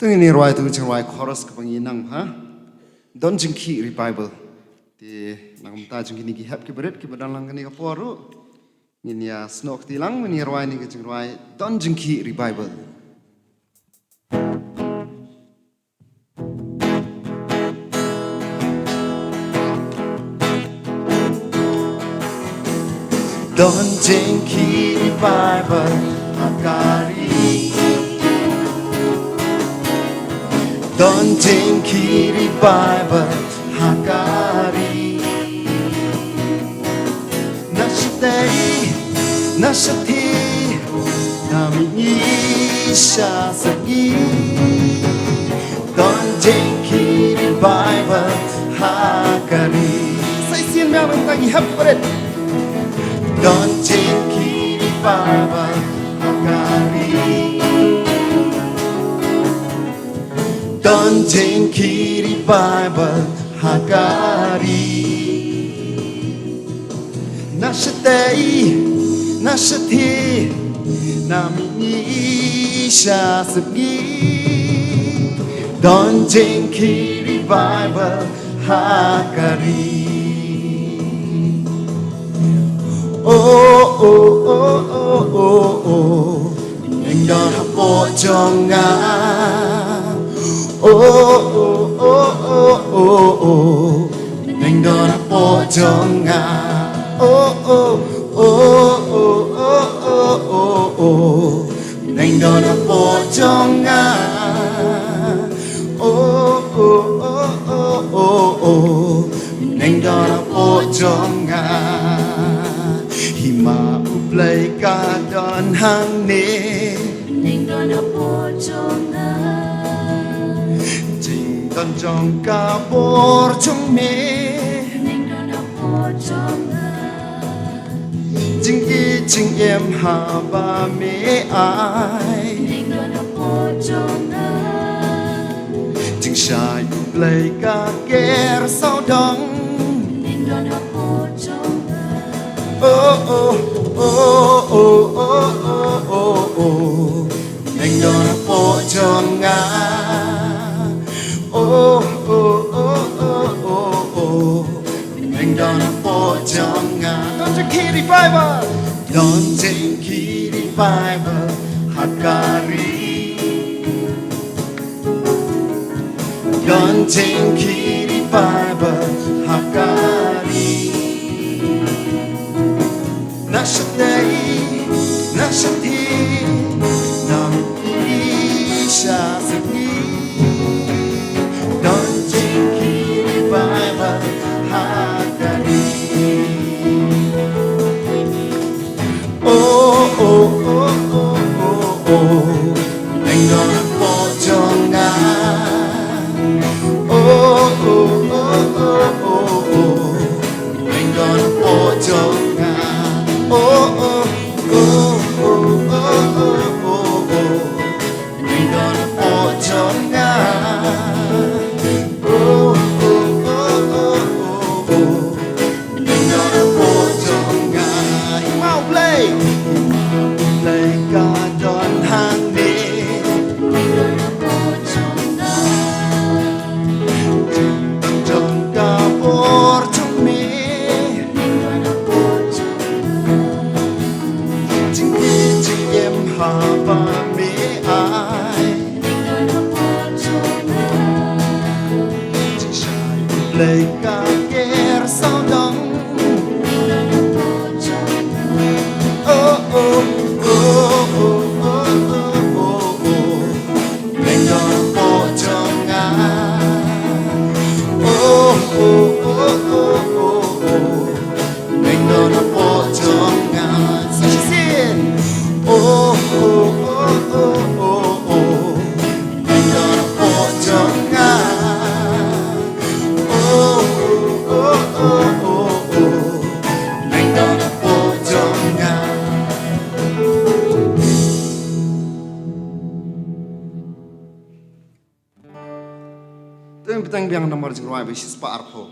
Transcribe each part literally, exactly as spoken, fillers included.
Te ngin ïa rwai tang jingrwai chorus kaba ngi nang ha. Don Jingkhih Revival. Te na ka bynta jong kine ki hep kiba rit kiba don lang kane ka por ruh, ngin ïa snoh kti lang, ngin ïa rwai ïa ka jingrwai Don Jingkhih Revival. Don jingkhih revival ha ka ri. Don jingkhih revival ha ka ri. Na shatei, na shathie, na mihngi sha sngi. Don jingkhih revival ha ka ri. Sa shisien biang nangta ngi hap pret. Don jingkhih revival ha ka ri. Don jingkhih revival ha ka ri. Na shatei, na shathie, na mihngi sha sngi. Don jingkhih revival ha ka ri. Oh, oh, oh, oh, oh, oh. Neng don hapoh jong nga. Oh, oh, oh, oh, oh, oh. Neng don hapoh jong nga. Oh, oh, oh, oh, oh, oh, oh, oh. Neng don hapoh jong nga. Oh, oh, oh, oh, oh, oh. Neng don hapoh jong nga. Hima U Blei ka don hangne. Neng don hapoh jong nga. Jingdon jong ka bor jong me. Neng don hapoh jong nga. Jingïeit jingim haba me ai. Neng don hapoh jong nga. Jingshai U Blei ka ker sawdong. Neng don hapoh jong nga. Oh, oh, oh, oh, oh, oh, oh, oh. Neng don hapoh jong nga. Oh, oh, oh, oh, oh, oh. Neng don hapoh jong nga. Don jingkhih revival. Don jingkhih revival ha ka ri. Don jingkhih revival ha ka ri. Na shatei, na shathie, na mihngi sha sngi. Don jingkhih revival ha ka ri. Oh, oh, oh, oh, oh, oh. Neng don hapoh jong nga. Oh, oh, oh, oh, oh, oh. Neng don hapoh jong nga. Oh, oh, oh, oh, oh, oh, oh. Neng don hapoh jong nga. Oh, oh, oh, oh, oh, oh. Neng don hapoh jong nga. Hima U Blei. Hima U Blei ka don hangne. Neng don hapoh jong nga. Jingdon jong ka bor jong me. Neng don hapoh jong nga. Jingïeit jingim haba me ai. Blei ka ker sawdong. Oh, oh, oh, oh, oh, oh, oh, oh. Neng don hapoh jong nga. Oh, oh, oh, oh, oh, oh. Neng don hapoh jong nga. Sa shisien. Oh, oh, oh, oh, oh, oh. Neng don hapoh jong nga. Oh, oh, oh, oh, oh, oh. Neng don hapoh jong nga. Teng bteng biang namar jingrwai ba shispah arphew.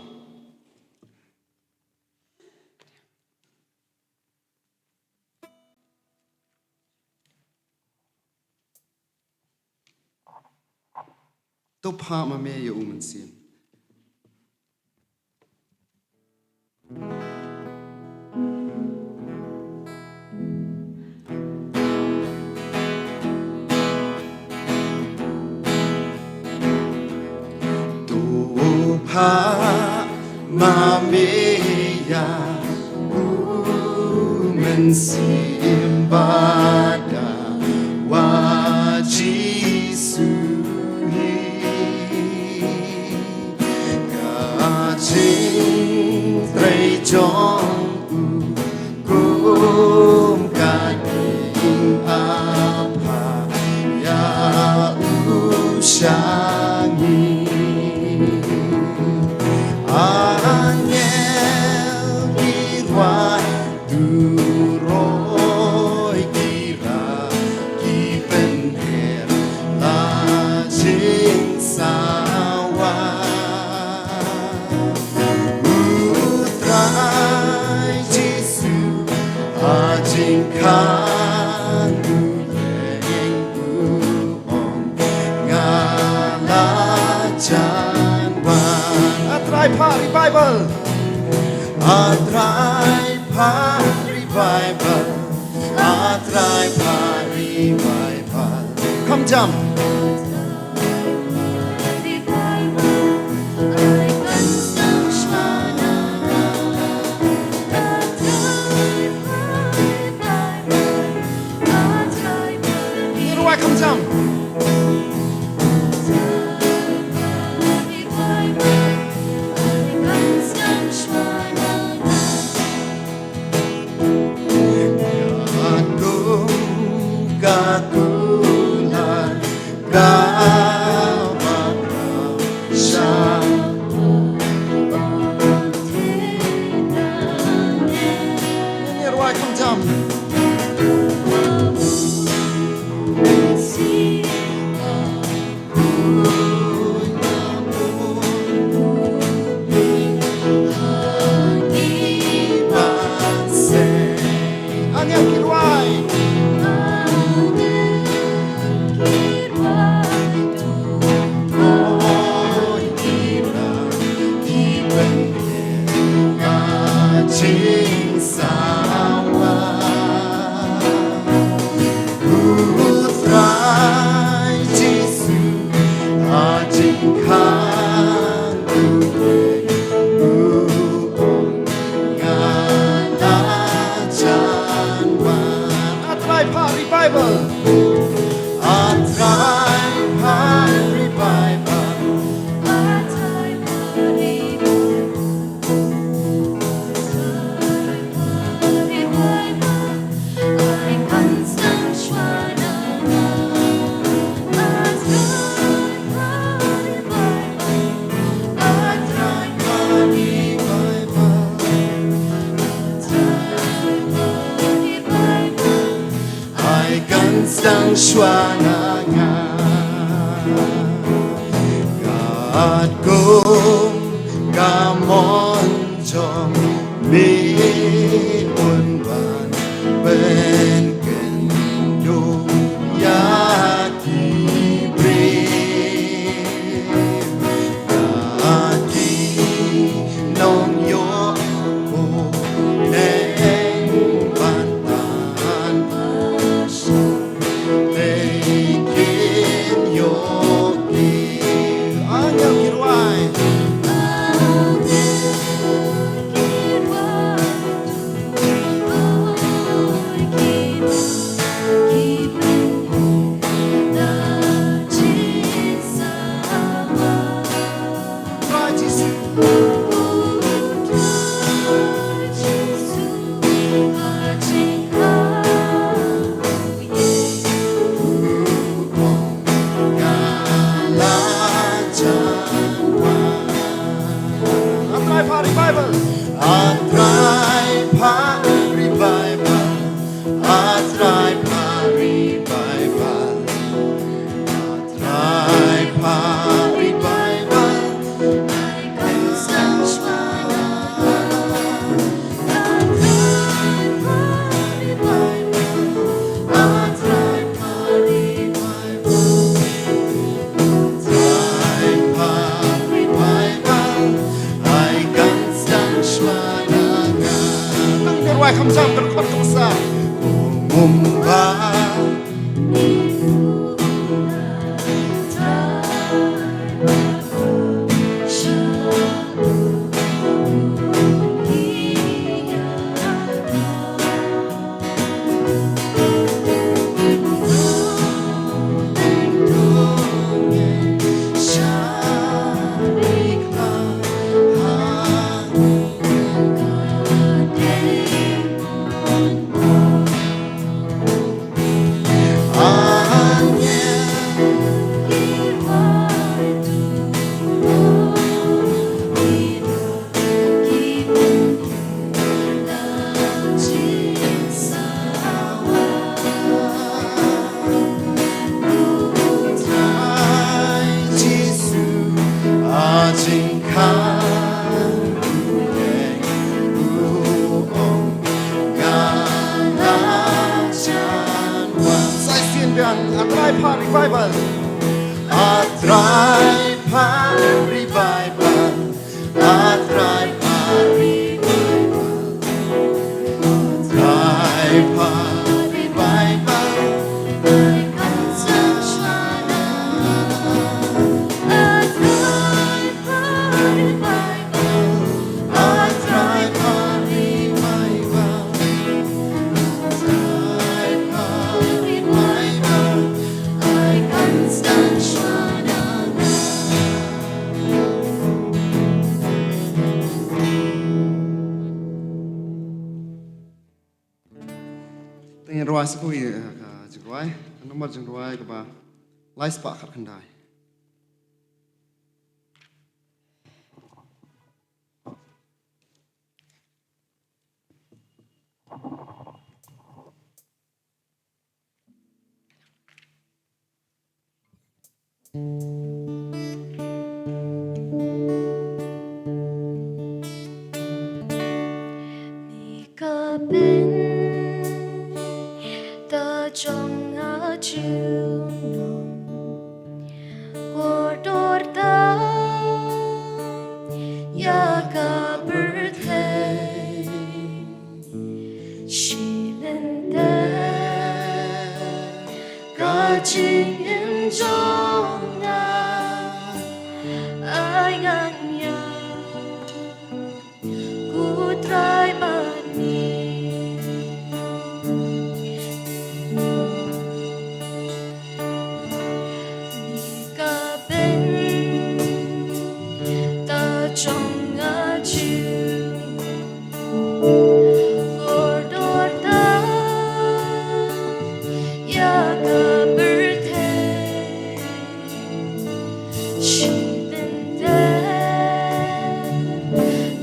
To phah ma me ïa u mynsiem. To phah ma me ïa u Sim bad ka wa Jisu hi, ka jingtrei jong u kum ka jingapha ïa u sha ngi. Angel ki rwai duroi ki rah ki pynher la jingsawa. U Trai Jisu ha jingkhang u ïeng u ong, nga la jan wan. A Trai phah revival. A Trai phah revival. A Trai phah revival. Kham jam. Ngi rwai kham jam. Ka kular ka ba sha. Ngi rwai kham jam. Angel ki rwai. Jingsawa. U Trai Jisu ha jingkhang u ïeng u ong, nga la jan wan. A Trai phah revival. A Trai phah revival. Ai kan sdang shuwa na nga. Katkum ka mon jong me, un wan pynkynduh ïa ki briew. Ka ki nongïoh u neng ban tan. Te kin ïoh ki angel ki rwai. A Trai phah revival. A Trai phah revival. A Trai phah revival. A Trai phah revival. Nang ngi rwai kham jam kan khot kham sa. Mumbai. Jingkhang u ong nga la jan wan. Sa shisien biang, A Trai Pha Revival. A Trai Pha Revival. A Trai Pha Revival. A Trai Pha Revival. Te ngin rwai sa kawei, eh, ka jingrwai, ka nambar jingrwai kaba lai spah khatkhyndai. Ni ka bynta jong nga junom, kordor ta ïa ka pyrthei. Shi lynter ka jingim jong nga, ai ngan ïa ko Trai bad me. Ni ka bynta jong nga junom, kordor ta ïa ka pyrthei. Shi lynter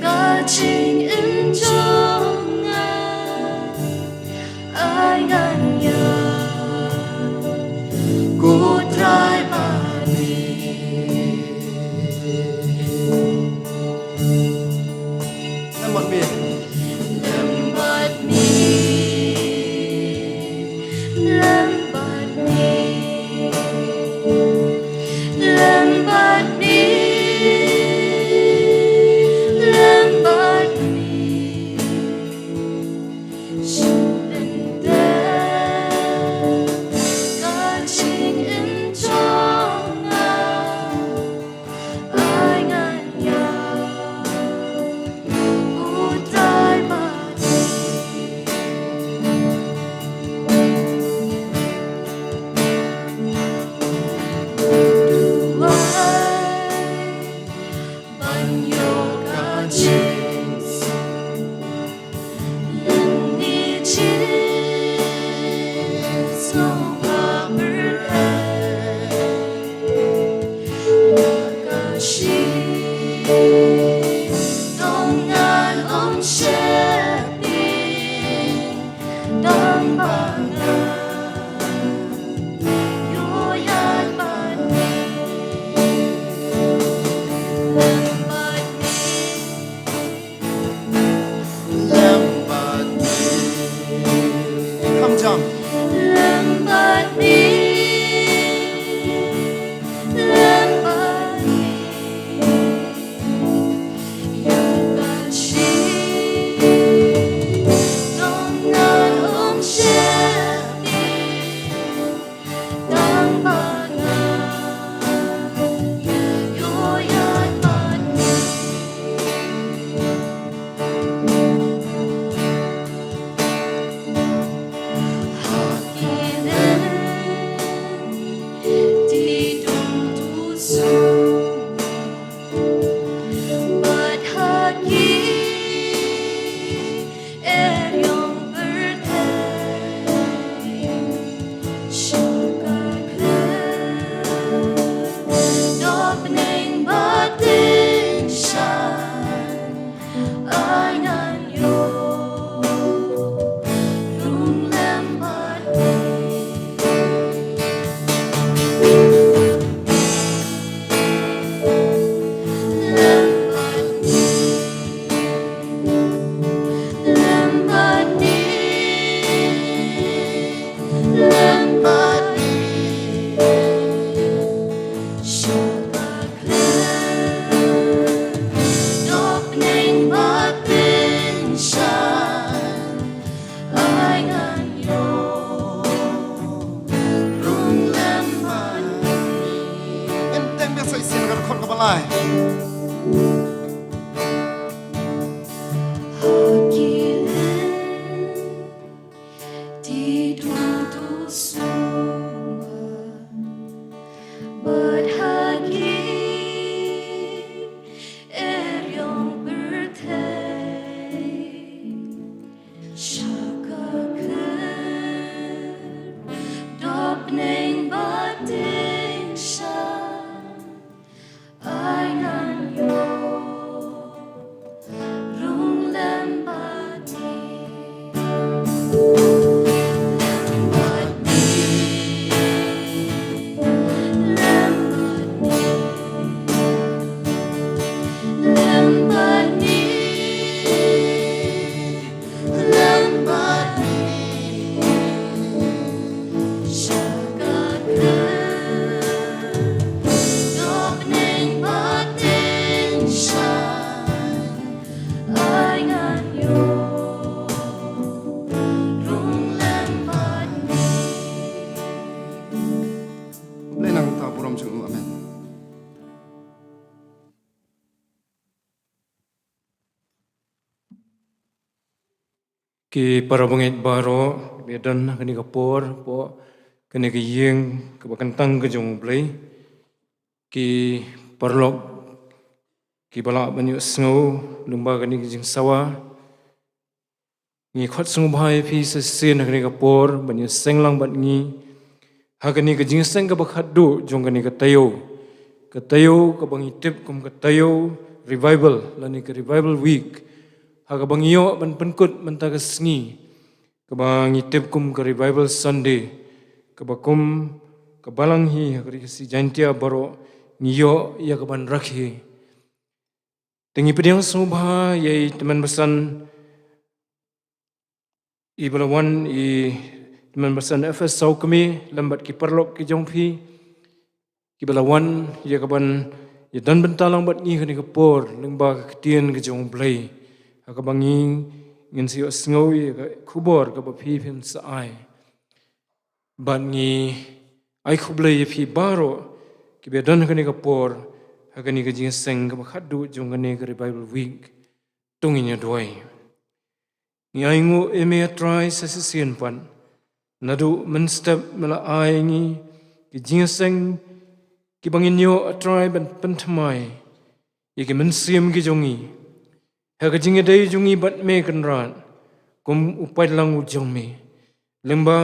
ka jingim jong nga, ai ngan ïa ko Trai bad me. Lem bad me. Lem bad me. Lem bad me. Lem bad me. Lem bad me. Shi lynter ka jingim jong nga, ai ngan ïa ko Trai bad me. Duwai ban ïoh ka jingsuk lane jingsngewbha pyrthei. Ka shitom ngan ym sheptieng. Tang ba nga ïoh ïaid bad me. Lem bad me. Lem bad me. Kham jam. Lem bad me. Lem bad me. Ha ki lynti duh duh sumar bad ha ki eriong pyrthei, sha ka khyrdop bneng bad tyngshaiñ, ai ngan ïoh rung lem bad me. Lem bad me. Lem bad me. Lem bad me. Lem bad me. Sha ka khyrdop bneng bad tyngshaiñ, ai ngan ïoh rung lem bad me. Khublei na ka bynta burom jong u. Amen. Ki para bangeit baroh, ba don ha kane ka por, hapoh kane ka ïing kaba kyntang ka jong U Blei. Ki paralok kiba lah ban ïohsngew lyngba kane ka jingsawa. Ngi khot sngewbha ïa phi sa shisien ha kane ka por ban ïaseng lang bad ngi ha kane ka jingïaseng kaba khatduh jong kane ka taïew. Ka taïew kaba ngi tip kum ka taïew Revival lane ka Revival Week, ha kaba ngi ïoh ban pynkut mynta ka sngi, kaba ngi tip kum ka Revival Sunday, kaba kum ka balang hi ha ka Ri Khasi Jaiñtia baroh ngi ïoh ïa ka ban rakhe. Te ngi pdiang sngewbha ïa i tymmen basan, i ba la wan, i tymmen basan F S Sawkmie lem bad ki paralok ki jong phi kiba la wan ïa ka ban ïadon bynta lang bad ngi ha kane ka por lyngba ka ktien ka jong U Blei, ha kaba ngi ngin sa ïohsngew ïa ka khubor kaba phi phim sa ai. Bad ngi ai khublei ïa phi baroh kiba don ha kane ka por, ha kane ka jingïaseng kaba khatduh jong kane ka Revival Week. To ngin ïa duwai. Ngi ainguh ïa me, A Trai, sa shisien pat, naduh mynstep me la ai ngi ki jingïaseng kiba ngin ïoh, A Trai, ban pynthymmai ïa ki mynsiem ki jong ngi ha ka jingïadei jong ngi bad me, Kynrad, kum u paidlang u jong me. Lyngba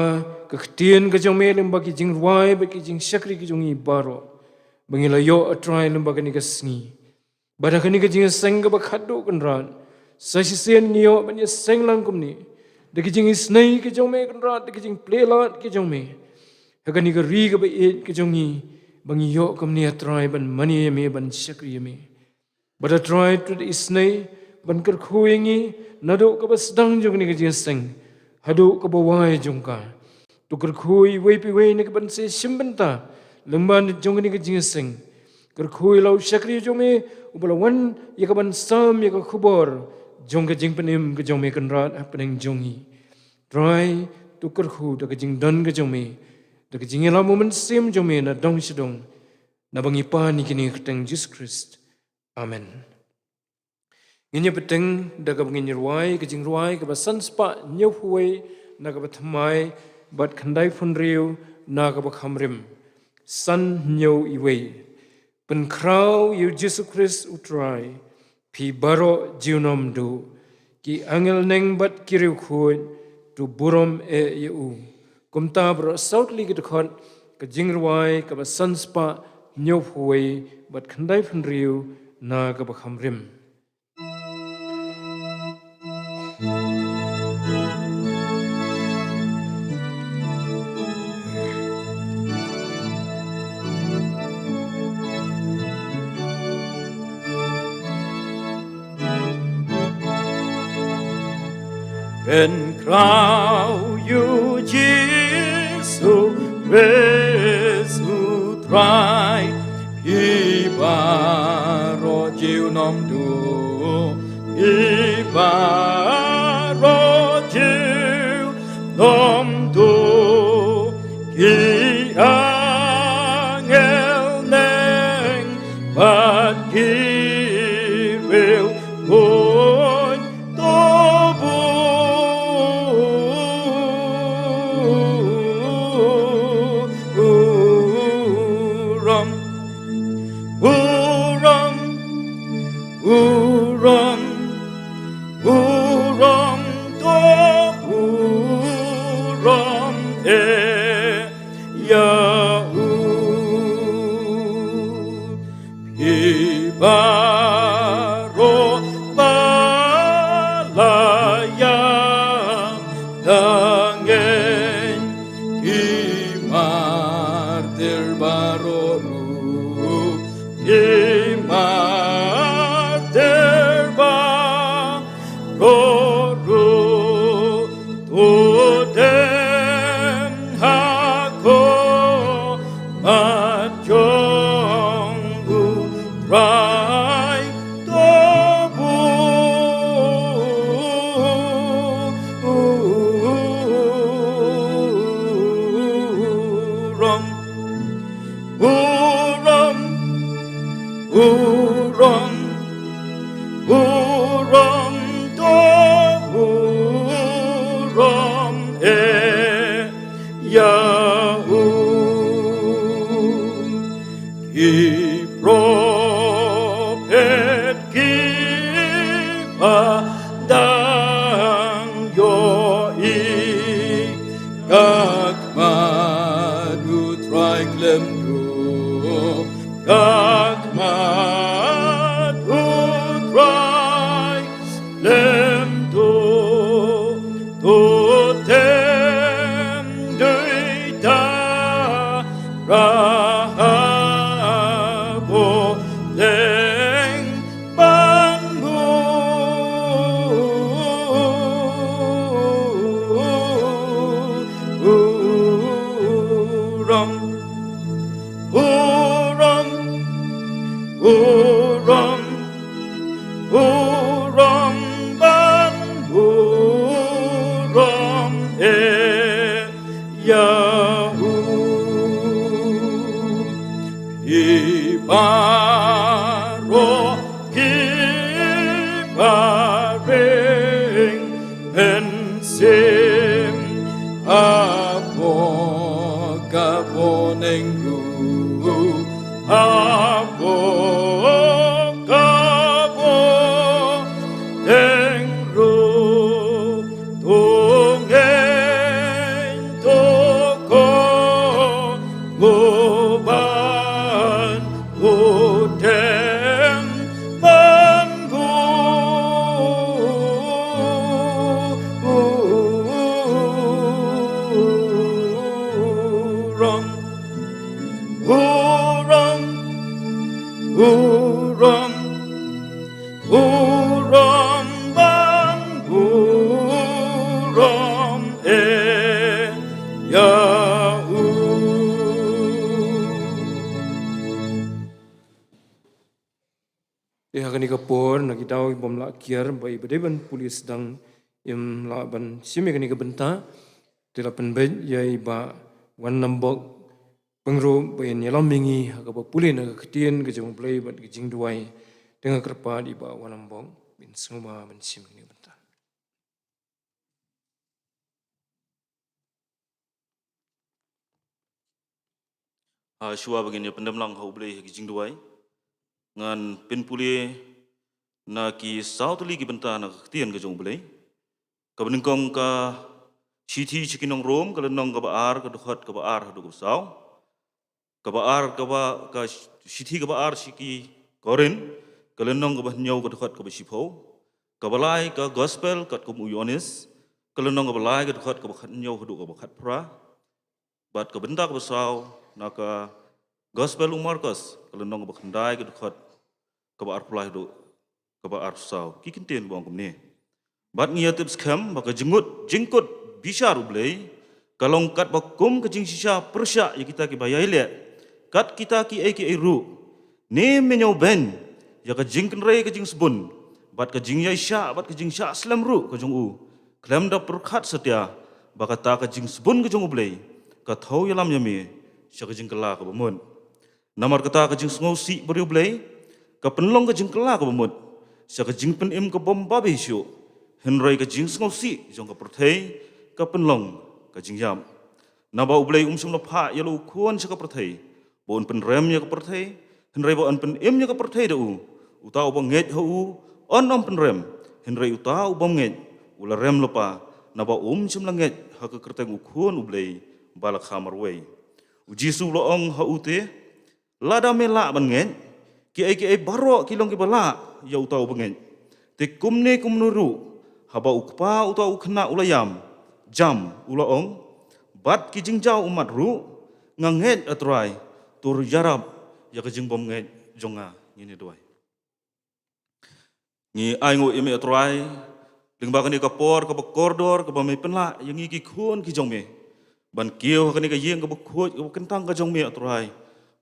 ka ktien ka jong me, lyngba ki jingrwai bad ki jingshakri ki jong ngi baroh ba ngi la ïoh, A Trai, lyngba kane ka sngi. Bad ha kane ka jingïaseng kaba khatduh, Kynrad, sa shisien ngi ïoh ban ïaseng lang kumne da ki jingisynei ki jong me, Kynrad, da ki jingplie lad ki jong me ha kane ka ri kaba ïeit ka jong ngi, ba ngi ïoh kumne, A Trai, ban mane ïa me, ban shakri ïa me. Bad, A Trai, to da isynei ban kyrkhu ïa ngi naduh kaba sdang jong kane ka jingïaseng haduh kaba wai jong ka. To kyrkhu ïa iwei pa iwei na ki ban sa shim bynta lyngba jong kane ka jingïaseng. Kyrkhu ïa la u shakri jong me uba la wan ïa ka ban sam ïa ka khubor jong ka jingpynim ka jong me, Kynrad, hapdeng jong ngi. Trai, to kyrkhu da ka jingdon ka jong me, da ka jingïalam u Mynsiem jong me na dong sha dong. Naba ngi pan ïa kine ha ka kyrteng Jisu Khrist. Amen. Ngin ïa bteng da kaba ngin ïa rwai ka jingrwai kaba san spah hynñiew phew wei na kaba thymmai bad khyndai phew hynriew na kaba kham rim. San hynñiew wei. Pynkhraw ïa u Jisu Khrist U Trai, phi baroh junom duh. Ki angel neng bad ki riewkhuid, to burom eh ïa u. Kumta baroh saw tylli ki dkhot ka jingrwai kaba san spah hynñiew phew wei bad khyndai phew hynriew na kaba kham rim. Pynkhraw ïa u Jisu Khrist U Trai, phi baroh junom duh, phi baroh junom duh, ki angel neng bad ki Burom, burom, to burom, eh, ya u. Phi baroh ba la ïam da ngeit, ki martir baroh ruh, ki martir baroh ruh, to dem ha khmat jong u Trai, to burom, burom, burom, burom, to burom, eh, ya u. Ki prophet kiba dang ïohi ka khmat u Trai khlem duh, ka khmat u Trai khlem duh, to tem dei ta ra ha bo leng ban burom, burom, burom, burom ban burom, eh, ya u. Phi baroh kiba ring mynsiem, hapoh ka bneng ruh, hapoh ka bneng ruh, to ngeit, to kohnguh ban, to tem ban burom, burom, burom, burom ban burom, eh, ya u. Te ha kane ka por, na ki daw ki bym lah kiar, ba i ba dei ban pule sdang im lah ban shim ïa kane ka bynta. Te la pynbeit ïa i Bah Wanlambok Pyngrope ba in ïalam ïa ngi ha kaba pule na ka ktien ka jong U Blei bad ka jingduwai. Te nga kyrpad i Bah Wanlambok ba in sngewbha ban shim ïa kane ka bynta. Ha, shuwa ba ngin ïa pyndem lang ha U Blei ha ki jingduwai, ngan pynpule na ki saw tylli ki bynta na ka ktien ka jong U Blei. Kaba nyngkong, ka Shithi sha ki nong Rom, ka lynnong kaba ar, ka dkhot kaba ar haduh kaba saw. Kaba ar, kaba, ka Shithi kaba ar sha ki Korinth, ka lynnong kaba hynñiew, ka dkhot kaba shiphew. Kaba lai, ka Gospel katkum u Ïoannis, ka lynnong kaba lai, ka dkhot kaba khathynñiew haduh kaba khatphra. Bad ka bynta kaba saw, na ka Gospel u Markos, ka lynnong kaba khyndai, ka dkhot kaba arphew lai haduh kaba arphew saw. Ki kyntien ba ong kumne: Bad ngi ïa tip skhem ba ka jingkut, jingkut bishar U Blei ka long katba kum ka jingshisha pyrshah ïa kita kiba ïai leh, kat kita kiei kiei ruh. Ne me ñiewbeiñ ïa ka jingkynrei ka jingsbun, bad ka jingïaishah bad ka jingshah slem ruh ka jong u, khlem da pyrkhat satia ba kata ka jingsbun ka jong U Blei ka thew ïalam ïa me sha ka jingkylla kaba mut. Namar kata ka jingsngewsih bariewblei ka pynlong ka jingkylla kaba mut sha ka jingpynim ka bym babe shuh, hynrei ka jingsngewsih jong ka pyrthei ka pynlong ka jingïap. Naba U Blei um shym la phah ïa la u Khun sha ka pyrthei ba un pynrem ïa ka pyrthei, hynrei ba un pynim ïa ka pyrthei da u, Uta uba ngeit ha u yn ym pynrem, hynrei uta u bym ngeit u la rem lypa, naba um shym la ngeit ha ka kyrteng u Khun u Blei ba la kha marwei. U Jisu u la ong ha u te, lada me lah ban ngeit, kiei kiei baroh ki long kiba lah ïa uta uba ngeit. Te kumne kumne ruh, haba u kpa uta u khynnah u la ïam, jam, u la ong, bad ki jingjaw ummat ruh, nga ngeit, A Trai, to ïarap ïa ka jingbymngeit jong nga. Ngin ïa duwai. Ngi ainguh ïa me, A Trai, lyngba kane ka por kaba kordor kaba me pynlah ïa ngi ki khun ki jong me ban kiew ha kane ka ïing kaba khuid kaba kyntang ka jong me, A Trai,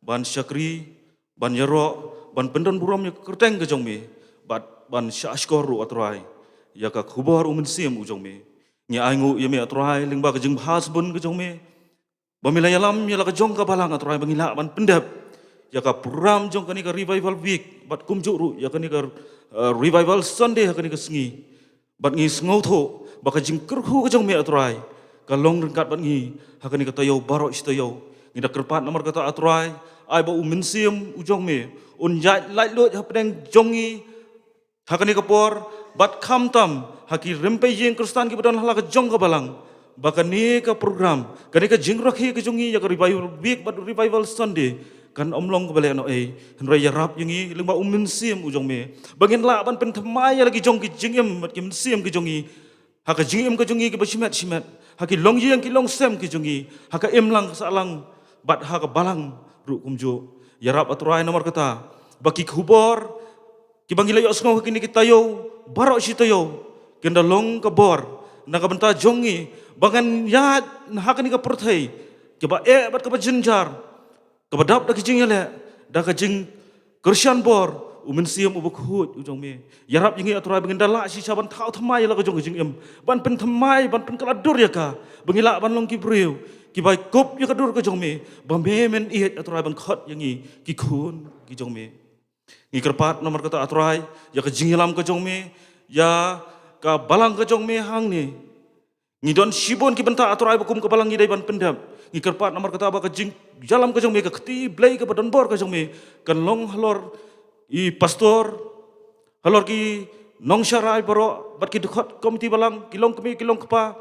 ban shakri, ban ïaroh, ban pyndon burom ïa ka kyrteng ka jong me, bad ban shahshkor ruh, A Trai, ïa ka khubor u mynsiem u jong me. Ngi ainguh ïa me, A Trai, lyngba ka jingbha sbun ka jong me, ba me la ïalam ïa la ka jong ka balang, A Trai, ba ngi lah ban pyndep ïa ka program jong kane ka Revival Week, bad kumjuh ruh ïa kane ka, eh, Revival Sunday ha kane ka sngi. Bad ngi sngewthuh ba ka jingkyrkhu ka jong me, A Trai, ka long ryngkat bad ngi ha kane ka taïew baroh shi taïew. Ngi da kyrpad namar kata, A Trai, ai ba u mynsiem u jong me un ïaid laitluid hapdeng jong ngi ha kane ka por, bad khamtam ha ki rympei ïing Khristan kiba don ha la ka jong ka balang, ba kane ka program, kane ka jingrakhe ka jong ngi ïa ka Revival Week bad Revival Sunday kan ym long kaba lehnohei, hynrei ïarap ïa ngi lyngba u mynsiem u jong me, ba ngin lah ban pynthymmai ïa la ki jong ki jingim bad ki mynsiem ki jong ngi ha ka jingim ka jong ngi kiba shimet shimet, ha ki longïing ki longsem ki jong ngi, ha ka imlang ka sahlang, bad ha ka balang ruh kumjuh. Ïarap, A Trai, namar kata ba ki khubor kiba ngi la ïohsngew ha kine ki taïew baroh shi taïew kin da long ka bor na ka bynta jong ngi, ba ngan ïaid ha kane ka pyrthei kaba eh bad kaba jynjar, kaba dap da ka jingïaleh, da ka jingkyrshan bor u mynsiem uba khuid u jong me. Ïarap ïa ngi, A Trai, ba ngin da lah shisha ban thaw thymmai ïa la ka jong ka jingim, ban pynthymmai, ban pynkylla dur ïa ka, ba ngi lah ban long ki briew kiba kup ïa ka dur ka jong me, ba me men ïeit, A Trai, ban khot ïa ngi ki khun ki jong me. Ngi kyrpad namar kata, A Trai, ïa ka jingïalam ka jong me ïa ka balang ka jong me hangne. Ngi don shibun ki bynta, A Trai, ba kum ka balang ngi dei ban pyndep. Ngi kyrpad namar kata ba ka jingïalam ka jong me, ka kti Blei kaba don bor ka jong me, kan long halor i pastor, halor ki nongsharai baroh, bad ki dkhot komiti balang, ki longkmie, ki longkpa,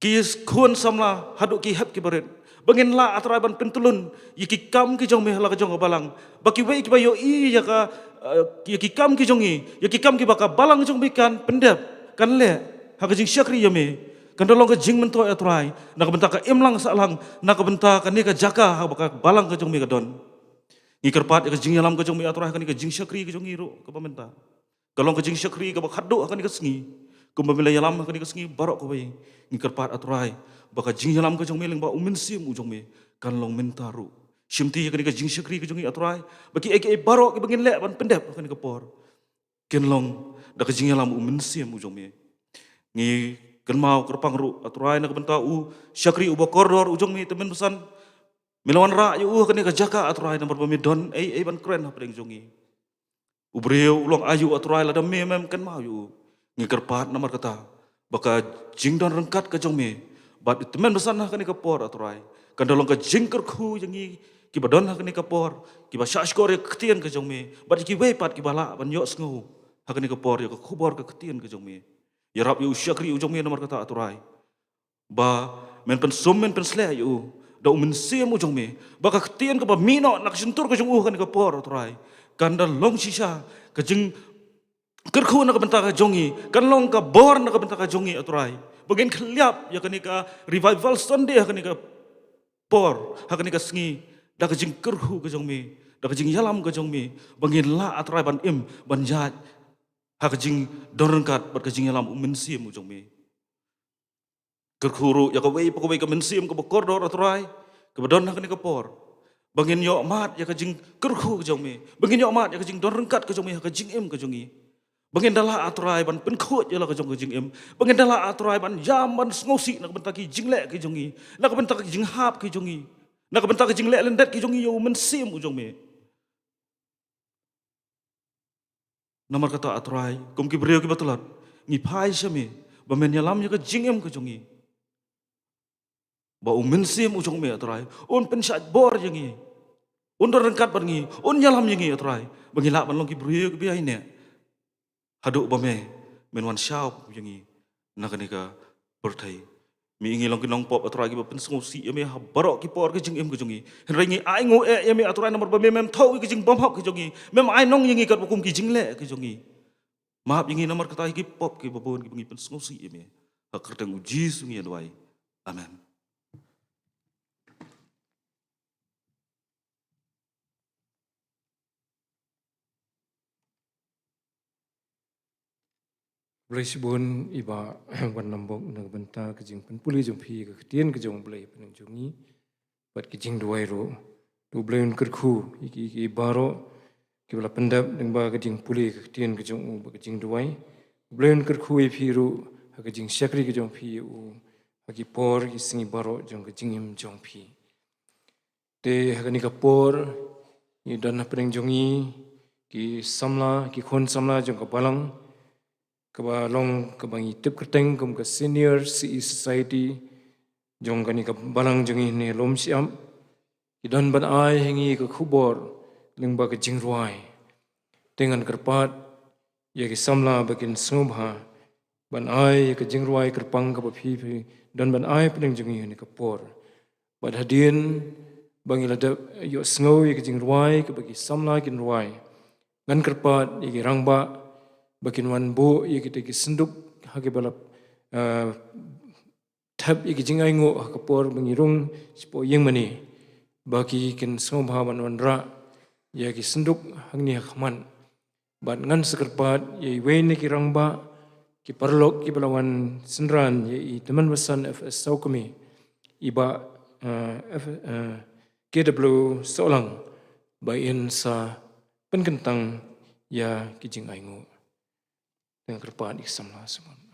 ki khun samla, haduh ki hep ki barit, ba ngin lah, A Trai, ban pyntlun ïa ki kam ki jong me ha la ka jong ka balang, ba kiwei kiba ïohi ïa ka, eh, ïa ki kam ki jong ngi, ïa ki kam kiba ka balang jong me kan pyndep, kan leh ha ka jingshakri ïa me, kan da long ka jingmyntoi, A Trai, na ka bynta ka imlang sahlang, na ka bynta kane ka jaka ha ba ka balang ka jong me ka don. Ngi kyrpad ïa ka jingïalam ka jong me, A Trai, ha kane ka jingshakri ka jong ngi ruh kaba mynta. Ka long ka jingshakri kaba khatduh ha kane ka sngi. Kumba me la ïalam ha kane ka sngi baroh kawei, ngi kyrpad, A Trai, ba ka jingïalam ka jong me lyngba u mynsiem u jong me kan long mynta ruh. Shimti ha kane ka jingshakri ka jong ngi, A Trai, ba kiei kiei baroh kiba ngin leh ban pyndep ha kane ka por, kin long da ka jingïalam u mynsiem u jong me. Ngi kynmaw kyrpang ruh, A Trai, na ka bynta u shakri uba kordor u jong me, Tymmen Basan. Me la wanrah ïa u ha kane ka jaka, A Trai, namar ba me don ei ei ban kren hapdeng jong ngi. U briew u long aïu, A Trai, lada me mem kynmaw ïa u? Ngi kyrpad namar kata ba ka jingdon ryngkat ka jong me bad i Tymmen Basan ha kane ka por, A Trai, kan da long ka jingkyrkhu ïa ngi kiba don ha kane ka por, kiba shahshkor ïa ka ktien ka jong me, bad ïa kiwei pat kiba lah ban ïohsngew ha kane ka por ïa ka khubor ka ktien ka jong me. Ïarap ïa u shakri u jong me namar kata, A Trai, ba men pynsum, men pynsleh ïa u da u mynsiem u jong me, ba ka ktien kaba mih noh na ka shyntur ka jong u ha kane ka por, A Trai, kan da long shisha ka jingkyrkhu na ka bynta ka jong ngi, kan long ka bor na ka bynta ka jong ngi, A Trai, ba ngin khylliap ïa kane ka Revival Sunday ha kane ka por, ha kane ka sngi, da ka jingkyrkhu ka jong me, da ka jingïalam ka jong me, ba ngin lah, A Trai, ban im ban ïaid ha ka jingdon ryngkat bad ka jingïalam u mynsiem u jong me. Kyrkhu ruh ïa kawei pa kawei ka mynsiem kaba kordor, A Trai, kaba don ha kane ka por, ba ngin ïoh mad ïa ka jingkyrkhu ka jong me, ba ngin ïoh mad ïa ka jingdon ryngkat ka jong me ha ka jingim ka jong ngi, ba ngin da lah, A Trai, ban pynkhuid ïa la ka jong ka jingim, ba ngin da lah, A Trai, ban ïam ban sngewsih na ka bynta ki jingleh ki jong ngi, na ka bynta ki jinghap ki jong ngi, na ka bynta ki jingleh lyndet ki jong ngi ïa u mynsiem u jong me. Namar kata, A Trai, kum ki briew kiba tlot, ngi phai sha me ba men ïalam ïa ka jingim ka jong ngi, ba u mynsiem u jong me, A Trai, un pynshait bor ïa ngi, un don ryngkat bad ngi, un ïalam ïa ngi, A Trai, ba ngi lah ban long ki briew kiba ïaineh haduh ba me men wan shaw pop ïa ngi na kane ka pyrthei. Me ïa ngi long ki nongpop, A Trai, kiba pynsngewsih ïa me ha baroh ki por ka jingim ka jong ngi. Hynrei ngi ainguh eh ïa me, A Trai, namar ba me mem thew ïa ki jingbymhok ki jong ngi, mem ai nong ïa ngi katba kum ki jingleh ki jong ngi. Map ïa ngi namar kata ïa ki pop kiba bun kiba ngi pynsngewsih ïa me. Ha ka kyrteng U Jisu ngi ïa duwai. Amen. Blei shibun i Bah Wanlambok na ka bynta ka jingpynpule jong phi ka ktien ka jong U Blei ha pdeng jong ngi. Bad ka jingduwai ruh. To U Blei un kyrkhu ïa ki, ki baroh kiba la pyndep lyngba ka jingpule ka ktien ka jong u bad ka jingduwai. U Blei un kyrkhu ïa phi ruh ha ka jingshakri ka jong phi ïa u ha ki por ki sngi baroh jong ka jingim jong phi. Te ha kane ka por ngi don ha pdeng jong ngi ki samla, ki khun samla jong ka balang, kaba long kaba ngi tip kyrteng kum ka Senior C E Society jong kane ka balang jong ngi ne Lum Shyiap. Ki don ban ai ha ngi ka khubor lyngba ka jingrwai. Te ngan kyrpad ïa ki samla ba kin sngewbha ban ai ïa ka jingrwai kyrpang kaba phi, phi don ban ai ha pdeng jong ngi ha kane ka por. Bad hadien ba ngi la dep ïohsngew ïa ka jingrwai kaba ki samla kin rwai, ngan kyrpad ïa ki rangbah ba kin wan buh ïa kita ki synduk ha kiba la, eh, thep ïa ki jingainguh ha ka por ba ngi rung shapoh ïing mane, ba ki kin sngewbha ban wanrah ïa ki synduk hangne ha khmat. Bad ngan sa kyrpad ïa iwei na ki rangbah, ki paralok kiba la wan synran ïa i Tymmen Basan F S Sawkmie, i Bah, eh, F, eh, K W Sohlang, ba in sa pynkyntang ïa ki jingainguh. Te ngan kyrpad ïa ki samla sngewbha.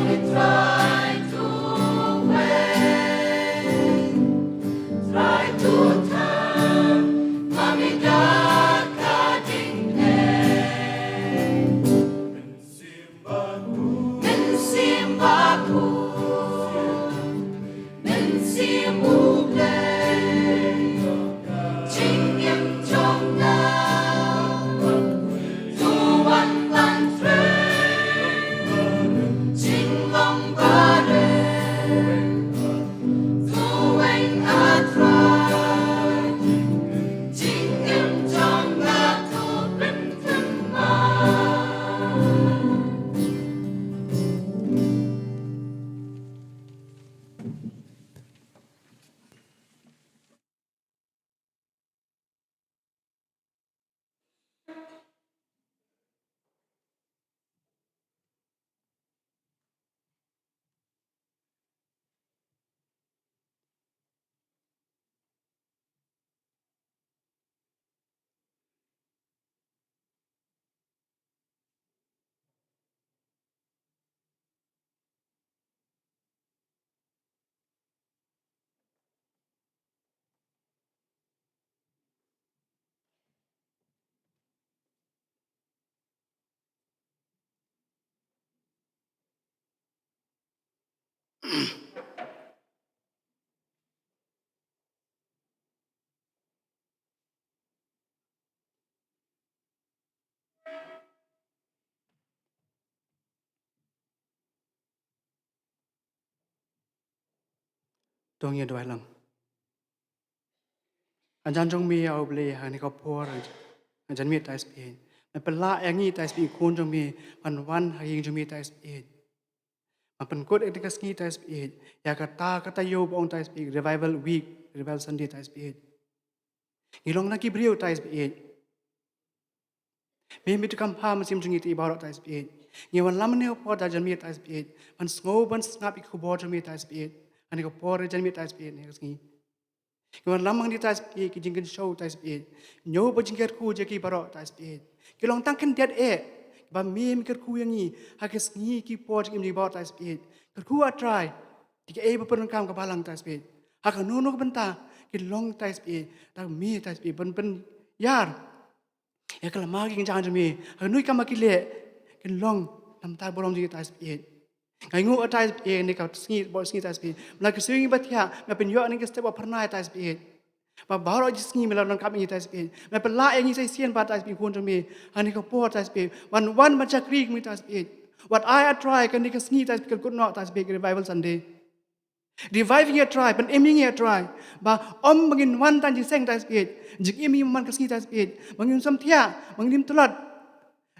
Try to wait, try to turn, Mommy, Dad, cutting edge. Mynsiem Bakhuid, mynsiem U Blei, jingim jong nga, to wan ban trei jinglong barit, to weng A Trai, jingim jong nga to pynthymmai. To ngin ïa duwai lang. Hajan jong me ïa U Blei ha kane ka por, hajan me Trai Spirit. Me pynlah ïa ngi Trai Spirit, khun jong me, ban wan ha ïing jong me Trai Spirit. Ban pynkut ïa kane ka sngi Trai Spirit, ïa kata, kata ïa ba ong Trai Spirit, Revival Week, Revival Sunday Trai Spirit. Ngi long na ki briew Trai Spirit. Me, me tu kam ha mynsiem jong ngi te baroh Trai Spirit. Ngi wan lam ne por da jan me Trai Spirit. Ban sngew, ban sngap ïa ka khubor jong me Trai Spirit. Kane ka por jan me Trai Spirit ne ka sngi. Ngi wan lam hangne Trai Spirit, ki jingkynshew Trai Spirit. Ñiew ba jingkyrkhu jong ki baroh Trai Spirit. Ki long tang khyndiat eh. Ba me, me kyrkhu ïa ngi. Ha ka sngi ki por jingim jong ngi baroh Trai Spirit. Kyrkhu A Trai. Te kaei ba pyndonkam ka balang Trai Spirit. Ha kano kano ka bynta. Ki long Trai Spirit. Tang me Trai Spirit. Ban pynïar ïa ka lama ki kynjang jong me. Ha kano ka kam ba ki leh. Kin long namar ka burom jong ngi Trai Spirit. Nga ainguh Trai Spirit, ne ka sngi, bor sngi Trai Spirit. Me la kyrkhu ïa ngi ba thiah, me pynïoh ïa ngi ka step ba phyrnai Trai Spirit. Ba baroh shi sngi me la donkam ïa ngi Trai Spirit. Me pynlah ïa ngi sa shisien pat Trai Spirit, khun jong me. Ha kane ka por Trai Spirit. Ban wan ban shakri ïa me Trai Spirit. Wat ai A Trai kane ka sngi Trai Spirit, ka kut noh Trai Spirit, ka Revival Sunday. Revive ïa ngi A Trai, pynim ïa ngi A Trai. Ba ym ba ngin wan tang jingïaseng Trai Spirit. Jingim ïa ngi man ka sngi Trai Spirit. Ba ngin ym thiah, ba ngin ym tlot.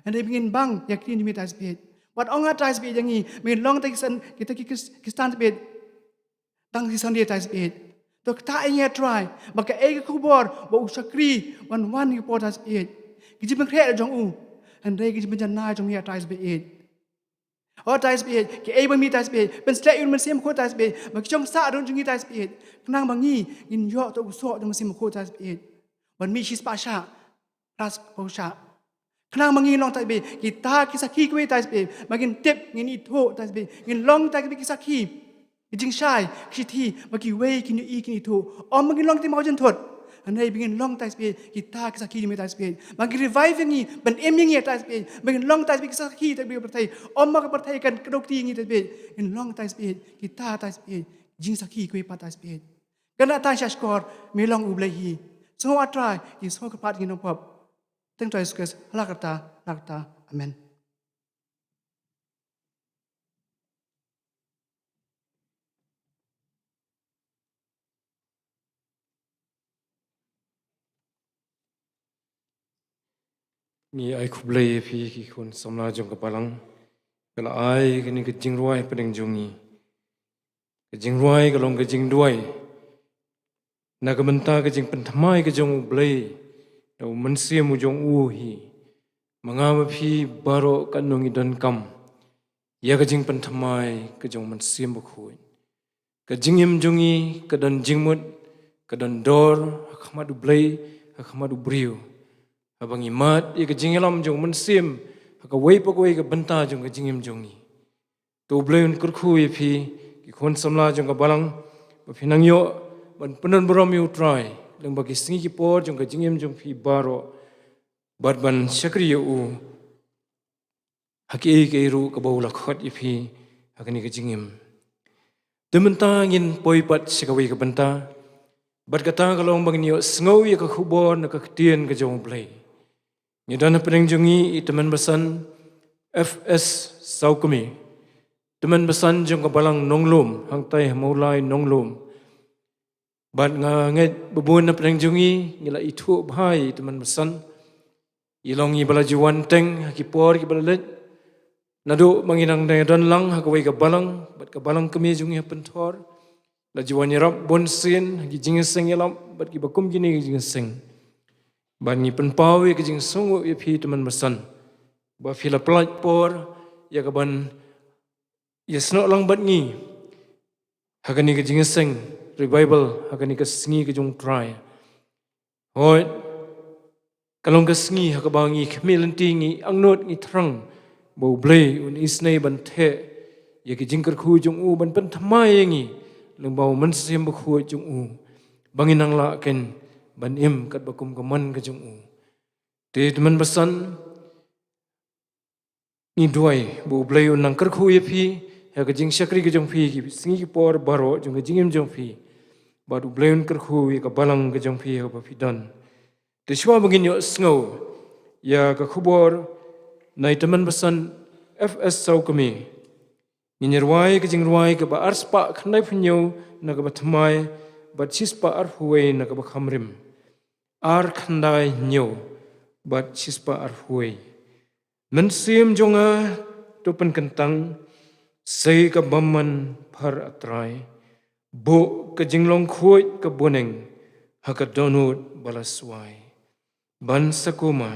Hynrei ba ngin bang ïa ka ktien jong me Trai Spirit. Wat ong A Trai Spirit ïa ngi, ba ngin long tang ki san, kita ki Khris-, Khristan Spirit. Tang ki Sunday Trai Spirit. To ktah ïa ngi A Trai. Ba kaei ka khubor, ba u shakri, wan wan ïa ka por Trai Spirit. Ki jingpynkhreh jong u. Hynrei ki jingpynjanai jong me A Trai Spirit. O Trai Spirit, kiei ba me Trai Spirit, pynsleh ïa u Mynsiem Bakhuid Trai Spirit, ba ki jong sah ruh jong ngi Trai Spirit, khnang ba ngi, ngin ïoh tang u soh jong u Mynsiem Bakhuid Trai Spirit. Ban mih shispah shah, ras pau shah. Khnang ba ngin long Trai Spirit, kita ki sakhi kiwei Trai Spirit, ba ngin tip, ngin ithuh Trai Spirit, ngin long Trai Spirit ki sakhi. Ki jingshai, ki shithi, ba kiwei kin ïohi kin ithuh. Ym ba ngin long ki tymmen jingthut. Hynrei ba ngin long Trai Spirit, kita ki sakhi jong me Trai Spirit. Ba ngin revive ïa ngi, ban im ïa ngi Trai Spirit. Ba ngin long Trai Spirit ki sakhi, Trai Spirit, pyrthei. Ym ba ka pyrthei kan kdew kti ïa ngi Trai Spirit. Ngin long Trai Spirit, kita Trai Spirit. Jingsakhi kiwei pat Trai Spirit. Kane tang sha shkor, me long U Blei hi. Sngew A Trai, jingsngew kyrpad ngi nongpop. Tang Trai Jisu Khrist, ha la katta, la katta. Amen. Ngi ai khublei ïa phi ki khun samla jong ka balang. Ba la ai kane ka jingrwai hapdeng jong ngi. Ka jingrwai ka long ka jingduwai. Na ka bynta ka jingpynthymmai ka jong U Blei, da u Mynsiem u jong u hi. Ma nga ma phi baroh katno ngi donkam ïa ka jingpynthymmai ka jong u Mynsiem Bakhuid. Ka jingim jong ngi ka don jingmut, ka don dor, ha khmat U Blei, ha khmat u briew. Haba ngi mad ïa ka jingïalam jong u Mynsiem, ha kawei pa kawei ka bynta jong ka jingim jong ngi. To U Blei un kyrkhu ïa phi, ki khun samla jong ka balang, ba phin nang ïoh ban pyndon burom ïa U Trai lyngba ki sngi ki por jong ka jingim jong phi baroh, bad ban shakri ïa U ha kiei kiei ruh kaba U la khot ïa phi ha kane ka jingim. Te mynta ngin poi pat sha kawei ka bynta, bad kata ka long ba ngin ïohsngew ïa ka khubor na ka ktien ka jong U Blei. Ngi don hapdeng jong ngi i Tymmen Basan F S Sawkmie, Tymmen Basan jong ka balang Nonglum, hangtai ha Mawlai Nonglum. Bad nga ngeit ba bun hapdeng jong ngi ngi la ithuh bha ïa i Tymmen Basan. I long i ba la ju wan teng ha ki por kiba la leit. Naduh ba ngi nang dang don lang ha kawei ka balang, bad ka balang kmie jong ngi ha Pynthor, la ju wan ïarap bun sien ha ki jingïaseng ïalap bad kiba kum kine ki jingïaseng. Bad ngi pynpaw ïa ka jingsngewnguh ïa phi Tymmen Basan, ba phi la pynlait por ïa ka ban ïasnoh lang bad ngi ha kane ka jingïaseng revival, ha kane ka sngi ka jong U Trai. Hooid, ka long ka sngi ha kaba ngi khmih lynti, ngi angnud, ngi thrang ba U Blei un isynei ban theh ïa ki jingkyrkhu jong U, ban pynthymmai ïa ngi lyngba U Mynsiem Bakhuid jong U, ba ngin nang lah kein ban im katba kum ka mon ka jong U. Te Tymmen Basan, ngi duwai ba U Blei un nang kyrkhu ïa phi ha ka jingshakri ka jong phi, ki sngi ki por baroh jong ka jingim jong phi, bad U Blei un kyrkhu ïa ka balang ka jong phi ha kaba phi don. Te shuwa ba ngin ïohsngew ïa ka khubor na i Tymmen Basan F S Sawkmie, ngin ïa rwai ka jingrwai kaba arspah khyndaiphew hynñiew na kaba thymmai, bad shispah arphew wei na kaba khamrim. Ar khyndai hynñiew bad shispah arphew wei. Mynsiem jong nga, to pynkyntang, sei ka bymman phar, A Trai. Buh ka jinglong khuid ka bneng ha ka dohnud ba la swai. Ban sa kuma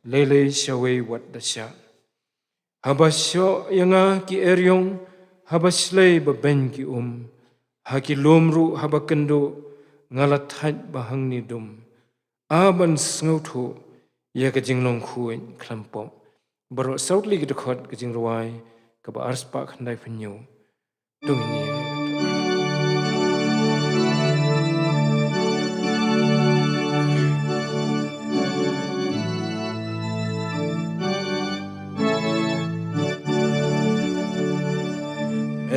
lei lei shawei wat da shah. Haba shoh ïa nga ki eriong, haba shlei ba beiñ ki um, ha ki lum ruh haba kynduh, nga la thait ba hangne dum. A ban sngewthuh ïa ka jinglong khuid khlem pop. Baroh saw tylli ki dkhot ka jingrwai kaba arspah khyndaiphew hynñiew. To ngin ïa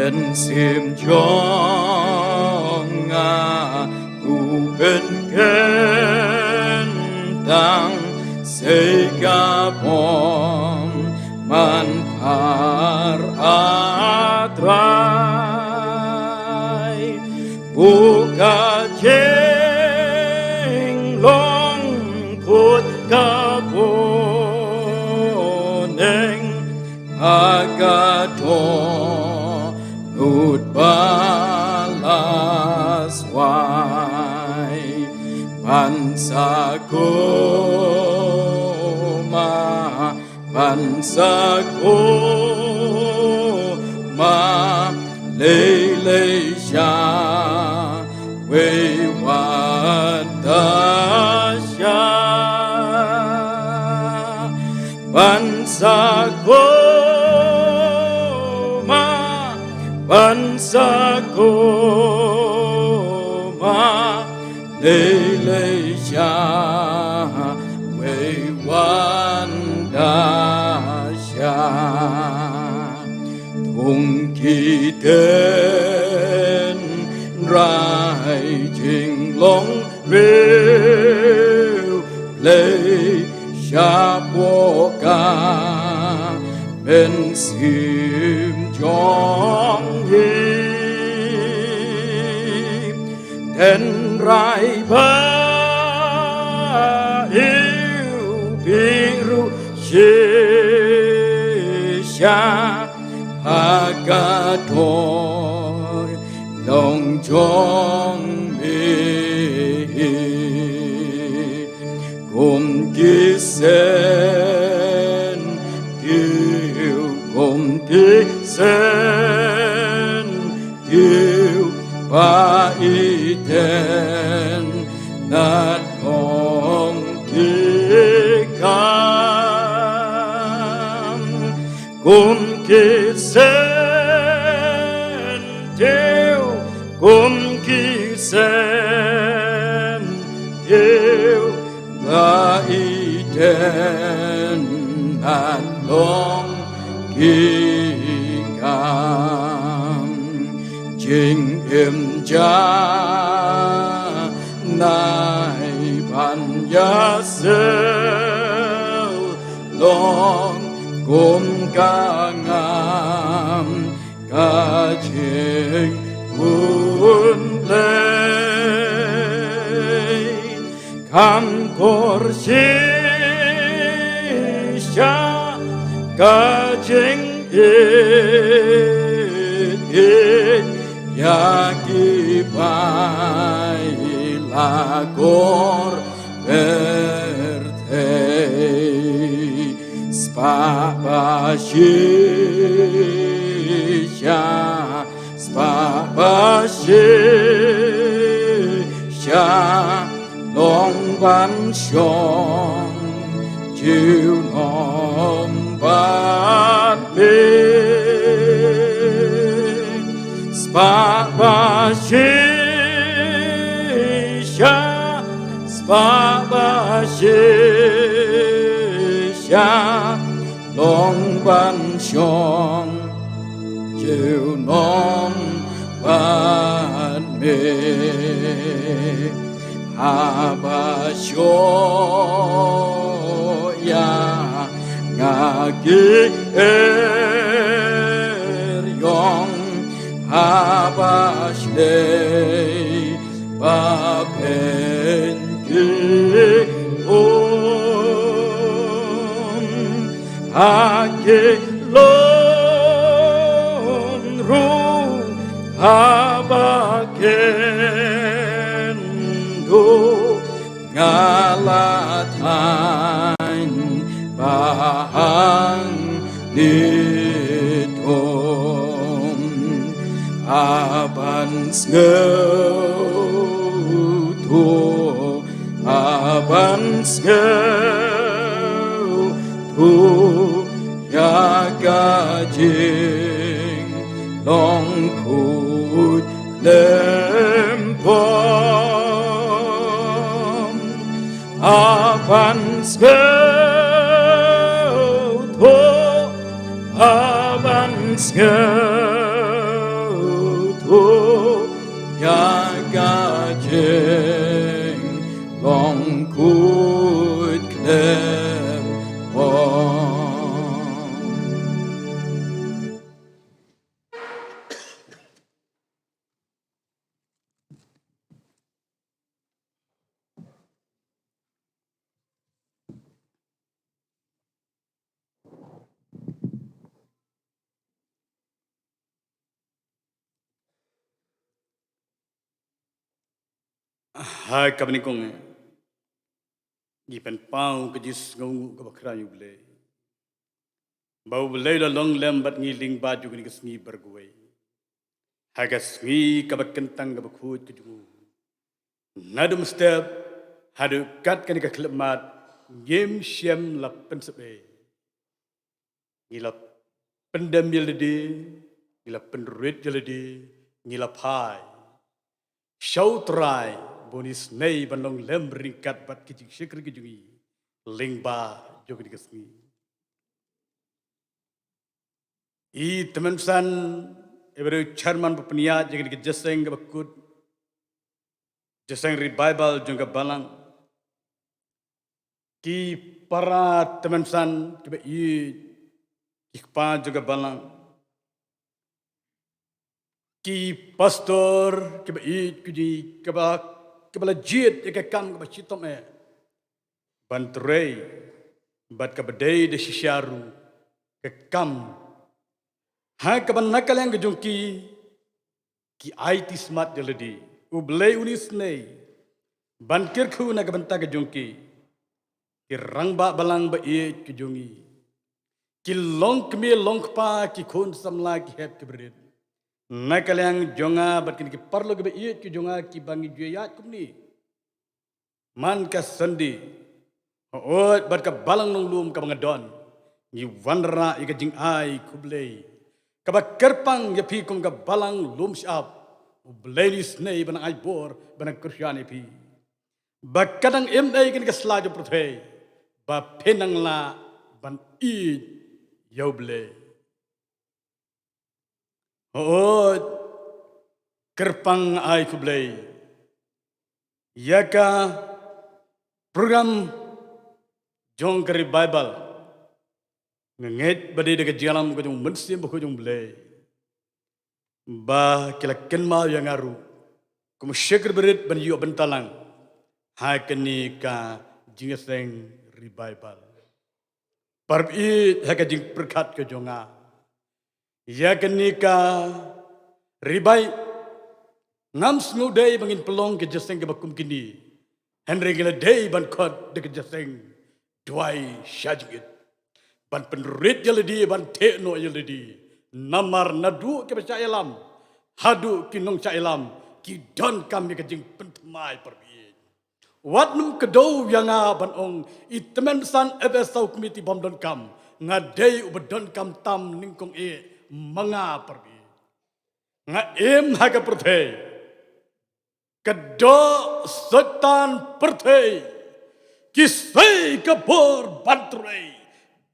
Mynsiem jong nga, to pynkyntang, sei ka bymman phar, A Trai. Buh ka jinglong khuid ka bneng ha ka dohnud ba la swai. Ban sa kuma, ban sa kuma lei lei shawei wat da shah. Ban sa kuma, ban sa kuma lei lei shawei wat da shah. Thung ki tynrai jinglong riewblei shapoh ka mynsiem jong ngi. Tynrai ba iwbih ruh shisha ha ka doh long jong me. Kum ki sentiew, kum ki sentiew ba itynnad long ki kam. Kum ki sentiew Im ja nai ban ya sel long kum ka ngam ka jing un play. Kham kor shisha ka jingïeit ïa ki bai la kor pyrthei. Spah ba shisha, spah ba shisha long ban shong junom bad me. Spah ba shisha, spah ba shisha long ban shong junom bad me. Haba shoh ïa nga ki eriong, haba shlei ba pynki um ha ki lum ruh, haba ken duh nga la thaiñ ba hangne dum. Haban sngewthuh, haban sngewthuh ïa ka jinglong khuid khlem pom. Haban sngewthuh, haban sngewthuh ïa ka jinglong khuid khlem pom. Ha kaba nyngkong, ngi pynpaw ka jingsngewnguh kaba khraw ïa U Blei, ba U Blei u la long lem bad ngi lyngba jong kane ka sngi baroh kawei. Ha ka sngi kaba kyntang kaba khuid ka jong u, naduh mynstep haduh kat kane ka khyllipmat, ngim shym la pynsep ei. Ngi la pyndem ïa lade, ngi la pynrit ïa lade, ngi la phai sha U Trai ba un isynei ban long lem ryngkat bad ki jingshakri ki jong ngi lyngba jong kane ka sngi. I tymmen basan, i briew chairman ba pynïaid ïa kane ka jingïaseng kaba kut, jingïaseng revival jong ka balang, ki para tymmen basan kiba ïeit, ki kpa jong ka balang, ki pastor kiba ïeit, ki jong ngi kiba, kiba la jied ïa ka kam kaba shitom eh ban trei, bad kaba dei da shisha ruh ka kam ha kaba na ka liang ka jong ki, ki aiti smat ïa lade. U Blei un isynei ban kyrkhu na ka bynta ka jong ki, ki rangbah balang ba ïeit ki jong ngi, ki longkmie longkpa, ki khun samla, ki hep ki barit, na ka liang jong nga bad kine ki paralok kiba ïeit ki jong nga kiba ngi ju ïaid kumne man ka Sunday. Hooid, bad ka Balang Nonglum kaba nga don, ngi wanrah ïa ka jingai khublei kaba kyrpang ïa phi kum ka Balang Lum Shyiap. U Blei un isynei ban ai bor, ban kyrshan ïa phi, ba ka dang im ei kane ka sla jong pyrthei ba phin nang lah ban ïeit ïa U Blei. Hooid, Kyrpang ai khublei ïa ka program jong ka revival. Nga ngeit ba dei da ka jingïalam ka jong u Mynsiem Bakhuid jong U Blei ba ki la kynmaw ïa nga ruh kum u shakri barit ban ïoh bynta lang ha kane ka jingïaseng revival. Para baieit, ha ka jingpyrkhat ka jong nga ïa kane ka revival, ngam sngew dei ba ngin pynlong ka jingïaseng kaba kum kine, hynrei ngi la dei ban khot da ka jingïaseng duwai sha jingit, ban pynrit ïa lade, ban theh noh ïa lade. Namar naduh kiba shah ïalam haduh ki nongshah ïalam ki donkam ïa ka jingpynthymmai, para baieit. Wat nym kdew ïa nga ban ong i tymmen basan F S Saw Kmie te bym donkam. Nga dei uba donkam tam nyngkong eh ma nga, para baieit. Nga im ha ka pyrthei, ka doh Soitan pyrthei ki sei ka bor ban trei,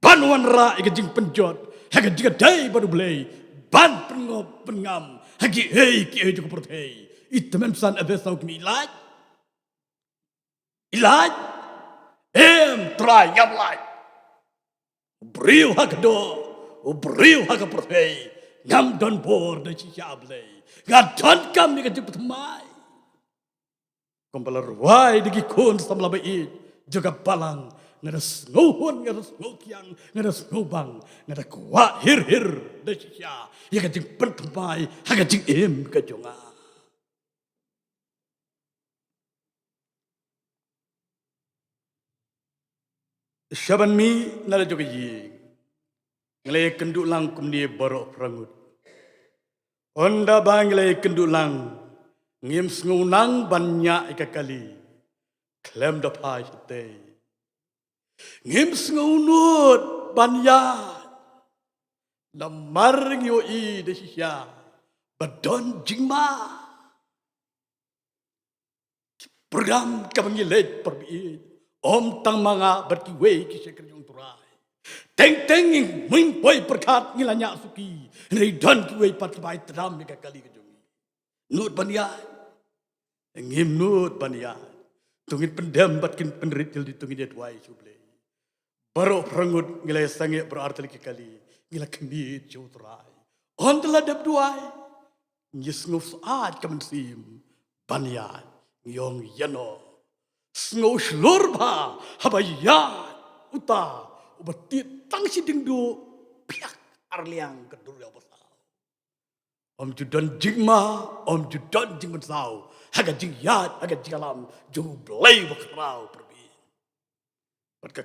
ban wanrah ïa ka jingpynjot ha ka jingïadei bad U Blei, ban pynngop pynngam ha kiei kiei jong ka pyrthei. I tymmen basan F S Saw Kmie, i lait? I lait? Em Trai, ngam lait. U briew ha ka doh, u briew ha ka pyrthei, ngam don bor da shisha, Blei. Nga donkam ïa ka jingpynthymmai. Kumba la rwai da ki khun samla baieit jong ka balang, nga da sngewhun, nga da sngewthiang, nga da sngewbang, nga da kwah hir hir da shisha ïa ka jingpynthymmai ha ka jingim ka jong nga. Shaban mih na la jong ka ïing, ngi la ïakynduh lang kumne baroh phra ngut. Ynda ba ngi la ïakynduh lang, ngim sngew nang ban ñiah ïa ka kali khlem da phai shatei. Ngim sngew nud ban ïaid namar ngi ïohi da shisha ba don jingma. Program kaba ngi leit, para baieit, ym tang ma nga bad kiwei ki shakri jong U Trai. Teng teng ngi, ngim poi pyrkhat, ngi la ñiah suki, hynrei don kiwei pat kiba ai tdam ïa ka kali ka jong ngi. Nud ban ïaid? Ngim nud ban ïaid. To ngin pyndem bad kin pynrit ïa lade, to ngin ïa duwai sha U Blei. Baroh phra ngut ngi la ïa sangeh baroh artylli ki kali, ngi la khmih sha U Trai. Ynda la dep duwai, ngi sngew syaid ka mynsiem ban ïaid. Ngi ong, ïano sngew shlur bha haba ïaid uta uba tied tang shi diengduh, phiah arliang ka duriaw basaw. Ym ju don jingma, ym ju don jingmynsaw ha ka jingïaid, ha ka jingïalam jong U Blei uba khraw, para baieit. Bad ka,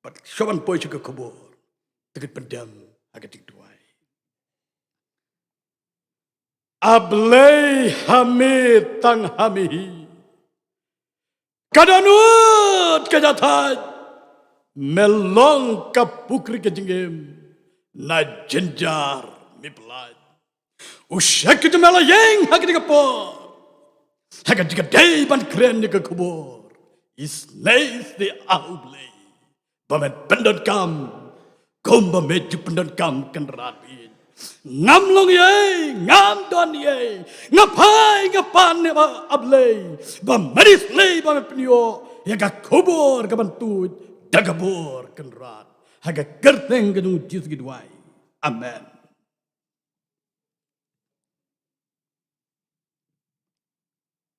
bad shuwa ban poi sha ka khubor, to ngin pyndem ha ka jingduwai. A Blei, ha me tang ha me hi ka dohnud ka jingthait, me long ka pukri ka jingim, na jynjar me pyllait. U Shakri jong me la ïeng ha kane ka por, ha ka jingïadei ban kren ïa ka khubor. Isynei isynei, ah U Blei, ba men pyndonkam kumba me ju pyndonkam Kynrad baieit. Ngam long ei ei, ngam don ei ei, nga phai nga pan ïa me, ah Blei, ba men isynei ba men pynïoh ïa ka khubor kaban tuid da ka bor Kynrad. Ha ka kyrteng ka jong U Jisu ngi duwai. Amen.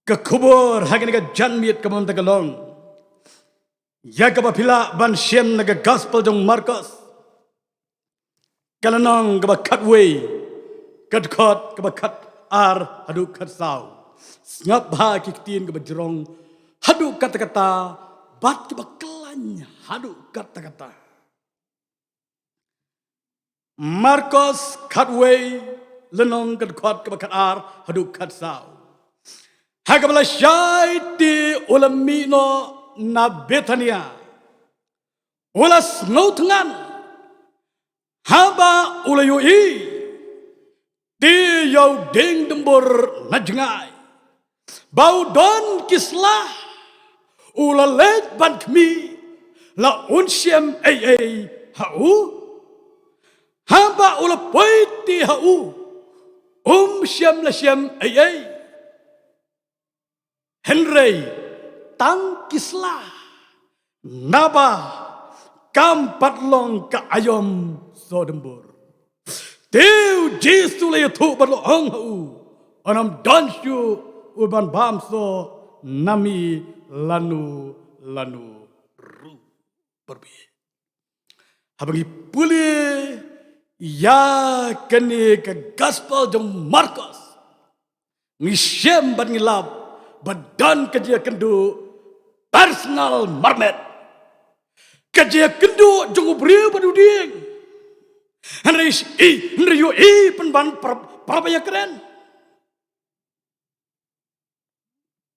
Ka khubor ha kane ka janmiet ka mut ka long, ïa kaba phi lah ban shem na ka Gospel jong u Markos, ka lynnong kaba khatwei, ka dkhot kaba khatar haduh khatsaw. Sngap bha ki ktien kaba jrong haduh katta katta bad kiba khlaiñ haduh katta katta. Markos khatwei, lynnong ka dkhot kaba khatar haduh khatsaw. Ha kaba lashai te u la mih noh na Bethania, u la sngewthngan haba u la ïohi te ïa u dieng dumbur na jngai ba u don ki sla. U la leit ban khmih la un shem ei ei ha u. Haba u la poi te ha u, um shym la shem ei ei. Hynrei tang ki sla, naba kam pat long ka aïom sohdumbur. Te U Jisu u la ïathuh bad u la ong ha u, yn ym don shuh uban bam soh na me lano lano ruh. Parbi, haba ngi pule ïa kane ka gospel jong u Markos, ngi shem bad ngi lap ba don ka jingïakynduh personal marmet, ka jingïakynduh jong u briew bad u dieng. Hynrei i, hynrei ïohi pynban para, para ba ïakren.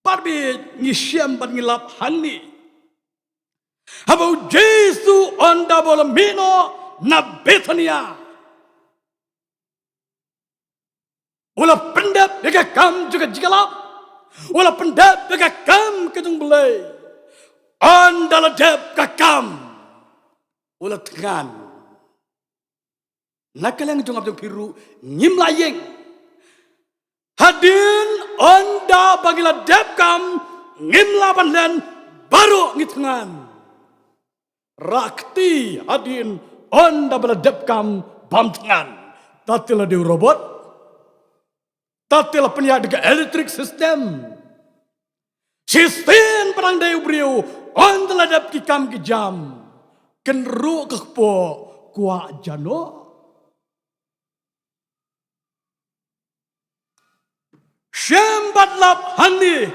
Parbi, ngi shem bad ngi lap hangne, haba U Jisu ynda ba u la mih noh na Bethania, u la pyndep ïa ka kam jong ka jingïalap, u la pyndep ïa ka kam ka jong U Blei. Ynda la dep ka kam, u la thngan. Na ka liang jong nga jong phi ruh ngim lah ïeng. Hadien ynda ba ngi la dep kam, ngim lah ban len, baroh ngi thngan. Rah kti hadien ynda ba la dep kam bym thngan. Te te la dei u robot, te te la pynïaid da ka electric system. Shisien pat dang dei u briew, ynda la dep ki kam ki jam, kynruh ka kpoh, kwah jano. Shem bad lap hangne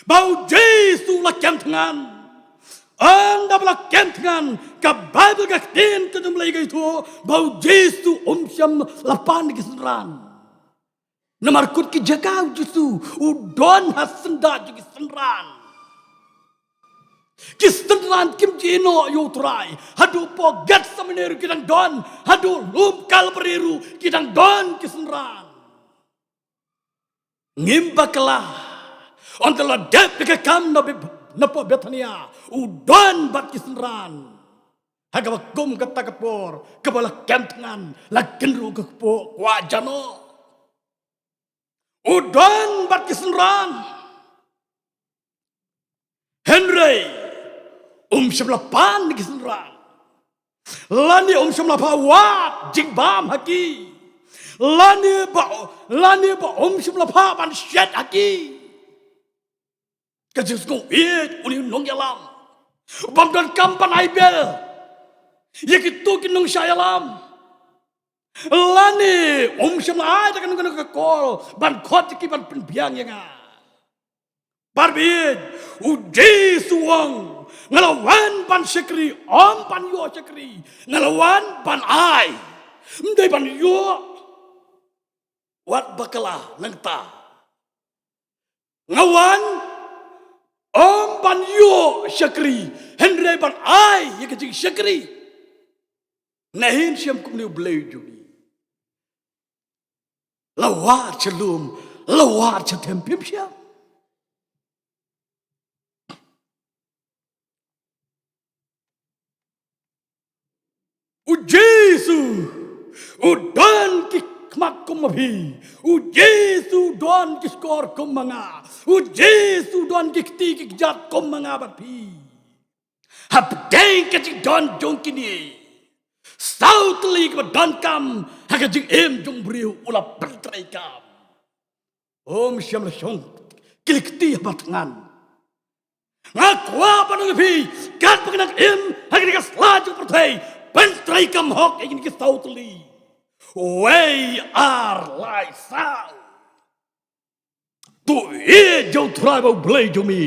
ba U Jisu u la kem thngan. Ynda ba la kem thngan, ka Baibl, ka ktien ka jong U Blei ka ïathuh ba U Jisu um shym la pan ki synran. Namar kut ki jaka U Jisu u don ha syndah jong ki synran. Ki synran kim ju ïehnoh ïa U Trai. Haduh poh Gethsemane ruh ki dang don. Haduh lum Kalbari ruh ki dang don ki synran. Ngim bakla. Ynda la dep ïa ka kam na Be-, na poh Bethania, u don bad ki synran. Ha kaba kum kata ka por, kaba la kem thngan, la kynruh ka kpoh, kwah jano. U don bad ki synran. Hynrei um shym la pan ki synran. Lane um shym la phah wad jingbam ha ki. Lane ba, lane ba um shym la phah ban shet ha ki. Ka jingsngew ïeit une u nongïalam, bym don kam ban ai bel ïa kito ki nongshah ïalam. Lane um shym la ai da kano kano ka kol ban khot ïa ki ban pynbiang ïa nga. Parbi, U Jisu u ong, nga la wan ban shakri, ym ban ïoh shakri. Nga la wan ban ai, ym dei ban ïoh. Wat bakla nangta. Nga wan ym ban ïoh shakri, hynrei ban ai ïa ka jingshakri. Ngi shem kumne U Blei jong ngi. La wad sha lum, la wad sha them, phim shem. U Jisu u don ki khmat kum ma phi. U Jisu u don ki shkor kum ma nga. U Jisu u don ki kti ki kjat kum ma nga bad phi. Hapdeng ka jingdon jong kine saw tylli kiba donkam ha ka jingim jong u briew, u la pyntreikam. Um shym la shong kylli kti haba thngan. Nga kwah ban ong ïa phi, katba ngi nang im ha kane ka sla jong ka pyrthei, pyntreikam hok ïa kine ki saw tylli. Wei ar lai saw. To ïeit ïa U Trai bad U Blei jong me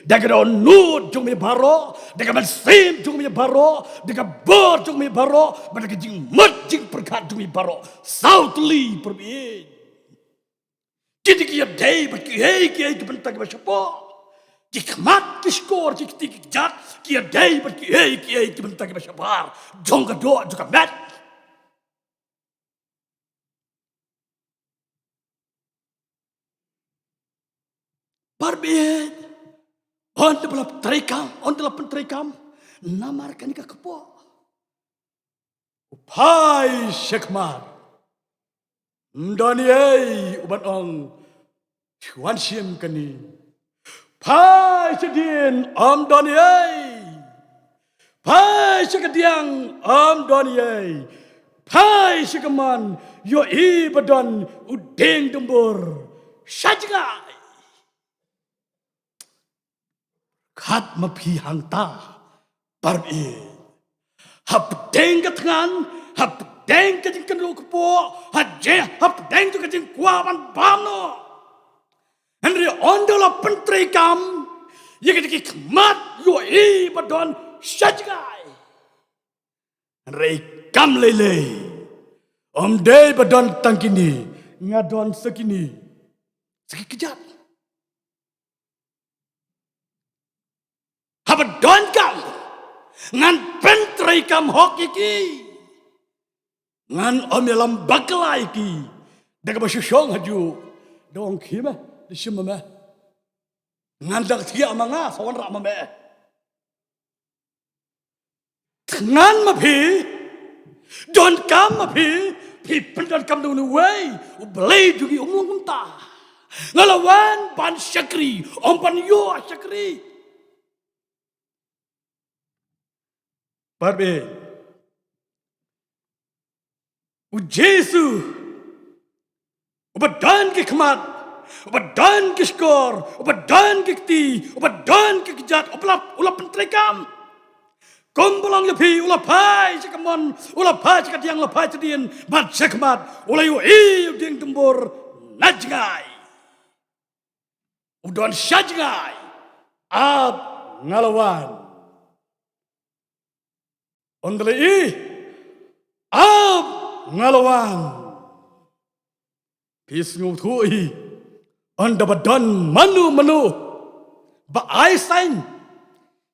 da ka dohnud jong me baroh, da ka mynsiem jong me baroh, da ka bor jong me baroh, bad da ka jingmut jingpyrkhat jong me baroh. Saw tylli, parbi. Kine ki ïadei bad kiei kiei ki bynta kiba shapoh. Ki khmat, ki shkor, ki kti, ki kjat, ki ïadei bad kiei kiei ki bynta kiba shabar jong ka doh jong ka met. Parbi, ynda ba la pyntreikam, ynda la pyntreikam namar kane ka kpoh, u phai shakhmat. Ym don ei uban ong, shu wan shim kane. Phai shadien, ym don ei. Phai sha kadiang, ym don ei. Phai sha kamon, ïohi ba don u dieng dumbur sha jngai. Kat ma phi hangta, parabangeit. Hapdeng ka thngan, hapdeng ka jingkynduh kpoh, ha je, hapdeng jong ka jingkwah ban bam noh. Hynrei ynda la pyntreikam ïa ka jingkhmat, ïohi ba don sha jngai. Hynrei kam lei lei, ym dei ba don tang kine, nga don sa kine, sa ki kjat. Haba donkam, ngan pyntreikam hok ïa ki. Ngan ym ïalam bakla ïa ki da kaba shu shong hajuh, da ong khie me, da shim ma me. Ngan dang thiah ma nga, sa wanrah ma me. Thngan ma phi, donkam ma phi, phi pyndonkam da une uwei, U Blei jong ngi um long kumta. Nga la wan ban shakri, ym ban ïoh shakri. Parabangeit. U Jisu, uba don ki khmat, uba don ki shkor, uba don ki kti, uba don ki kjat, u la, u la pyntreikam. Kumba long ïa phi, u la phai sha kamon, u la phai sha kadiang, u la phai shadien, bad sha khmat, u la ïohi u dieng dumbur na jngai. U don sha jngai. Ap, nga la wan. Ynda la ïohi, ap, nga la wan. Phi sngewthuh hi, ynda ba don mano mano ba ai sign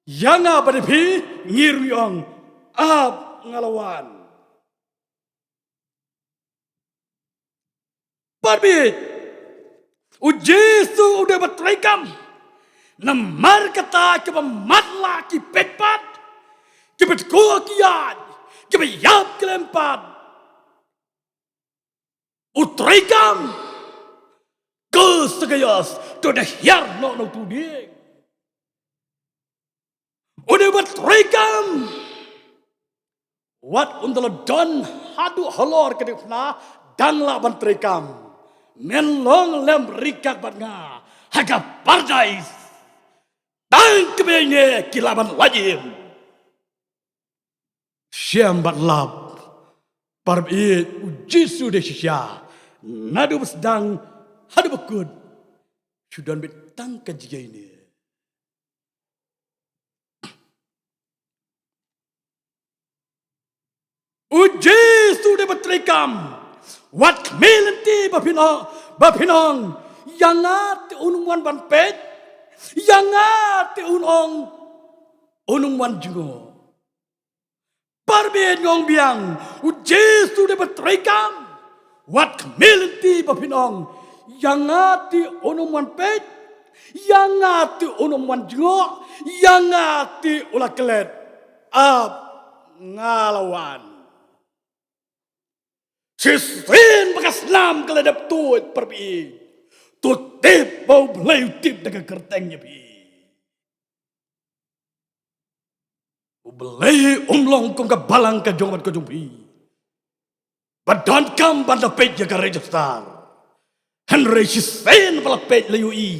ïa nga bad ïa phi, ngi ruh ngi ong, ap, nga la wan. Parabangeit, u Jisu u dei ba treikam. Namar kata kiba matlah ki peit pat, kiba tkuh ki ïaid, kiba ïap ki lem pat. U treikam. Ko Sakaios, to da hiar noh na utu u dieng. U dei ba treikam. Wat ynda la don haduh halor ka diengphna, dang lah ban treikam. Men long lem ryngkat bad nga ha ka Paradais. Tang kaba ïaineh ki lah ban lait im. Shem bad lap, parabangeit, u Jisu dei shisha, naduh ba sdang haduh ba kut, shu don beit tang ka jingïaineh. U Jisu dei ba treikam. Wat khmih lynti ba phin ong, ba phin ong, ïa nga te un ym wan ban peit, ïa nga te un ong, un ym wan jngoh. Parabangeit, nga ong biang, u Jisu dei ba treikam. Wat khmih lynti ba phin ong, ïa nga te un ym wan peit, ïa nga te un ym wan jngoh, ïa nga te u la klet. Ap, nga la wan. Shisien ba ka snam ka la dep tuid, parabangeit, to tip ba U Blei u tip da ka kyrteng ïa phi. U Blei um long kum ka balang ka jong nga bad ka jong phi, ba donkam ban da peit ïa ka register. Hynrei shisien ba la peit, la ïohi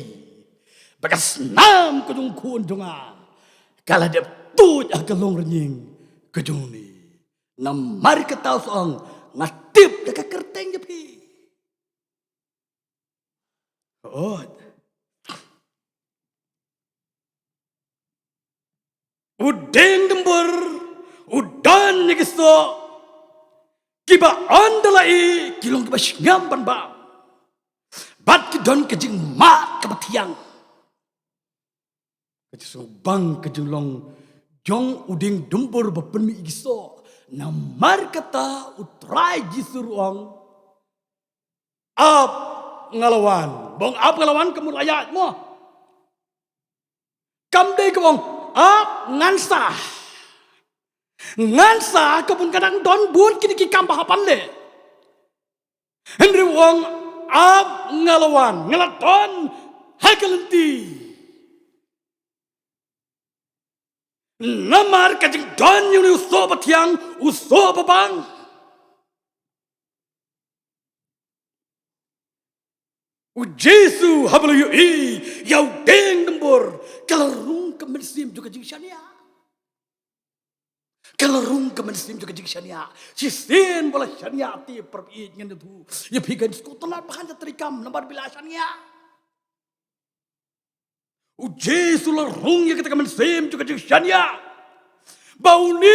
ba ka snam ka jong u khun jong nga ka la dep tuid ha ka longrynïeng ka jong une. Namar kata u ong, nga tip da ka kyrteng ïa phi. Hooid. U dieng dumbur u don ïa ki soh kiba ynda la ïohi ki long kiba shngaiñ ban bam, bad ki don ka jingmad kaba thiang. Ka jingsngewbang ka jinglong jong u dieng dumbur ba pynmih ïa ki soh. Namar kata u Trai Jisu ruh u ong, ap, nga la wan. Ba ong ap, nga la wan, ka mut la ïaid mo. Kam dei ka ba ong ap, ngan sah. Ngan sah ka mut ka dang don bun kine ki kam ba hap ban leh. Hynrei u ong ap, nga la wan, nga la don ha ka lynti. Namar ka jingdon ïa une u soh bathiang, u soh babang. U Jisu haba la ïohi ïa u dieng dumbur, ka la rung ka mynsiem jong ka jingshaniah. Ka la rung ka mynsiem jong ka jingshaniah. Shisien ba la shaniah te, para baieit, ngan ïathuh ïa phi, kan sngewtynnat bha ïa ka treikam namar ba la shaniah. U Jisu la rung ïa kata ka mynsiem jong ka jingshaniah, ba une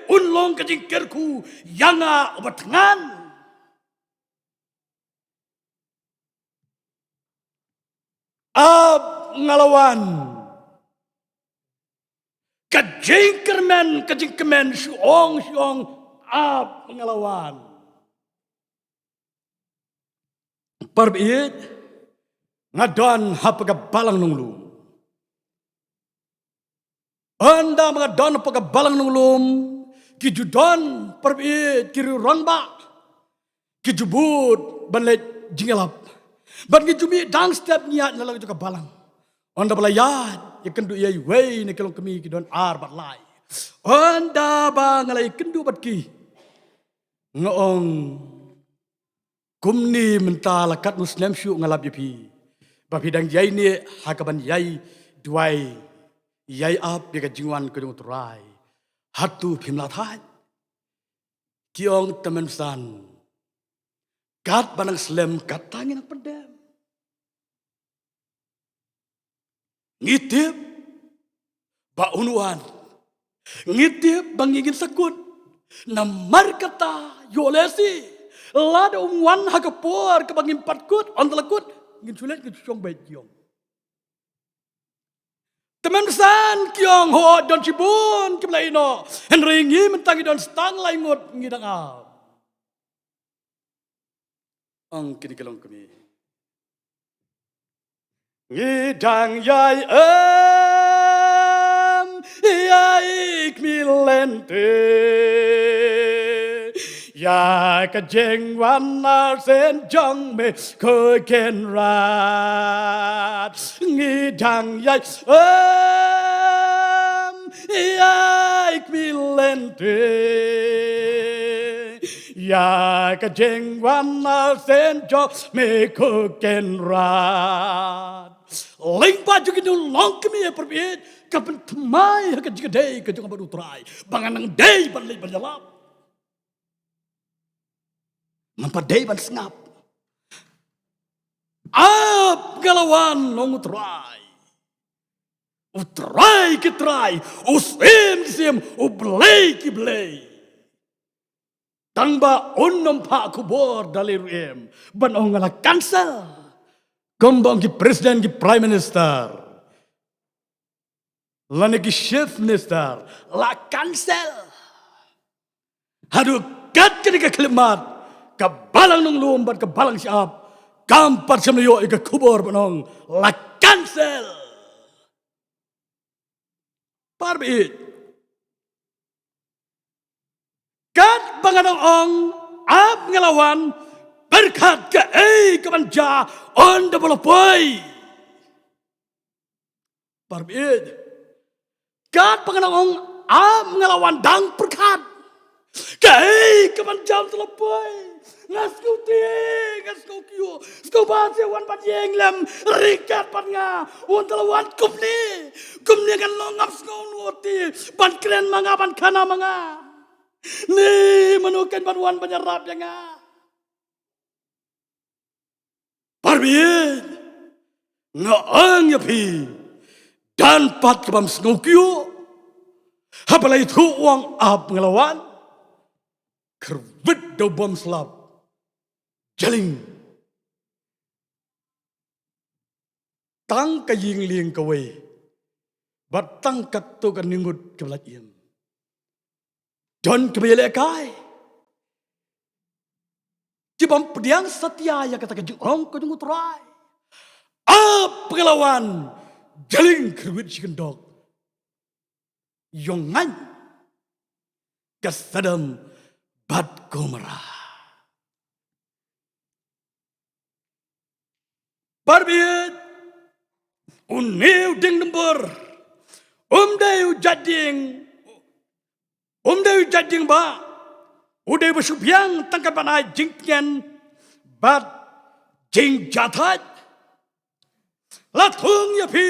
un long ka jingkyrkhu ïa nga uba thngan. Ap, nga la wan. Ka jingkyrmen, ka jingkmen, shu ong, shu ong, Ap, nga la wan. Para baieit, nga don ha ka balang nonglum. Ynda ba nga don ha ka balang nonglum, ki ju don, para baieit, ki riew rangbah, ki ju bud ban leit jingïalap. Bad ngi ju mih dang step, ngi ïaid na la jong ka balang. Ynda ba la ïaid, ïakynduh ïa iwei na ki longkmie, ki don ar bad lai. Ynda ba nga la ïakynduh bad ki, nga ong, kumne mynta la katno snem shuh nga lap ïa phi ba phi dang ïaineh ha kaban ïai duwai, ïai ap ïa ka jingwan ka jong U Trai. Hato phim lah thait? Ki ong, tymmen basan, katba nang slem katta ngin nang pyndem. Ngi tip ba un wan. Ngi tip ba ngi ngin sa kut. Namar kata, ïoh lehse lada um wan ha ka por kaba ngim pat kut, ynda la kut, ngin shu leit, ngin shu shong beit, ki ong. Tymmen basan, ki ong, hooid, don shibun kiba la ïehnoh, hynrei ngi mynta ngi don sa tang lai ngut ngi dang ap. Ong kine ki longkmie, ngi dang ïai em, ïai khmih lynti ïa ka jingwan arsien jong Me Kynrad. Ngi dang ïai em, ïai khmih lynti ïa ka jingwan arsien jong Me Kynrad. Lyngba jong kine ki longkmie, para baieit, ka pynthymmai ha ka jingïadei ka jong nga bad U Trai ba ngan nang dei ban leit ban ïalap. Ngam pat dei ban sngap. Ap, nga la wan, ong U Trai. U Trai ki trai, U Syiem ki syiem, U Blei ki blei. Tang ba un ym phah khubor da lade ruh em ban ong nga la cancel. Kumba ong ki president, ki prime minister, lane ki chief minister, la cancel. Haduh kat kane ka khyllipmat, ka balang nonglum bad ka balang shyiap kam pat shym la ïoh ïa ka khubor ban ong la cancel. Para baieit, katba nga dang ong, Ap, nga la wan, pyrkhat kaei kaban jia ynda ba la poi. Para baieit, katba nga dang ong, Ap, nga la wan, dang pyrkhat kaei kaban jia ynda la poi. Nga sngewthuh, nga sngewkyiuh, sngewbha shuh wan ban ïeng lem ryngkat bad nga ynda la wan. Kumne, kumne ngan long, ngam sngewthuh ban kren ma nga, ban khana ma nga. Ni mano kan ban wan ban ïarap ïa nga? Para baieit, nga ong ïa phi, don pat ka bym sngewkyiuh haba la ïathuh u ong Ap, nga la wan. Kyrwit da u bym slap, jylliew. Tang ka ïing lieng kawei bad tang katto katne ngut kiba la ïeng. Don kiba ïalehkai, ki bym pdiang satia ïa kata ka jingong ka jong U Trai. Ap, nga la wan, jylliew, kyrwit shi kyndok. Ïong ngaiñ ka Sodom bad Gomorrah. Para baieit, une u dieng dumbur, Um dei u jait dieng, um dei u jait dieng ba, u dei ba shu biang tang katba ai jingtngen bad jingjahthait. La thung ïa phi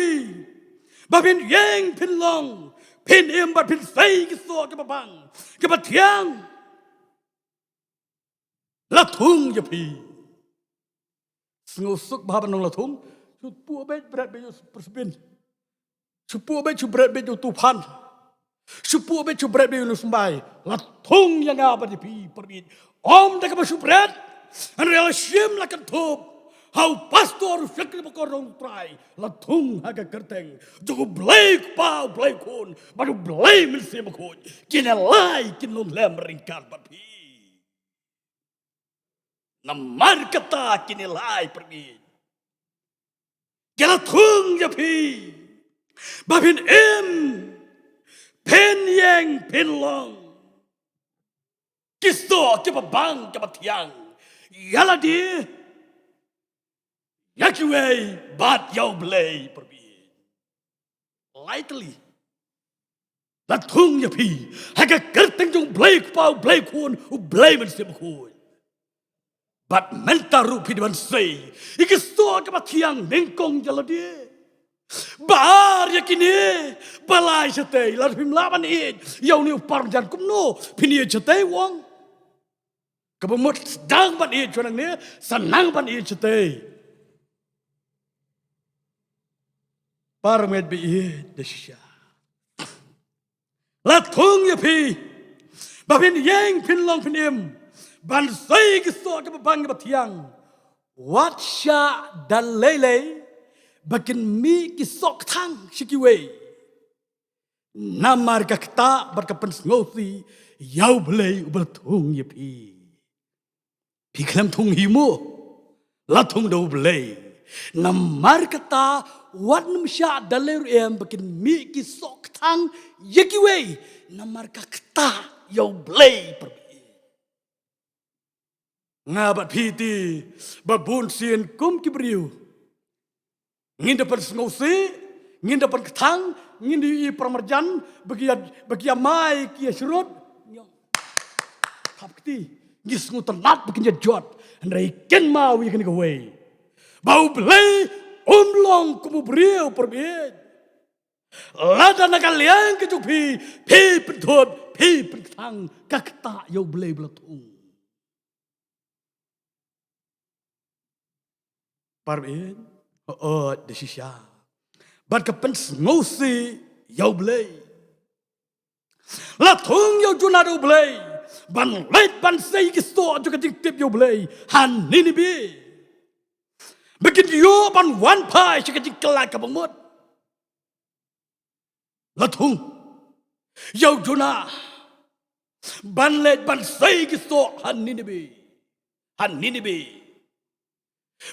ba phin ïeng phin long, phin im bad phin sei ki soh kiba bang kiba thiang. La thung ïa phi. Sngewsuk bha ban long la thung. Shu pur beit bret beit ïa u pyrspin. Shu pur beit shu bret beit ïa u tuphan. Shu pur beit shu bret beit ïa u symbai. La thung ïa nga bad ïa phi pyrmit. Ym da kaba shu bret. Hynrei la shim la kynthup ha u pastor u shakri bakordor u Trai. La thung ha ka kyrteng jong u Blei Kpa, u Blei Khun bad u Blei Mynsiem Bakhuid. Kine lai kin long lem ryngkat bad phi. Namar kata kine lai pyrmit ki la thung ïa phi ba phin im, phin ïeng phin long ki soh kiba bang kiba thiang ïa lade, ïa kiwei bad ïa u Blei pyrmit. Lightly. La thung ïa phi ha ka kyrteng jong u Blei Kpa, u Blei Khun, u Blei Mynsiem Bakhuid. Bad mynta ruh phi dei ban sei ïa ki soh kiba thiang nyngkong ïa lade. Ba ar ïa kine ba lai shatei, lada phim lah ban ïeit ïa une u parjan kumno phin ïeit shatei u ong. Kaba mut sdang ban ïeit shuwa nangne, sa nang ban ïeit shatei. Para met ba ïeit da shisha. La thung ïa phi ba phin ïeng phin long phin im ban sei ki soh kiba bang kiba thiang. Wat shah da lei lei ba kin mih ki soh kthang sha kiwei. Namar ka ktah bad ka pynsngewsih ïa u Blei uba la thung ïa phi. Phi khlem thung hi mo, la thung da u Blei. Namar kata wat nym shah da lei ruh em ba kin mih ki soh kthang ïa kiwei. Namar ka ktah ïa u Blei pyrmit. Nga bad phi te ba bun sien kum ki briew ngin da pynsngewsih, ngin da pynkthang, ngin da ïohi para marjan ba ki ïa, ba ki ïa mai ki ïa shrut. Thap kti, ngi sngewtynnat ba kin ïa jot. Hynrei kynmaw ïa kane kawei, ba u Blei um long kum u briew pyrmit. Lada na ka liang ka jong phi phi pynthut, phi pynkthang, ka ktah ïa u Blei ba la thung. Parabangeit, hooid da shisha. Bad ka pynsngewsih ïa u Blei. La thung ïa u Jonah da u Blei ban leit ban sei ki soh jong ka jingtip ïa u Blei ha Nineveh, ba kin ïoh ban wan phai sha ka jingkylla kaba mut. La thung ïa u Jonah ban leit ban sei ki soh ha Nineveh, ha Nineveh,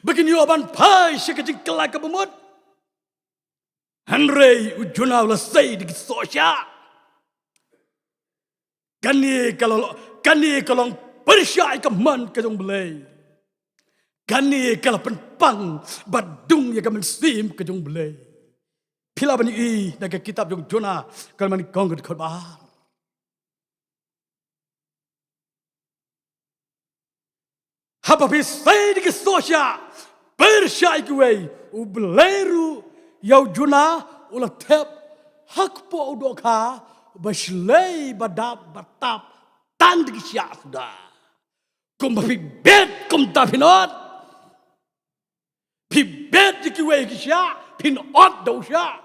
ba kin ïoh ban phai sha ka jingkylla kaba mut. Hynrei u Jonah u la sei da ki soh shah. Kane ka long, kane ka long pyrshah ïa ka mon ka jong u Blei. Kane ka la pynpang bad dung ïa ka mynsiem ka jong u Blei. Phi lah ban ïohi na ka kitab jong u Jonah ka lynnong kong ka dkhot ba ar. Haba phi sei da ki soh shah, pyrshah ïa kiwei, u Blei ruh ïa u Jonah u la thep ha kpoh u dohkha ba shlei ba dap ba tap tang da ki shah suda. Kumba phi bet kumta phin ot. Phi bet ïa kiwei ki shah, phin ot da u shah.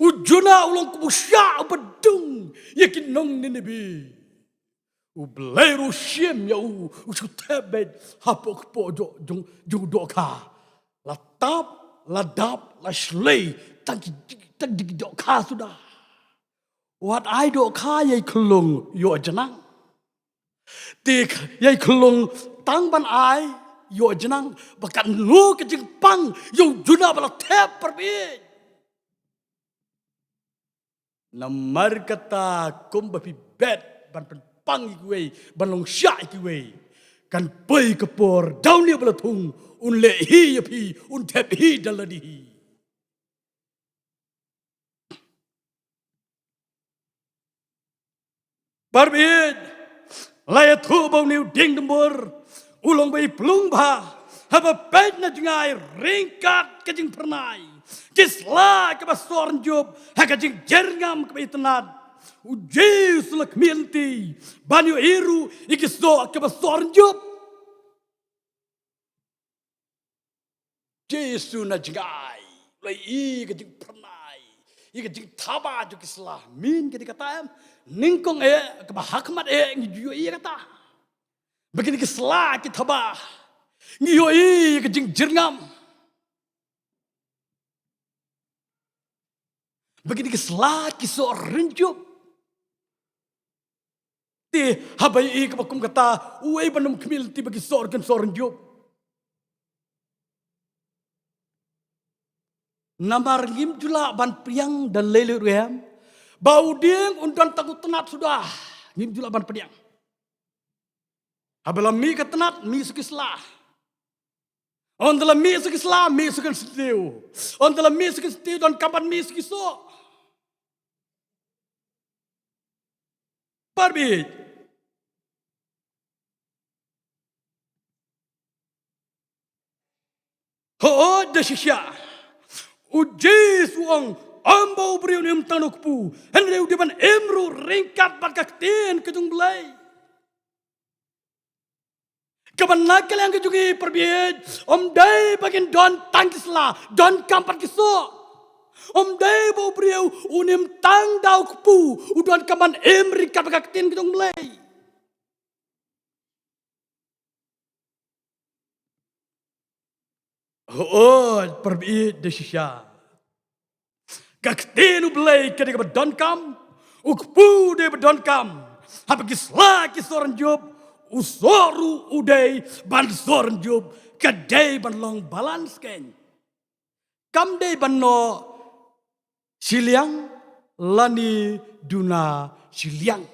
U Jonah u long kum u shah uba dung ïa ki nong Nineveh. U Blei ruh u shim ïa u, u shu thep beit hapoh kpoh jong, jong, jong u dohkha. La tap, la dap, la shlei tang ki, tang da ki dohkha suda. Wat ai dohkha ïa i khyllung ïoh jnang. Te ïa i khyllung tang ban ai ïoh jnang, ba katno ka jingpang ïa u Jonah ba la thep pyrshah. Namar kata kumba phi bet ban pynpang ïa kiwei ban long shah ïa kiwei, kan poi ka por da une ba la thung un leh hi ïa phi, un thep hi da lade hi. Parabangeit, la ïathuh ba une u dieng dumbur u long ba i plung bha haba peit na jngai ryngkat ka jingphyrnai. Ki sla kiba soh rynjup ha ka jingjyrngam kaba itynnad. U Jisu la khmih lynti ban ïohi ruh ïa ki soh kiba soh rynjup. Jisu na jngai, la ïohi ka jingphyrnai, ïa ka jingthaba jong ki sla. Mynta ka dei kata em, nyngkong eh, kaba ha khmat eh, ngi ju ïohi ïa kata. Ba kine ki sla ki thaba, ngi ïohi ïa ka jingjyrngam. Ba kine ki sla ki soh rynjup. Te haba ïohi kaba kum kata, uei ban ym khmih lynti ba ki soh kin soh rynjup. Namar ngim ju lah ban pdiang da lei lei ruh em ba u dieng un don tang u tnat suda. Ngim ju lah ban pdiang. Haba la mih ka tnat, mih sa ki sla. Ynda la mih sa ki sla, mih sa ki syntiew. Ynda la mih sa ki syntiew, donkam ban mih sa ki soh. Parabangeit. Hooid da shisha. U Jisu u ong, ym ba u briew un im tang na u kpu, hynrei u dei ban im ruh ryngkat bad ka ktien ka jong u Blei. Kaba na ka liang ka jong ngi parabangeit, ym dei ba ngin don tang ki sla, donkam pat ki soh. Ym dei ba u briew un im tang da u kpu, u donkam ban im ryngkat bad ka ktien ka jong u Blei. Hooid, parabangeit da shisha. Ka ktien u Blei ka dei kaba donkam, u kpu u dei ba donkam. Haba ki sla ki soh rynjup, u soh ruh u dei ban soh rynjup, ka dei ban long balance kein. Kam dei ban noh shiliang lane duna shiliang.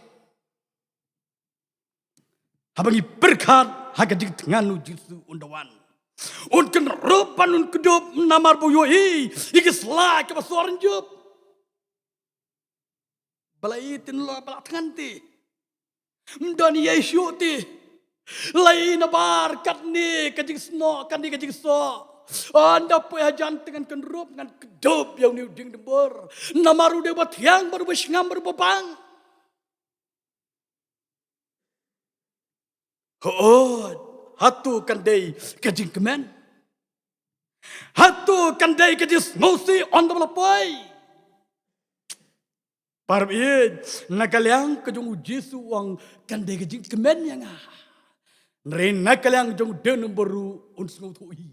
Haba ngi pyrkhat ha ka jingthngan u Jisu un da wan, un kynrup ban un kdup namar ba u ïohi ïa ki sla kiba soh rynjup. Ba la ïohi te, ba la thngan te. Ym don ei ei shuh te. La ïohi nabar katne ka jingsnoh, katne ka jingsoh. Ynda poi hajan te ngan kynrup, ngan kdup ïa une u dieng dumbur. Namar u dei uba thiang, bad uba shngam, bad uba bang. Hooid, hato kan dei ka jingkmen? Hato kan dei ka jingsngewsih ynda ba la poi? Parabangeit, na ka liang ka jong u Jisu u ong kan dei ka jingkmen ïa nga. Hynrei na ka liang jong u dieng dumbur ruh un sngewthuh hi.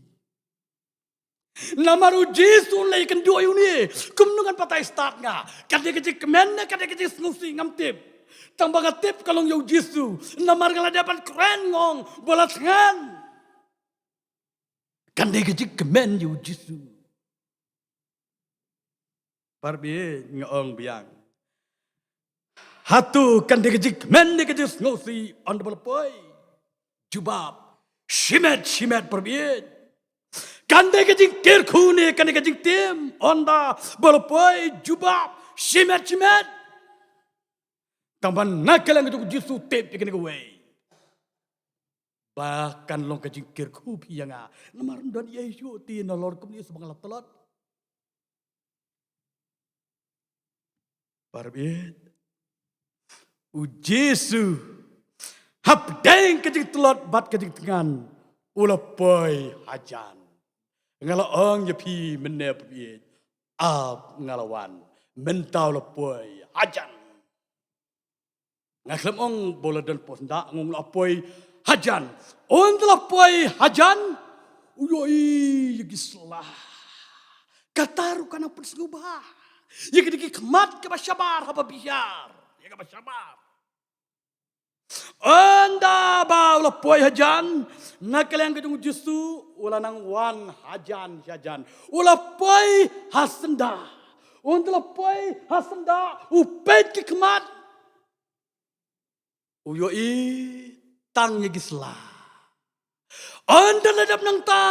Namar u Jisu un leit kynduh ïa une. Kumno ngan batai stad nga? Ka dei ka jingkmen ne ka dei ka jingsngewsih, ngam tip. Tang ba nga tip ka long ïa u Jisu. Namar nga la dep ban kren, nga ong ba la thngan. Kan dei ka jingkmen ïa u Jisu. Parabangeit, nga ong biang. Hato kan dei ka jingkmen ne ka jingsngewsih ynda ba la poi? Jubab, shimet shimet parabangeit. Kan dei ka jingkyrkhu ne kan dei ka jingtim ynda ba la poi? Jubab, shimet shimet. Tang ba na ka liang jong u Jisu u tip ïa kane kawei ba kan long ka jingkyrkhu phi ïa nga. Namar ym don ei ei shuh te nalor kumne sa ba nga la tlot. Parabangeit, u Jisu hapdeng ka jingtlot bad ka jingthngan u la poi hajan. Nga la ong ïa phi mynne parabangeit, ap nga la wan. Mynta u la poi hajan. Nga khlem ong ba u la don pos nda, nga ong u la poi hajan. Ynda la poi hajan, u ïohi ïa ki sla. Kata ruh ka nang pynsngewbha ïa kine ki khmat kiba shabar haba biar ïa kaba shabar. Ynda ba u la poi hajan, na ka liang ka jong u Jisu u la nang wan hajan sha jan. U la poi ha syndah. Ynda la poi ha syndah, u peit ki khmat. U ïohi tang ïa ki sla. Ynda la dep nangta,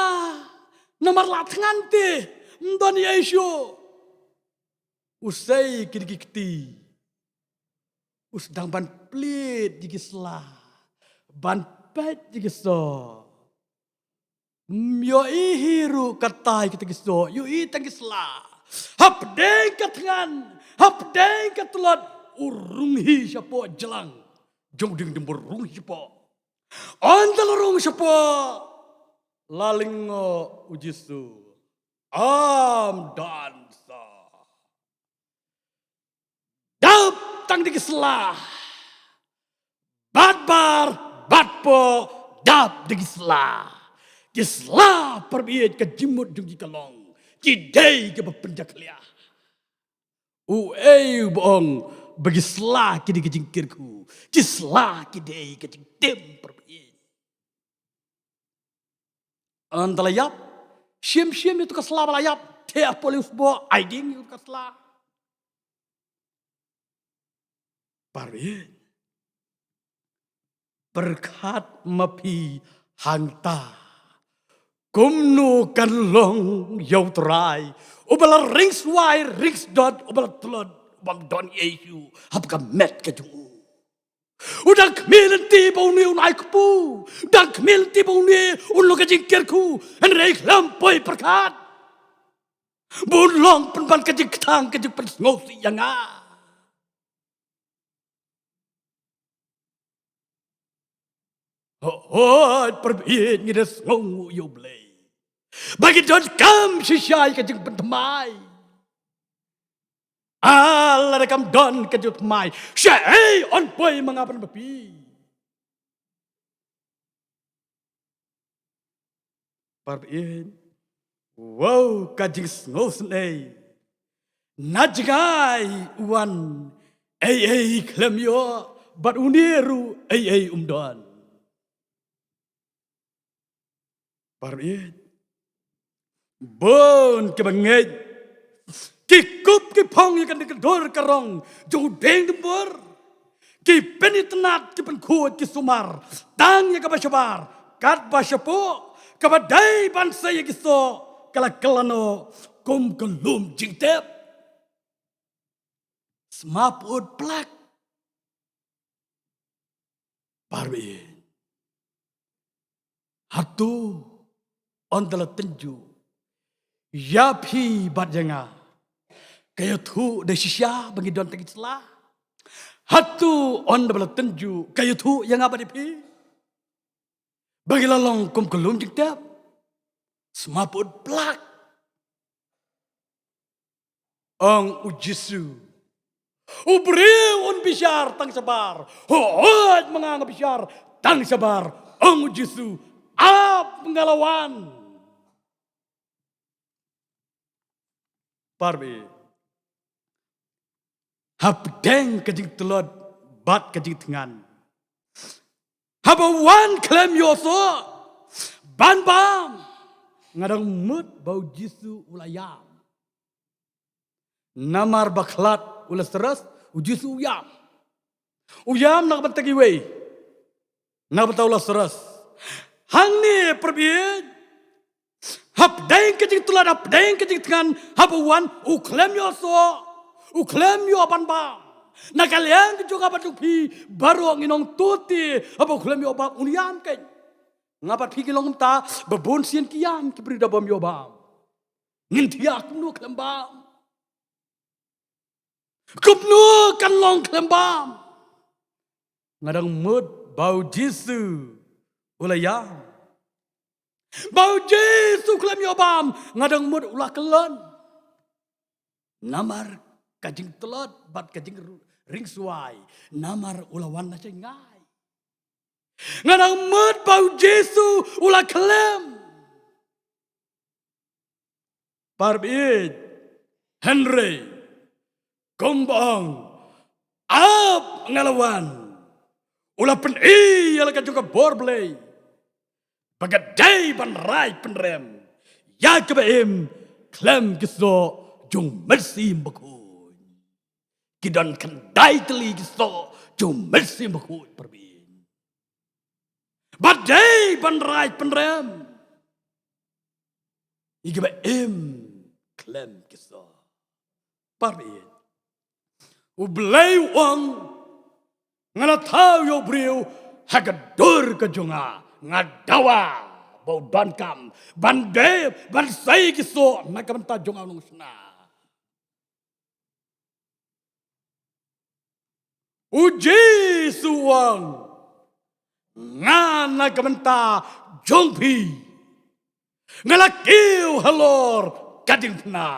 namar la thngan te, ym don ei ei shuh. U sei kine ki kti. U sdang ban plied ïa ki sla, ban peit ïa ki soh. Ym ïohi hi ruh katta ïa kita ki soh, ïohi tang ki sla. Hapdeng ka thngan, hapdeng ka tlot, u rung hi shapoh jlang jong u dieng dumbur, rung hi shapoh. Ynda la rung shapoh, la lyngngoh u Jisu, "Ym don soh." Dap tang da ki sla. Bad bar, bad poh, dap da ki sla. Ki sla, para baieit, ka jingmut jong ki ka long, ki dei kiba pynjakhlia. Uei uba ong ba ki sla ki dei ka jingkyrkhu? Ki sla ki dei ka jingtim, para baieit. Ynda la ïap, shim shim ïa uto ka sla ba la ïap, theh hapoh lynti u sboh, ai dieng ïa uto ka sla. Para baieit, pyrkhat ma phi hangta, kumno kan long ïa U Trai uba la ringswai ringsdot, uba la tlot, uba ym don ei ei shuh ha ka met ka jong u. U dang khmih lynti ba une un ai kpu. U dang khmih lynti ba une un long ka jingkyrkhu. Hynrei khlem poi pyrkhat ba un long pynban ka jingkthang, ka jingpynsngewsih ïa nga. Hooid, para baieit, ngi da sngewnguh ïa U Blei ba ngi donkam shisha ïa ka jingpynthymmai. Ah, lada kam don ka jingpynthymmai, shaei yn poi ma nga bad ma phi? Para baieit, wow, ka jingsngewsynei. Na jngai u wan, ei ei khlem ïoh, bad une ruh ei ei um don. Para baieit, bun kiba ngeit, ki kup ki phong ïa kane ka dur ka rong jong u dieng dumbur. Ki pynitynnad, ki pynkhuid, ki sumar tang ïa kaba shabar, katba shapoh kaba dei ban sei ïa ki soh ka la kylla noh kum ka lum jingtep. Sma pyut plak. Para baieit, hato ynda la tynjuh ïa phi bad ïa nga, ka ïathuh da shisha ba ngi don tang ki sla? Hato ynda ba la tynjuh ka ïathuh ïa nga bad ïa phi ba ngi la long kum ka lum jingtep? Sma pyut plak. Ong u Jisu, u briew un bishar tang shabar. Hooid, ma nga nga bishar tang shabar, ong u Jisu, ap nga la wan. Para baieit, hapdeng ka jingtlot bad ka jingthngan, haba wan khlem ïoh soh ban bam, nga dang mut ba u Jisu u la ïam. Namar ba khlad u Lasarus, u Jisu u ïam. U ïam na ka bynta kiwei? Na ka bynta u Lasarus. Hangne, para baieit, hapdeng ka jingtlot, hapdeng ka jingthngan, haba wan u khlem ïoh soh, u khlem ïoh ban bam. Na ka liang ka jong nga bad jong phi baroh ngin ong, to te haba u khlem ïoh bam un ïam kein. Nga bad phi ngi long kumta, ba bun sien ki ïam ki briew da bym ïoh bam. Ngin thiah kumno khlem bam? Kumno kan long khlem bam? Nga dang mut ba u Jisu u la ïam. Ba u Jisu khlem ïoh bam, nga dang mut u la kyllon. Namar ka jingtlot bad ka jingringswai, namar u la wan na jngai. Nga dang mut ba u Jisu u la khlem. Para baieit, hynrei kumba ong, ap nga la wan, u la pyni ïa la ka jong ka bor Blei ba ka dei ban rai pynrem ïa kiba im khlem ki soh jong u Mynsiem Bakhuid. Ki don khyndai tylli ki soh jong u Mynsiem Bakhuid, para baieit. Ba dei ban rai pynrem ïa kiba im khlem ki soh. Para baieit, u Blei u ong, Nga la thaw ïa u briew ha ka dur ka jong nga. Nga dawa ba u donkam ban dep ban sei ki soh na ka bynta jong nga u nongshna. U Jisu u ong, nga na ka bynta jong phi nga la kiew halor ka diengphna.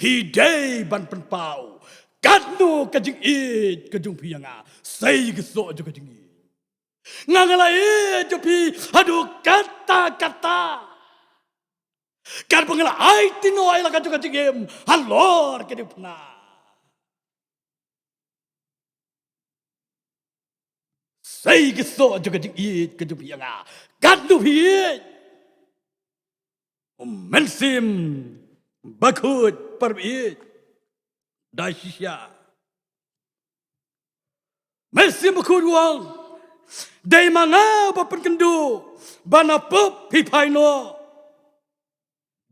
Phi dei ban pynpaw katno ka jingïeit ka jong phi ïa nga. Sei ki soh jong ka jingïeit. Nga nga la ïeit jong phi haduh katta katta. Katba nga la aiti noh ïa la ka jong ka jingim halor ka diengphna. Sei ki soh jong ka jingïeit ka jong phi ïa nga. Katno phi ïeit. U Mynsiem Bakhuid, para baieit, da shisha. Mynsiem Bakhuid u ong, dei ma nga ba pynkynduh ba na pop phi phai noh.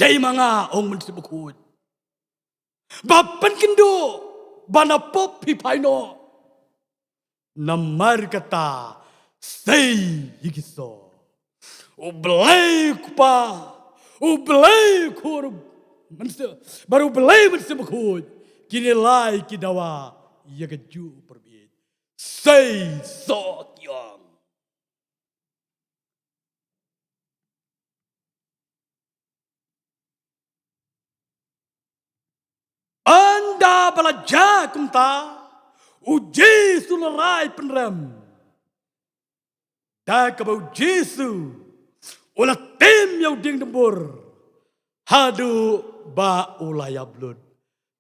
Dei ma nga, ong Mynsiem Bakhuid, ba pynkynduh ba na pop phi phai noh. Namar kata, sei ïa ki soh. U Blei u Kpa, u Blei u Khun, Mynsiem, bad u Blei Mynsiem Bakhuid, kine lai ki dawa ïa ka juh, para baieit. Sei soh, ki ong. Ynda ba la jia kumta, u Jisu u la rai pynrem. Da kaba u Jisu u la tim ïa u dieng dumbur haduh ba u la ïap lut.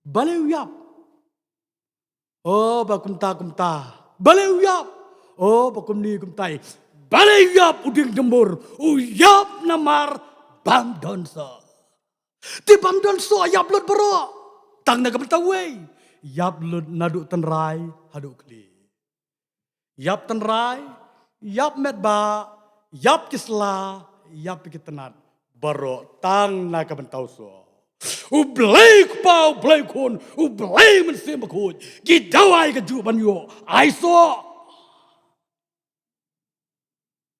Balei u ïap? O, ba kumta kumta. Balei u ïap? O, ba kumne kumtai. Balei u ïap u dieng dumbur? U ïap namar bym don soh. Te bym don soh ïap lut baroh. Tang na ka bynta uwei. Ïap lut naduh tynrai haduh khlieh. Ïap tynrai, ïap metbah, ïap ki sla, ïap ki tnat. Baroh tang na ka bynta u soh. U Blei u Kpa, u Blei u Khun, u Blei Mynsiem Bakhuid, ki dawa ïa ka juh ban ïoh ai soh.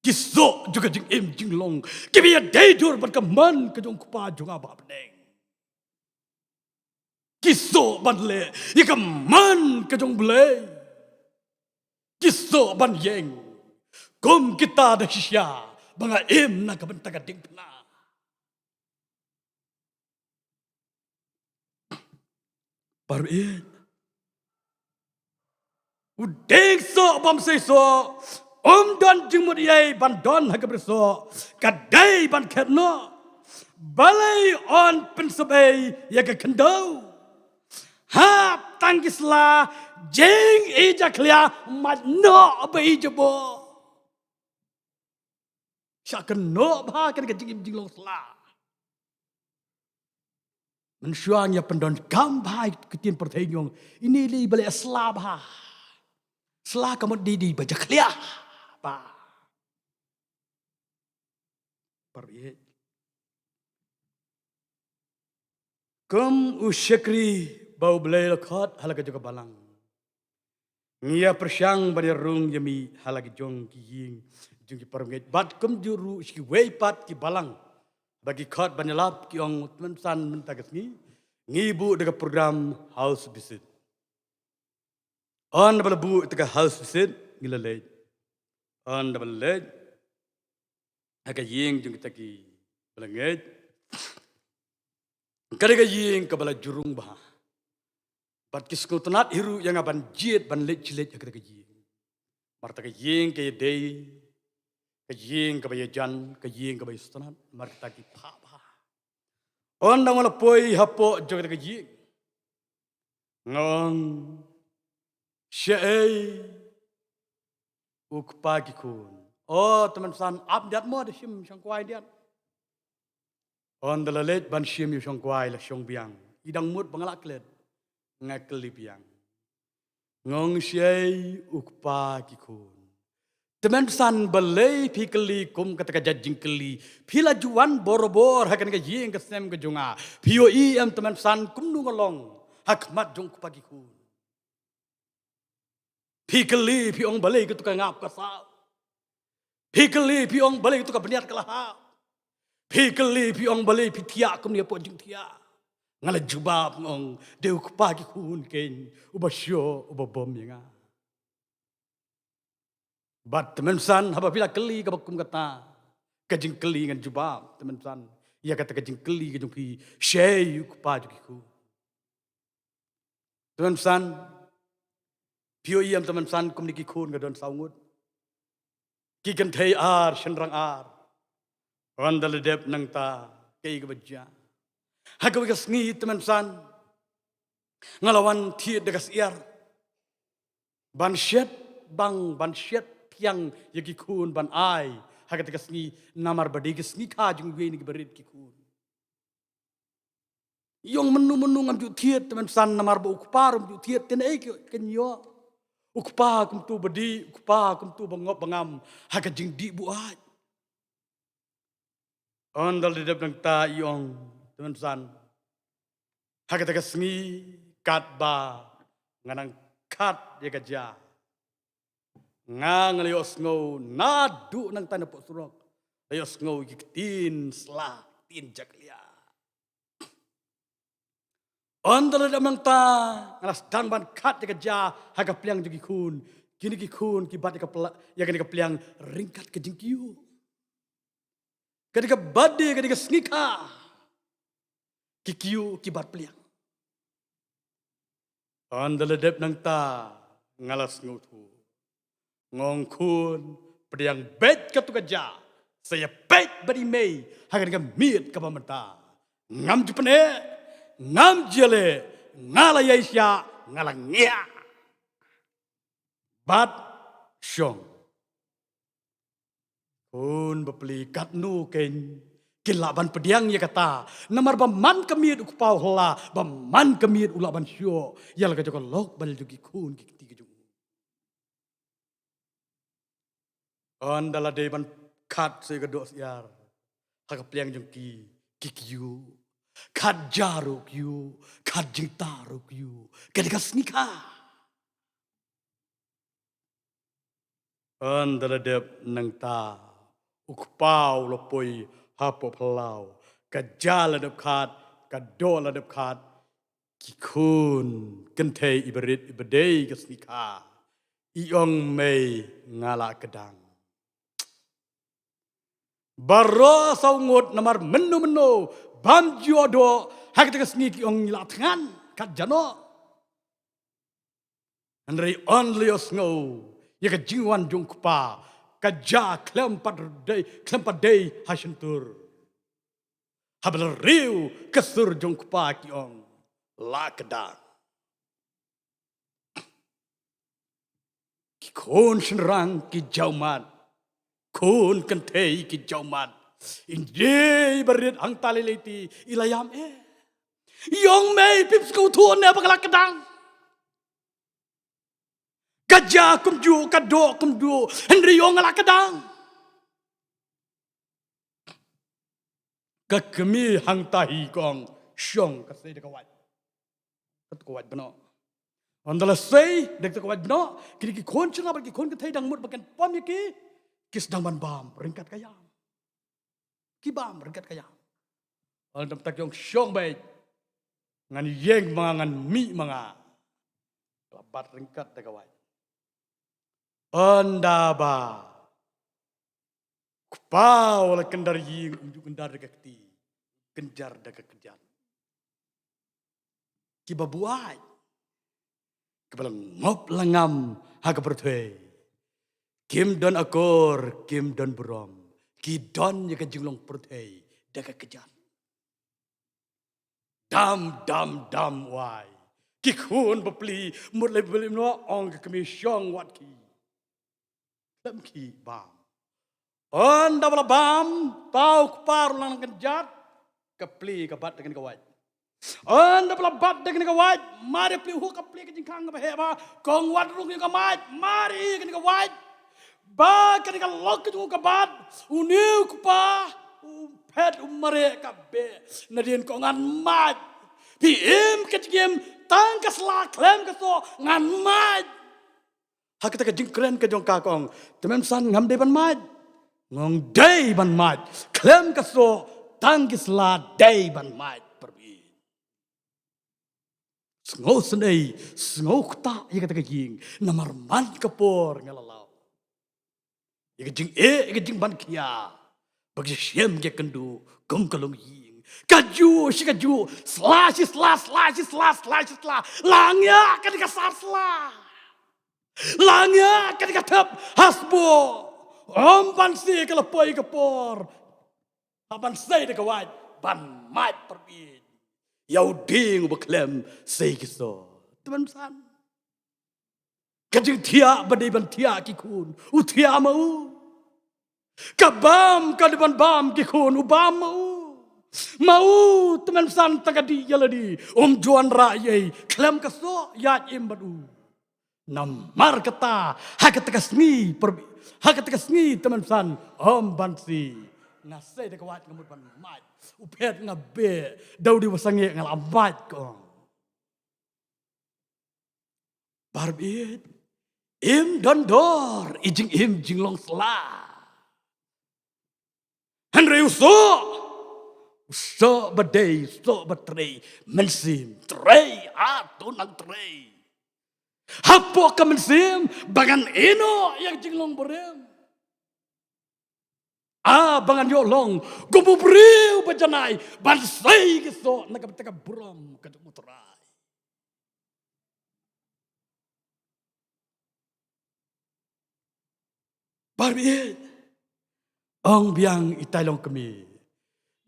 Ki soh jong ka jingim jinglong kiba ïadei dur bad ka mon ka jong u Kpa jong nga ba ha bneng. Ki soh ban leh ïa ka mon ka jong u Blei. Ki soh ban ïeng kum kita da shisha ba nga im na ka bynta ka diengphna. Para baieit, u dieng soh bym sei soh um don jingmut ei ei ban don ha ka bynta soh, ka dei ban khet noh. Balei yn pynsyrwa ïa ka khyndew? Hap tang ki sla, jingïeit jakhlia, mat noh ba ïeit jabor. Shah kynnoh bha kane ka jingim jinglong sla. Mynshuwa ngi ïa pyndonkam bha ïa ka ktien pyrthei ngi ong, ine lei ba leh sla bha. Sla ka mut dei dei ba jakhlia bha. Para baieit, kum u shakri ba U Blei u la khot ha la ka jong ka balang, ngi ïa pyrshang ban ïa rung ïa mih ha la ki jong ki ïing jong ki para bangeit. Bad kumjuh ruh sha kiwei pat ki balang ba ki khot ban ïalap, ki ong, tymmen san mynta ka sngi ngi buh da ka program house visit. Ynda ba la buh ïa ka house visit, ngi la leit. Ynda ba la leit ha ka ïing jong kita kiba la ngeit, ka dei ka ïing kaba la jrong bha. Bad ki sngewtynnat hi ruh ïa nga ban jied ban leit shi leit ha kata ka ïing. Namar kata ka ïing ka ïadei, ka ïing kaba ïajan, ka ïing kaba ïasngewtynnat, namar kata ki phah bha. Ynda nga la poi hapoh jong kata ka ïing, nga ong, shaei u kpa ki khun? O, tymmen san, ap khyndiat mo, da shim shongkwai khyndiat. Ynda la leit ban shim ïa u shongkwai, la shong biang. I dang mut ba nga la klet, nga kylli biang. Nga ong, shaei u kpa ki khun? Tymmen san, balei phi kylli kum kata ka jait jingkylli? Phi la ju wan borabor ha kane ka ïing ka sem ka jong nga. Phi ïohi em tymmen san kumno nga long ha khmat jong u kpa ki khun? Phi kylli phi ong balei katu ka ngap ka sap. Phi kylli phi ong balei katu ka bniat ka la hap. Phi kylli phi ong balei phi thiah kumne hapoh jingthiah. Nga la jubab nga ong dei u kpa ki khun keiñ uba shoh uba bom ïa nga. Bad tymmen san haba phi la kylli kaba kum kata, ka jingkylli ngan jubab tymmen san ïa kata ka jingkylli ka jong phi, shaei u kpa jong ki khun. Tymmen san, phi ïohi em tymmen san kumne ki khun ka don saw ngut. Ki kynthei ar shynrang ar. Ynda la dep nangta kaei kaba jia. Ha kawei ka sngi tymmen san, nga la wan thied da ka syiar ban shet bang ban shet thiang ïa ki khun ban ai ha kata ka sngi, namar ba dei ka sngi kha jong iwei na ki barit ki khun. Ïong mynno mynno ngam ju thied tymmen san namar ba u kpa ruh um ju thied, te naei ka ïoh. U kpa kumtu ba dih, u kpa kumtu ba ngop ba ngam ha ka jingdih buaid. Ynda la dep nangta ïong tymmen san, ha kata ka sngi katba nga nang khat ïa ka jia, nga nga la ïohsngew naduh nangta napoh surok, la ïohsngew ïa ki ktien sla, ktien jakhlia. Ynda la dep nangta nga la sdang ban khat ïa ka jia ha ka pliang jong ki khun. Kine ki khun ki bat ïa ka pla-, ïa kane ka pliang ryngkat ka jingkyiuh. Ka dei kaba dei, ka dei ka sngi kha. Ki kyiuh ki bat pliang. Ynda la dep nangta nga la sngewthuh. Nga ong khun, pdiang beit katu ka jia, sa ïa peit bad i mei ha kane ka miet kaba mynta. Ngam ju pyneh, ngam ju ïaleh, nga la ïaishah, nga la ngiah. Bad shong. Khun bapli, katno keiñ kin lah ban pdiang ïa kata. Namar ba man ka miet u kpa u la, ba man ka miet u lah ban shoh ïa la ka jong ka lok bad la jong ki khun ki kti ka jong u. Ynda la dei ban khat sa ïa ka doh syiar ha ka pliang jong ki, ki kyiuh. Khat jia ruh kyiuh, khat jingtah ruh kyiuh. Ka dei ka sngi kha. Ynda la dep nangta u kpa u la poi hapoh phyllaw. Ka jia la dep khat, ka doh la dep khat. Ki khun kynthei iba rit iba dei ka sngi kha, i ong mei nga la kdang. Baroh saw ngut namar mynno mynno bym ju ïoh doh ha kata ka sngi ki ong ngi la thngan, khat jia noh. Hynrei ynda la ïohsngew ïa ka jingwan jong u kpa, ka jia khlem pat dei, khlem pat dei ha shyntur. Haba la riew ka sur jong u kpa ki ong la kdang. Ki khun shynrang ki jaw mad, khun kynthei ki jaw mad. Ynda i barit hangta lei lei te i la ïam eh. I ong mei, phim sngewthuh ne ba nga la kdang. Ka jia kumjuh, ka doh kumjuh, hynrei i ong nga la kdang. Ka kmie hangta hi ka ong shong, ka sei da ka wait. Kata ka wait ba noh. Ynda la sei da kata ka wait ba noh, kine ki khun shynrang bad ki khun kynthei dang mut ba kin pom ïa ki, ki sdang ban bam ryngkat ka ïam. Ki bam ryngkat ka ïam. Ynda mynta ki ong shong beit, ngan ïeng ma nga, ngan mih ma nga. La bat ryngkat da ka wait. Ynda ba u kpa u la kyndar ïing, um ju kyndar da ka kti, kyndar da ka kjat. Kiba buaid, kiba la ngop la ngam ha ka pyrthei, kim don akor, kim don burom, ki don ïa ka jinglong pyrthei da ka kjat. Dam dam dam wai. Ki khun bapli mut lei bapli, noh ong ka kmie shong wat khie. Khlem khie bam. Ynda ba la bam, tau kpa ruh la nang kynjat, ka plie ka bat da kane ka wait. Ynda ba la bat da kane ka wait, mar ïa plie, huh, ka plie ka jingkhang kaba heh bha, kong wat rung ïa ka mait, mar ïa kane ka wait. Ba kane ka lok ka jong u ka bat, une u kpa u phet u mareh ka beh. Nadien ka ong ngan mait. Phi im ka jingim, tang ka sla khlem ka soh, ngan mait. Ha kata ka jingkren ka jong ka ka ong, tymmen san ngam dei ban mad. Nga ong dei ban mad. Khlem ka soh, tang ki sla dei ban mad. Parabangeit. Sngewsynei, sngewkta ïa kata ka ïing, namar man ka por nga la law ïa ka jingeh, ïa ka jingban khia, ba ka shem ka kynduh kum ka longïing. Kajuh shi kajuh, sla shi sla, sla shi sla, sla shi sla. La ngiah ka dei ka sar sla. La ngiah ka dei ka thep hasbo. Ym ban sei ka la poi ka por. Ha ban sei da ka wait ban mad, parabangeit, ïa u dieng uba khlem sei ki soh. Tymmen san, ka jingthiah ba dei ban thiah ki khun, u thiah ma u. Ka bam ka dei ban bam ki khun, u bam ma u. Ma u, tymmen san, tang ka dih ïa lade, um ju wanrah ei ei khlem ka soh ïaid im bad u. Namar kata, ha kata ka sngi, per-, ha kata ka sngi, tymmen san, ym ban sei. Nga sei da ka wait nga mut ban mad. U phet nga beh, da u dei uba sangeh nga la mad, ka ong. Parabangeit, im don dor i jingim jinglong sla. Hynrei u soh, u soh ba dei, u soh ba trei, mynsiem trei, ah, to nang trei. Hapoh ka mynsiem ba ngan ïehnoh ïa ka jinglong barim. Ah, ba ngan ïoh long kum u briew ba janai ban sei ki soh na ka bynta ka burom ka jong U Trai. Parabangeit, ong biang itai i longkmie,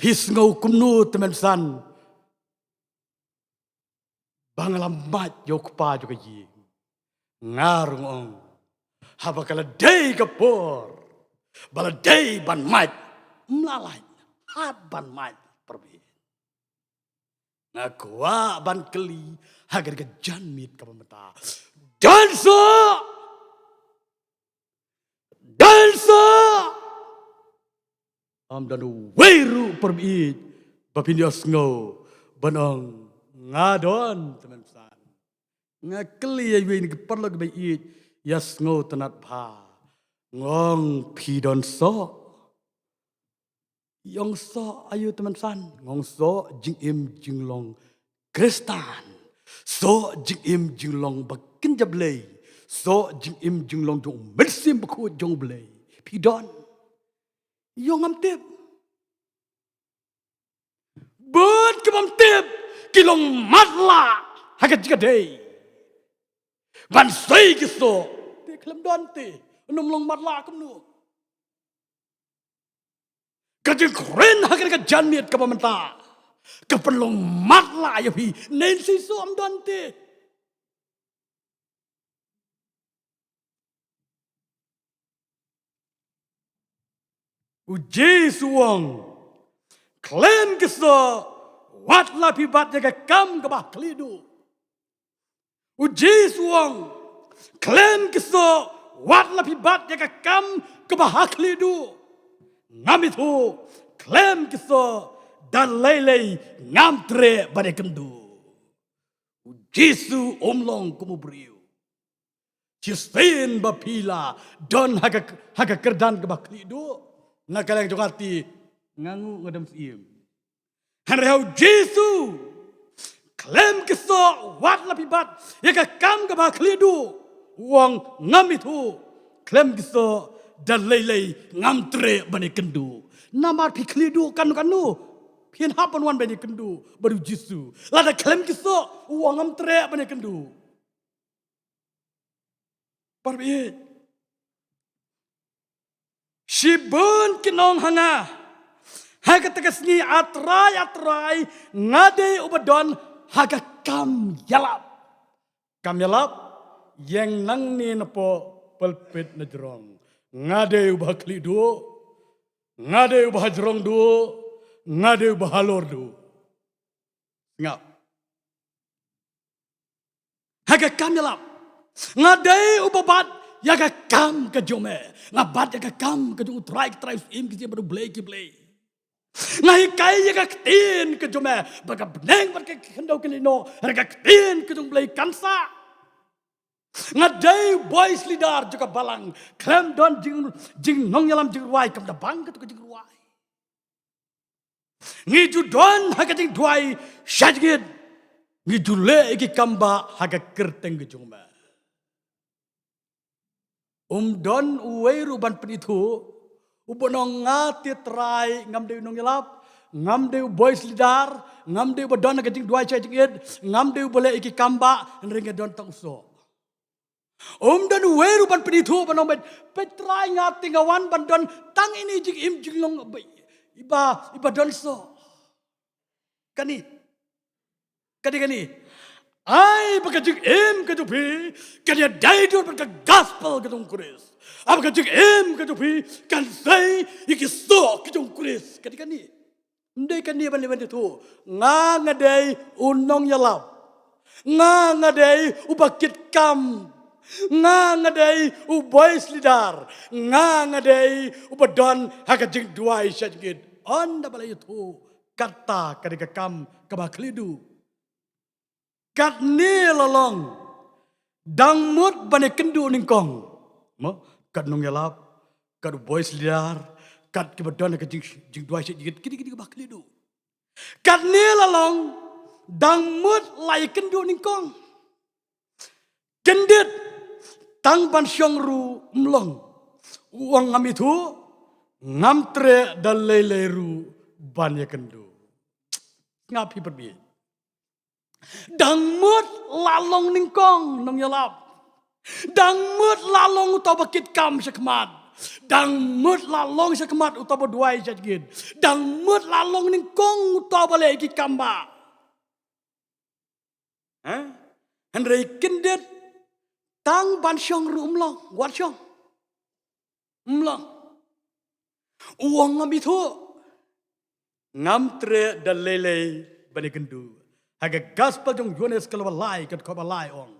phi sngew kumno, tymmen san, ba nga la mad ïa u kpa jong ka ïing? Nga ruh nga ong, haba ka la dei ka por ba la dei ban mad, ym lah lait, hap ban mad, parabangeit. Nga kwah ban kylli ha kane ka janmiet kaba mynta, don soh? Don soh? Ym don uwei ruh, parabangeit, ba phin ïohsngew ban ong, nga don, tymmen san. Nga kylli ïa iwei na ki paralok kiba ïeit, ïa sngewtynnad bha. Nga ong, phi don soh? Ïa, ong soh aïu, tymmen san? Nga ong soh jingim jinglong Khristan. Soh jingim jinglong ba kynja Blei. Soh jingim jinglong jong u Mynsiem Bakhuid jong U Blei. Phi don? Ïa, ngam tip. Bun kibym tip ki long matlah ha ka jingïadei ban sei ki soh. Te khlem don te, ym long matlah kumno? Ka jingkren ha kane ka janmiet kaba mynta ka pynlong matlah ïa phi. Nein sei soh, ym don te. U Jisu u ong, khlem ki soh, wat la phi bat ïa ka kam kaba ha khlieh duh. U Jisu u ong, khlem ki soh, wat la phi bat ïa ka kam kaba ha khlieh duh. Ngam ithuh, khlem ki soh, da lei lei ngam treh ban ïakynduh. U Jisu um long kum u briew. Shisien ba phi la don ha ka, ha ka kyrdan kaba ha khlieh duh, na ka liang jong nga te, nga nguh, nga dem syiem. Hynrei ha u Jisu, khlem ki soh, wat la phi bat ïa ka kam kaba ha khlieh duh. U ong, ngam ithuh, khlem ki soh, da lei lei ngam treh ban ïakynduh. Namar phi khlieh duh kano kano, phin hap ban wan ban ïakynduh bad u Jisu. Lada khlem ki soh, u ong, ngam treh ban ïakynduh. Parabangeit, shibun kin ong ha nga ha kata ka sngi, A Trai, A Trai, nga dei uba don ha ka kam ïalap. Kam ïalap, ïeng nangne napoh pulpit na jrong. Nga dei uba ha khlieh duh, nga dei uba ha jrong duh, nga dei uba halor duh. Sngap. Ha ka kam ïalap, nga dei uba bat ïa ka kam ka jong me. Nga bat ïa ka kam ka jong U Trai ki trai, U Syiem ki syiem, bad U Blei ki blei. Nga hikai ïa ka ktien ka jong me, ba ka bneng bad ka khyndew kin ïehnoh, hynrei ka ktien ka jong U Blei kan sah. Nga dei u boys leader jong ka balang. Khlem don jing, jingnongïalam jingrwai kam da bang kato ka jingrwai. Ngi ju don ha ka jingduwai shajngit. Ngi ju leh ïa ki kam ba ha ka kyrteng ka jong me. Um don uwei ruh ban pynithuh, u ba ong nga te Trai ngam dei u nongïalap, ngam dei u boys leader, ngam dei u ba don ha ka jingduwai shajngit, ngam dei u ba leh ïa ki kam ba, hynrei nga don tang u soh. Um don uwei ruh ban pynithuh ban ong, peit, peit Trai nga te nga wan ban don tang ine i jingim jinglong ba, i ba, i ba don soh. Kane. Kane, kane. Ai ba ka jingim ka jong phi kan ïadei dur bad ka gospel ka jong u Khrist. Ai ba ka jingim ka jong phi kan sei ïa ki soh ki jong u Khrist. Kane, kane. Ym dei kane ban leh ban ïathuh. Nga, nga dei u nongïalap. Nga, nga dei u ba kit kam. Nga, nga dei u boys leader. Nga, nga dei u ba don ha ka jingduwai shajngit. Ynda ba la ïathuh, kata ka dei ka kam kaba khlieh duh. Katne la long, dang mut ban ïakynduh nyngkong. Mo, kat nongïalap, kat u boys leader, kat ki ba don ha ka jing, jingduwai shajngit, kine, kine kiba khlieh duh. Katne la long, dang mut la ïakynduh nyngkong. Kyndit, tang ban shong ruh ym long. U ong ngam ithuh, ngam treh da lei lei ruh ban ïakynduh. Nga phi pyrbi. Dang mut la long nyngkong nongïalap. Dang mut la long uta uba kit kam sha khmat. Dang mut la long sha khmat uta uba duwai shajngit. Dang mut la long nyngkong uta uba leh ki kam ba. Ha? Hynrei kyndit tang ban shong ruh ym long, wat shong. Ym long. U ong ngam ithuh. Ngam treh da lei lei ban ïakynduh. Ha ka gospel jong u Ïoannis ka lynnong ba lai, ka dkhot ba lai ong.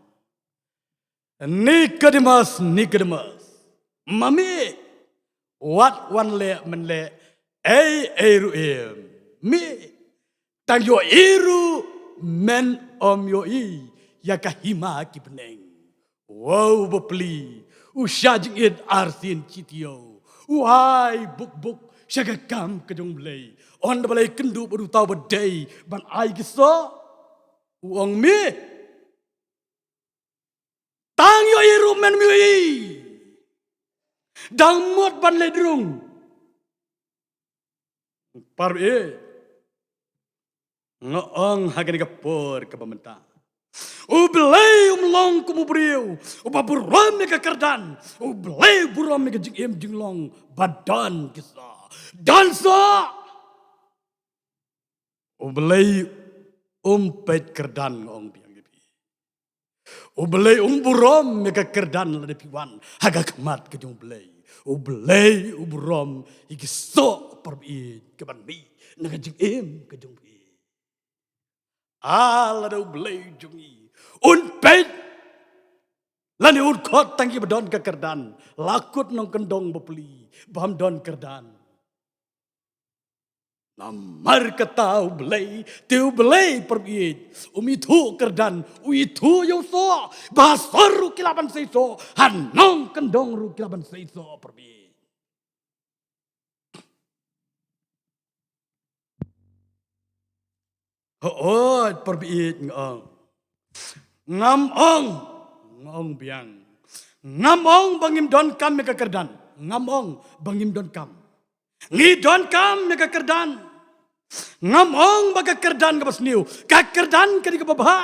Nikodemus, Nikodemus. Ma mih, wat wan leh men leh ei ei ruh em. Mih, tang ïohi ruh men ym ïohi ïa ka hima ki bneng. Wow, bapli, u shah jingit arsien shi taïew. U ai buk buk sha ka kam ka jong u Blei. Ynda ba la ïakynduh bad uta uba dei ban ai ki soh. U ong mih. Tang ïohi ruh men ym ïohi. Dang mut ban leh drung. Parabangeit. Nga ong ha kane ka por kaba mynta. U Blei um long kum u briew uba burom ïa ka kyrdan. U Blei u burom ïa ka jingim jinglong ba don ki soh. Don soh. U Blei um peit kyrdan, nga ong biang ïa phi. U Blei um burom ïa ka kyrdan lada phi wan ha ka khmat ka jong u Blei. U Blei u burom ïa ki soh, parabangeit, kiban mih na ka jingim ka jong phi. Ah, lada u Blei jong ngi un peit lane un khot tang kiba don ka kyrdan, la kut nongkyndong bapli bym don kyrdan. Namar kata u Blei, te u Blei, parabangeit, um ithuh kyrdan, u ithuh ïa u soh. Ba ha sor ruh ki lah ban sei soh, ha nongkyndong ruh ki lah ban sei soh, parabangeit. Hooid, parabangeit, nga ong. Ngam ong, nga ong biang. Ngam ong ba ngim donkam ïa ka kyrdan. Ngam ong ba ngim donkam. Ngi donkam ïa ka kyrdan. Ngam ong ba ka kyrdan kaba sniew, ka kyrdan ka dei kaba bha.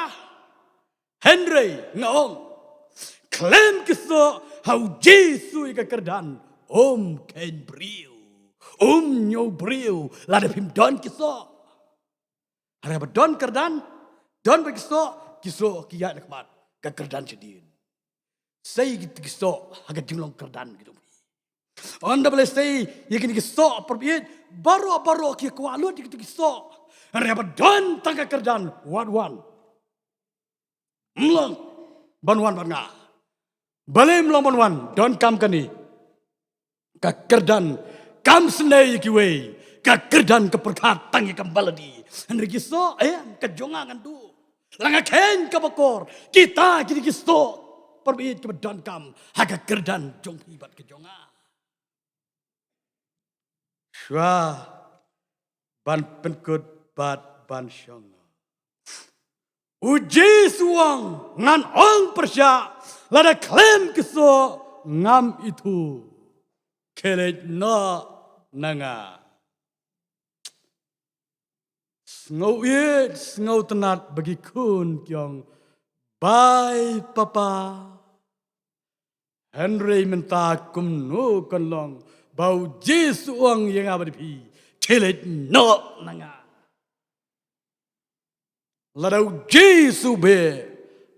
Hynrei nga ong, khlem ki soh ha u Jisu ïa ka kyrdan um kheiñ briew, um ñiew briew lada phim don ki soh. Hynrei ba don kyrdan, don ba ki soh, ki soh ki ïaid na khmat, ka kyrdan shadien. Sei kito ki soh ha ka jinglong kyrdan ki jong phi. Ynda ba la sei ïa kito ki soh, parabangeit, baroh baroh ki kwah lut ïa kito ki soh. Hynrei ba don tang ka kyrdan, wat wan. Ym long ban wan bad nga. Balei ym long ban wan? Donkam kane. Ka kyrdan kam sngewsih ïa kiwei. Ka kyrdan ka pyrkhat tang ïa ka ba lade. Hynrei ki soh, eh, ka jong nga ngan duh. La nga kheiñ kaba kor. Kita ki dei ki soh Para baieit, kaba donkam ha ka kyrdan jong phi bad ka jong nga. Shuwa ban pynkut bad ban shong, U Jisu u ong, ngan ong pyrshah, lada khlem ki soh ngam ithuh, khie leit noh na nga. Sngewbha, sngewtynnat ba ki khun ki ong, bye papa. Hynrei mynta kumno kan long ba U Jisu u ong ïa nga bad phi, khie leit noh na nga. Lada U Jisu u beh,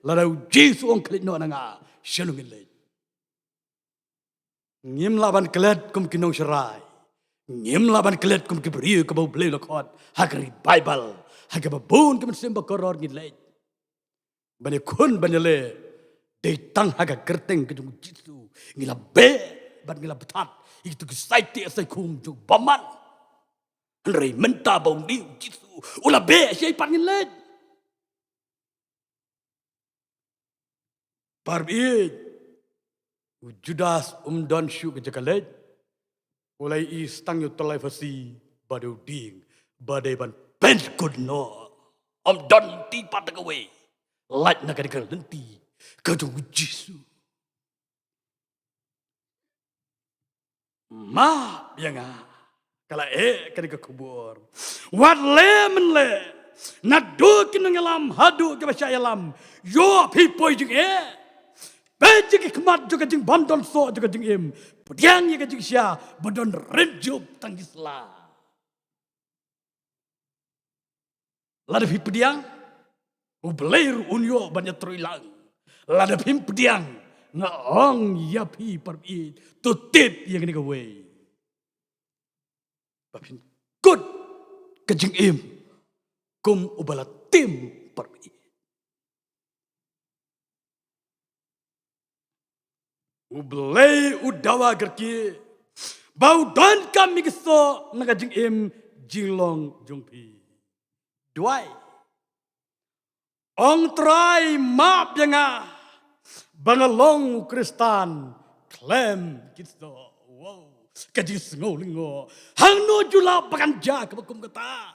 lada U Jisu u ong khie leit noh na nga, shano ngin leit? Ngim lah ban klet kum ki nongsharai. Ngim lah ban klet kum ki briew kiba U Blei u la khot ha ka revival, ha kaba bun ki mynsiem ba kordor ngin leit. Ban ïakhun ban ïaleh dei tang ha ka kyrteng ka jong U Jisu. Ngi la beh bad ngi la bthat ïa kito ki saiteh saikhum jong u bymman. Hynrei mynta ba une U Jisu u la beh, shaei pat ngin leit? Para baieit, u Judas um don shuh ka jaka leit. U la ïohi tang ïa u tyllai phasi ba dei u dieng ba dei ban pynkut noh. Um don lynti pat da kawei, lait na kane ka lynti ka jong U Jisu. Map ïa nga, ka la eh kane ka khubor. Wat leh men leh, naduh ki nongïalam haduh kiba shah ïalam, ïoh phi poi jingeh. Peit ïa ki khmat jong ka jingbym don soh jong ka jingim, pdiang ïa ka jingshisha ba don rit jup tang ki sla. Lada phi pdiang, U Blei ruh un ïoh ban ïatrei lang. Lada phim pdiang, nga ong ïa phi para baieit, to tip ïa kane kawei, ba phin kut ka jingim kum uba la tim, para baieit. U Blei u dawa kyrkieh ba u donkam ïa ki soh na ka jingim jinglong jong phi. Duwai. Ong, Trai, map ïa nga ba nga long u Khristan khlem ki soh. Wow, ka jingsngew lyngngoh. Hangno ju lap ba kan jia kaba kum kata?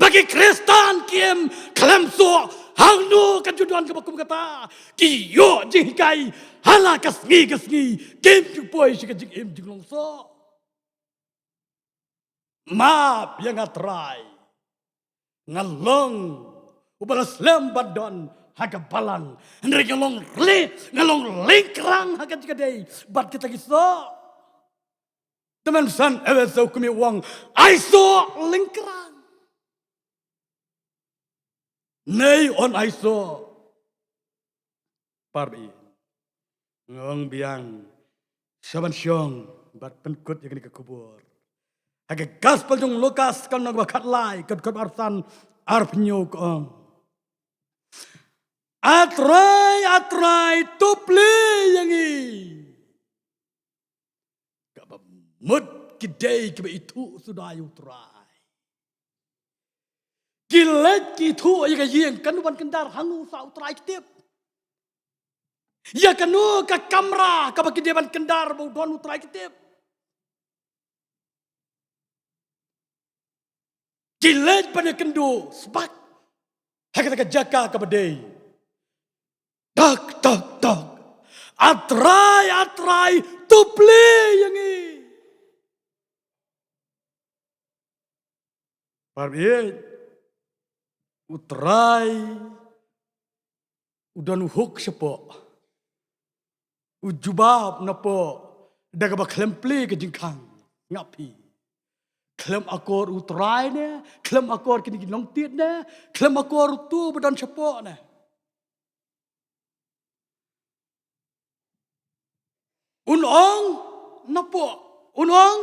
Ba ki Khristan ki im khlem soh, hangno ka ju don kaba kum kata? Ki ïoh jinghikai ha la ka sngi ka sngi, kim ju poi sha ka jingim jinglong soh. Map ïa nga Trai. Nga long uba la slem ban don ha ka balang, hynrei nga long ri, nga long lyngkrang ha ka jingïadei bad kita ki soh. Te mynsan Epheso kumne u ong, aisoh lyngkrang. Nei, un aisoh. Para baieit, nga ong biang, sha ban shong bad pynkut ïa kane ka khubor. Ha ka Gospel jong u Lukas, ka lynnong ba khatlai, ka dkhot arphew san, arphew hynñiew ka ong, A Trai, A Trai, to plie ïa ngi. Kaba mut ki dei kiba ithuh suda ïa u Trai. Ki leit ki ithuh ïa ka ïing, kano ban kyndar, hangno u sah u Trai ki tip. Ïa kano ka kamra kaba ki dei ban kyndar ba u don u Trai ki tip. Ki leit ban ïakynduh sbak ha kata ka jaka kaba dei. Tok, tok, tok. A Trai, A Trai, to plie ïa ngi. Para baieit, u Trai u don u hok shapoh. U jubab napoh da kaba khlem plie ka jingkhang. Ngap phi. Khlem akor u Trai ne, khlem akor kine ki nongtied ne, khlem akor uto ba don shapoh ne. Un ong napoh, un ong,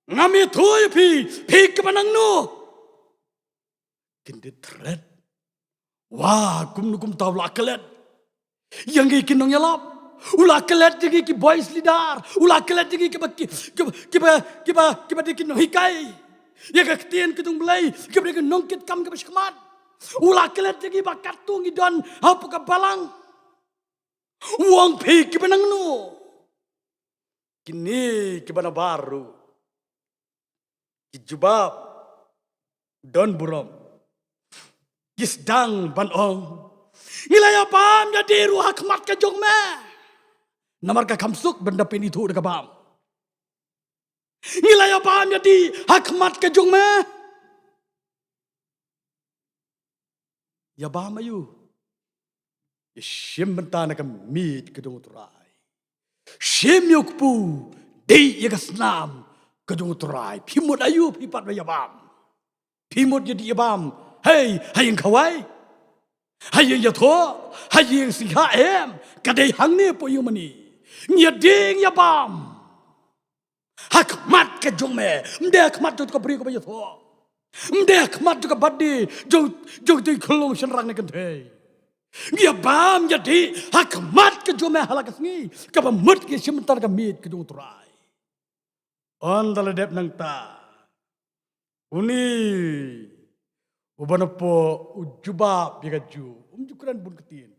ngam ithuh ïa phi, phi kiba nangno? Kin da thret. Wa, kumno kumta u la klet ïa ngi ki nongïalap. U la klet ïa ngi ki boys leader. U la klet ïa ngi kiba, ki, kiba, kiba, kiba, kiba dei ki nonghikai ïa ka ktien ka jong u Blei, kiba dei ki nongkitkam kiba shakhmat. U la klet ïa ngi ba katto ngi don hapoh ka balang. U ong, phi kiba nangno? Kine kiba nabar ruh ki jubab don burom. Ki sdang ban ong, ngi la ïabam ïa di ruh ha khmat ka jong me. Namar ka kham suk ban da pynithuh da ka bam. Ngi la ïabam ïa di ha khmat ka jong me. Ïabam aïu? Ïashim bynta na ka miej ka jong U Trai. Shim ïa u kpu, dih ïa ka snam ka jong U Trai. Phi mut aïu phi pat ba ïabam? Phi mut ïa dih ïabam hei ha ïing khawai, ha ïing ïathuh, ha ïing sngikha? Em, ka dei hangne hapoh ïing mane. Ngi ïa dih ïabam ha khmat ka jong me, ym dei ha khmat jong ka briew kaba ïathuh, ym dei ha khmat jong ka bad de jong, jong, jong khyllung shynrang ne kynthei. Ngi ïabam ïa dih ha khmat ka jong me ha la ka sngi kaba mut ngi shim bynta na ka miej ka jong U Trai. Ynda la dep nangta, une uba napoh u jubab ïa ka Jisu, um ju kren bun ktien.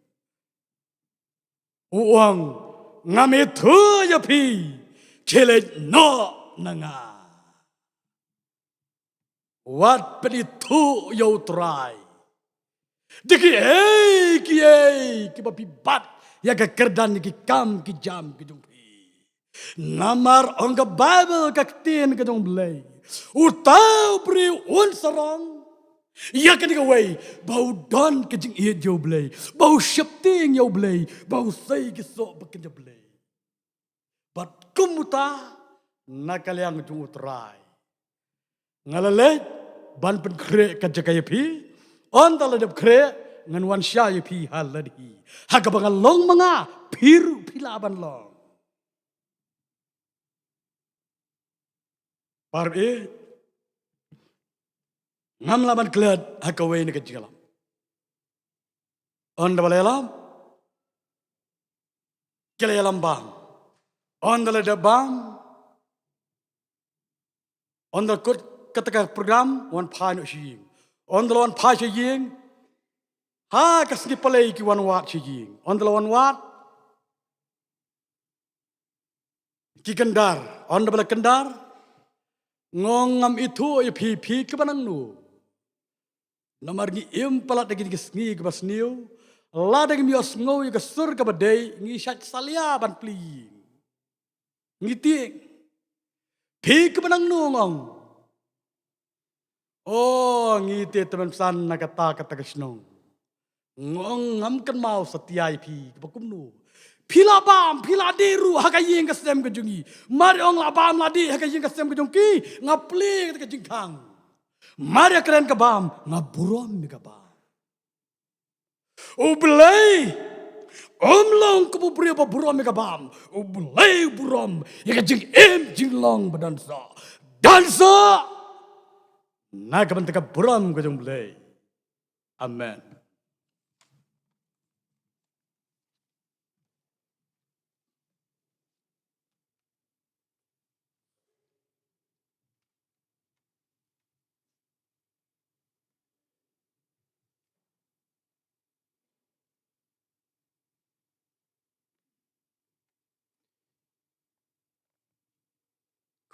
U ong, ngam ithuh ïa phi, khie leit noh na nga. Wat pynithuh ïa U Trai da kiei kiei kiba phi bat ïa ka kyrdan ïa ki kam ki jam ki jong phi. Namar ong ka Baibl, ka ktien ka jong U Blei, uta u briew un sarong ïa kane kawei ba u don ka jingïeit ïa U Blei, ba u sheptieng ïa U Blei, ba u sei ki soh ba kynja Blei. Bad kum uta, na ka liang jong U Trai nga la leit ban pynkhreh ka jaka ïa phi. Ynda la dep khreh, ngan wan shai ïa phi ha lade, ha kaba nga long ma nga, phi ruh phi lah ban long. Parabangeit, ngam lah ban klet ha kawei na ka jingïalam. Ynda ba la ïalam, ki la ïalam bam. Ynda la dep bam, ynda kut kata ka program, wan phai noh sha ïing. Ynda la wan phai sha ïing, ha ka sngi Palei ki wan wad sha ïing. Ynda la wan wad, ki kyndar. Ynda ba la kyndar, nga ong, ngam ithuh ïa phi, phi kiba nangno. Namar ngi im palat ha kine ki sngi kiba sniew, lada ngim ïohsngew ïa ka sur kaba dei, ngi shait salia ban plie ïing. Ngi tieng. Phi kiba nangno, nga ong. O, ngi te tymmen san na kata kata ka shnong. Nga ong, ngam kynmaw satia ïa phi kiba kumno. Phi la bam, phi la dih ruh ha ka ïing ka sem ka jong ngi. Mar ong la bam la dih ha ka ïing ka sem ka jong ki, nga plie kata ka jingkhang. Mar ïa kren ka bam, nga burom ïa ka bam. U Blei um long kum u briew ba burom ïa ka bam. U Blei u burom ïa ka jingim jinglong ba don soh. Don soh na ka bynta ka burom ka jong U Blei. Amen.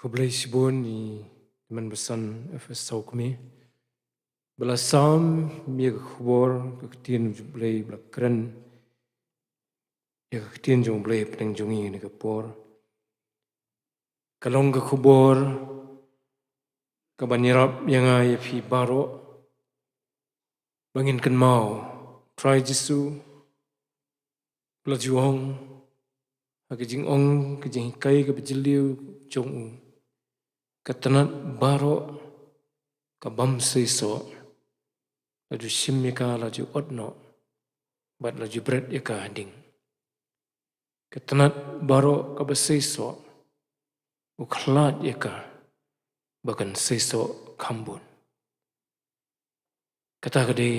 Khublei shibun ïa i tymmen basan F S Sawkmie ba la sam ïa ka khubor ka ktien jong U Blei, ba la kren ïa ka ktien jong U Blei hapdeng jong ngi ha kane ka por. Ka long ka khubor kaban ïarap ïa nga ïa phi baroh ba ngin kynmaw Trai Jisu la ju ong ha ka jingong, ka jinghikai kaba jylliew jong u, ka tnat baroh ka bym seisoh la ju shim ïa ka, la ju ot noh bad la ju bret ïa ka ha ding. Ka tnat baroh kaba seisoh u khlad ïa ka ba kan seisoh kham bun. Kata ka dei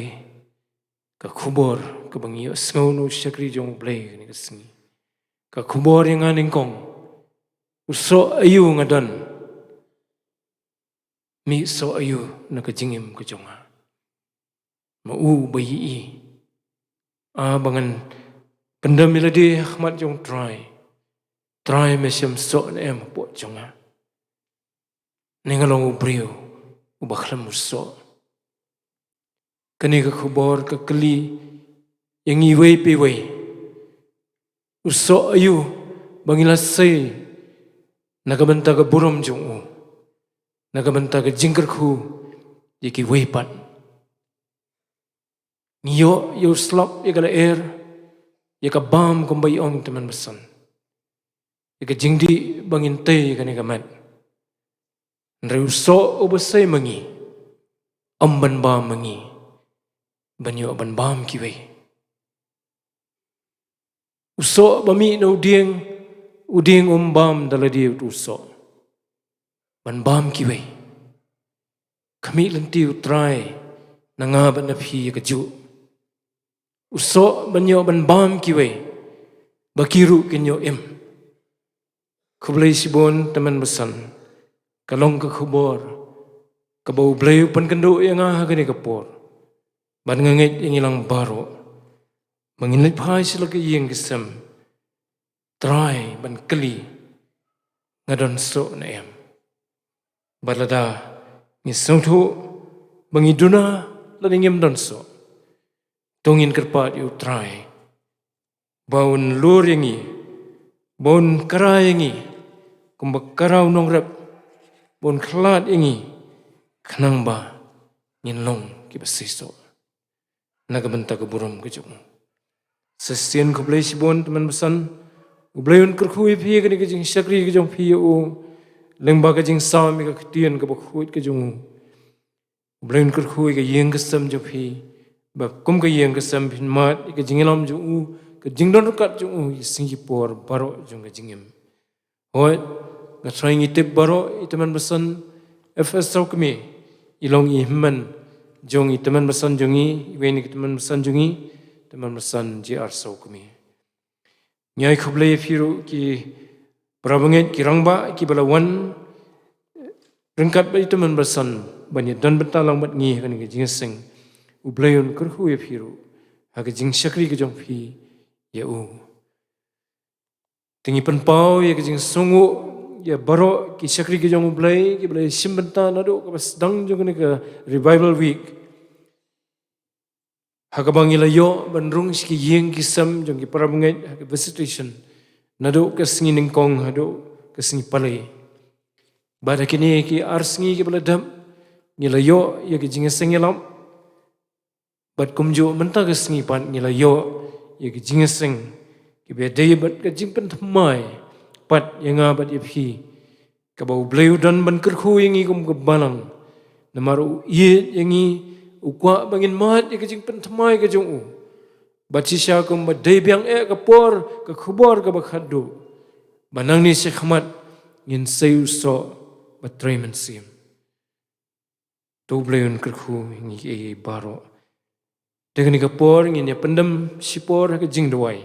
ka khubor kaba ngi ïohsngew na u shakri jong U Blei kane ka sngi. Ka khubor ïa nga nyngkong, u soh aïu nga don, mih soh aïu na ka jingim ka jong nga. ma u ba ïohi. A ba ngan pyndem ïa lade ha khmat jong Trai. Trai, me shem soh ne em hapoh jong nga? Ne nga long u briew uba khlem u soh? Kane ka khubor ka kylli ïa ngi iwei pa iwei. U soh aïu ba ngi la sei na ka bynta ka burom jong u, na ka bynta ka jingkyrkhu ïa kiwei pat? Ngi ïoh ïa u slap, ïa ka lyer, ïa ka bam, kumba ong tymmen basan, ïa ka jingdih ba ngin tei ïa kane ka met. Hynrei u soh uba sei ma ngi, ym ban bam ma ngi ban ïoh ban bam kiwei. U soh ba mih na u dieng, u dieng um bam da lade uto u soh ban bam kiwei. Khmih lynti u Trai na nga bad na phi ïa kajuh. U soh ban ïoh ban bam kiwei, ba ki ruh kin ïoh im. Khublei shibun tymmen basan, ka long ka khubor kaba U Blei u pynkynduh ïa nga ha kane ka por. Bad nga ngeit ïa ngi lang baroh, ba ngin leit phai sha la ka ïing ka sem, Trai ban kylli, nga don soh ne em? Bad lada ngi sngewthuh ba ngi duna lane ngim don soh, to ngin kyrpad ïa u Trai ba un lur ïa ngi, ba un kara ïa ngi kumba kara u nongrep, ba un khlad ïa ngi, khnang ba ngin long kiba seisoh na ka bynta ka burom ka jong u. Sa shisien khublei shibun tymmen basan, U Blei un kyrkhu ïa phi, kane ka jingshakri ka jong phi ïa u, lyngba ka jingsam ïa ka ktien kaba khuid ka jong u. U Blei un kyrkhu ïa ka ïing ka sem jong phi, ba kum ka ïing ka sem phin mad ïa ka jingïalam jong u, ka jingdon ryngkat jong u ïa sngi ki por baroh jong ka jingim. Hooid, nga tharai ngi tip baroh ïa tymmen basan F S Sawkmie i long i hynmen jong i tymmen basan jong ngi, iwei na ki tymmen basan jong ngi, tymmen basan J R Sawkmie. Ngi ai khublei ïa phi ruh ki para bangeit, ki rangbah kiba la wan ryngkat bad i tymmen basan ban ïadon bynta lang bad ngi ha kane ka jingïaseng. U Blei un kyrkhu ïa phi ruh ha ka jingshakri ka jong phi ïa u. Te ngi pynpaw ïa ka jingsngewnguh ïa baroh ki shakri ki jong U Blei kiba la shim bynta naduh kaba sdang jong kane ka Revival Week, ha kaba ngi la ïoh ban rung sha ki ïing ki sem jong ki para bangeit ha ka visitation, naduh ka sngi nyngkong haduh ka sngi palei. Bad ha kine ki ar sngi kiba la dep, ngi la ïoh ïa ka jingïaseng ïalap. Bad kumjuh mynta ka sngi pat ngi la ïoh ïa ka jingïaseng kiba dei bad ka jingpynthymmai pat ïa nga bad ïa phi, kaba U Blei u don ban kyrkhu ïa ngi kum ka balang. Namar u ïeit ïa ngi, u kwah ba ngin mad ïa ka jingpynthymmai ka jong u. Bad shisha kumba dei biang eh ka por, ka khubor kaba khatduh, ba nangne shakhmat ngin sei u soh ba trei mynsiem. To U Blei un kyrkhu ïa ngi baroh. Te kane ka por ngin ïa pyndem shipor ha ka jingduwai.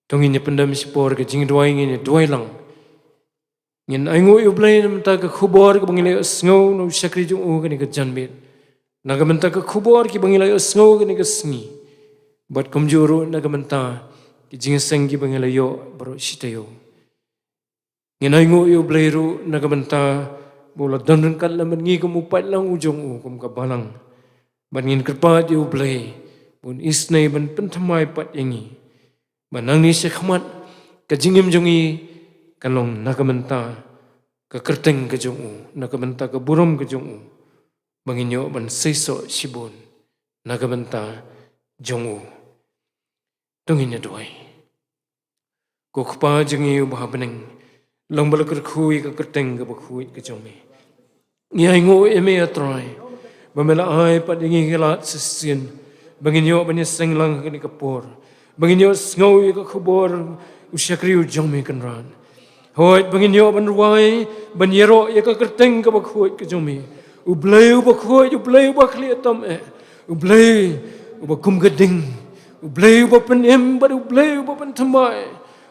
To ngin ïa pyndem shipor ha ka jingduwai, ngin ïa duwai lang. Ngin ainguh ïa U Blei na ka bynta ka khubor kaba ngi la ïohsngew na u shakri jong u kane ka janmiet, na ka bynta ka khubor kiba ngi la ïohsngew kane ka sngi, bad kumjuh ruh na ka bynta ki jingïaseng kiba ngi la ïoh baroh shi taïew. Ngin ainguh ïa U Blei ruh na ka bynta ba u la don ryngkat lem bad ngi kum u paidlang u jong u, kum ka balang. Bad ngin kyrpad ïa U Blei ba un isynei ban pynthymmai pat ïa ngi, ba nangne shakhmat ka jingim jong ngi kan long na ka bynta ka kyrteng ka jong u, na ka bynta ka burom ka jong u, ba ngin ïoh ban seisoh shibun na ka bynta jong u. To ngin ïa duwai. Ko Kpa jong ngi uba ha bneng, long ba la kyrkhu ïa ka kyrteng kaba khuid ka jong me, ngi ainguh ïa me, A Trai, ba me la ai pat ïa ngi ka lad shisien ba ngin ïoh ban ïaseng lang ha kane ka por, ba ngin ïohsngew ïa ka khubor u shakri u jong me, Kynrad. Hooid, ba ngin ïoh ban rwai, ban ïaroh ïa ka kyrteng kaba khuid ka jong me. U Blei uba khuid, U Blei uba khlieh tam eh, U Blei uba kum ka ding, U Blei uba pynim bad U Blei uba pynthymmai,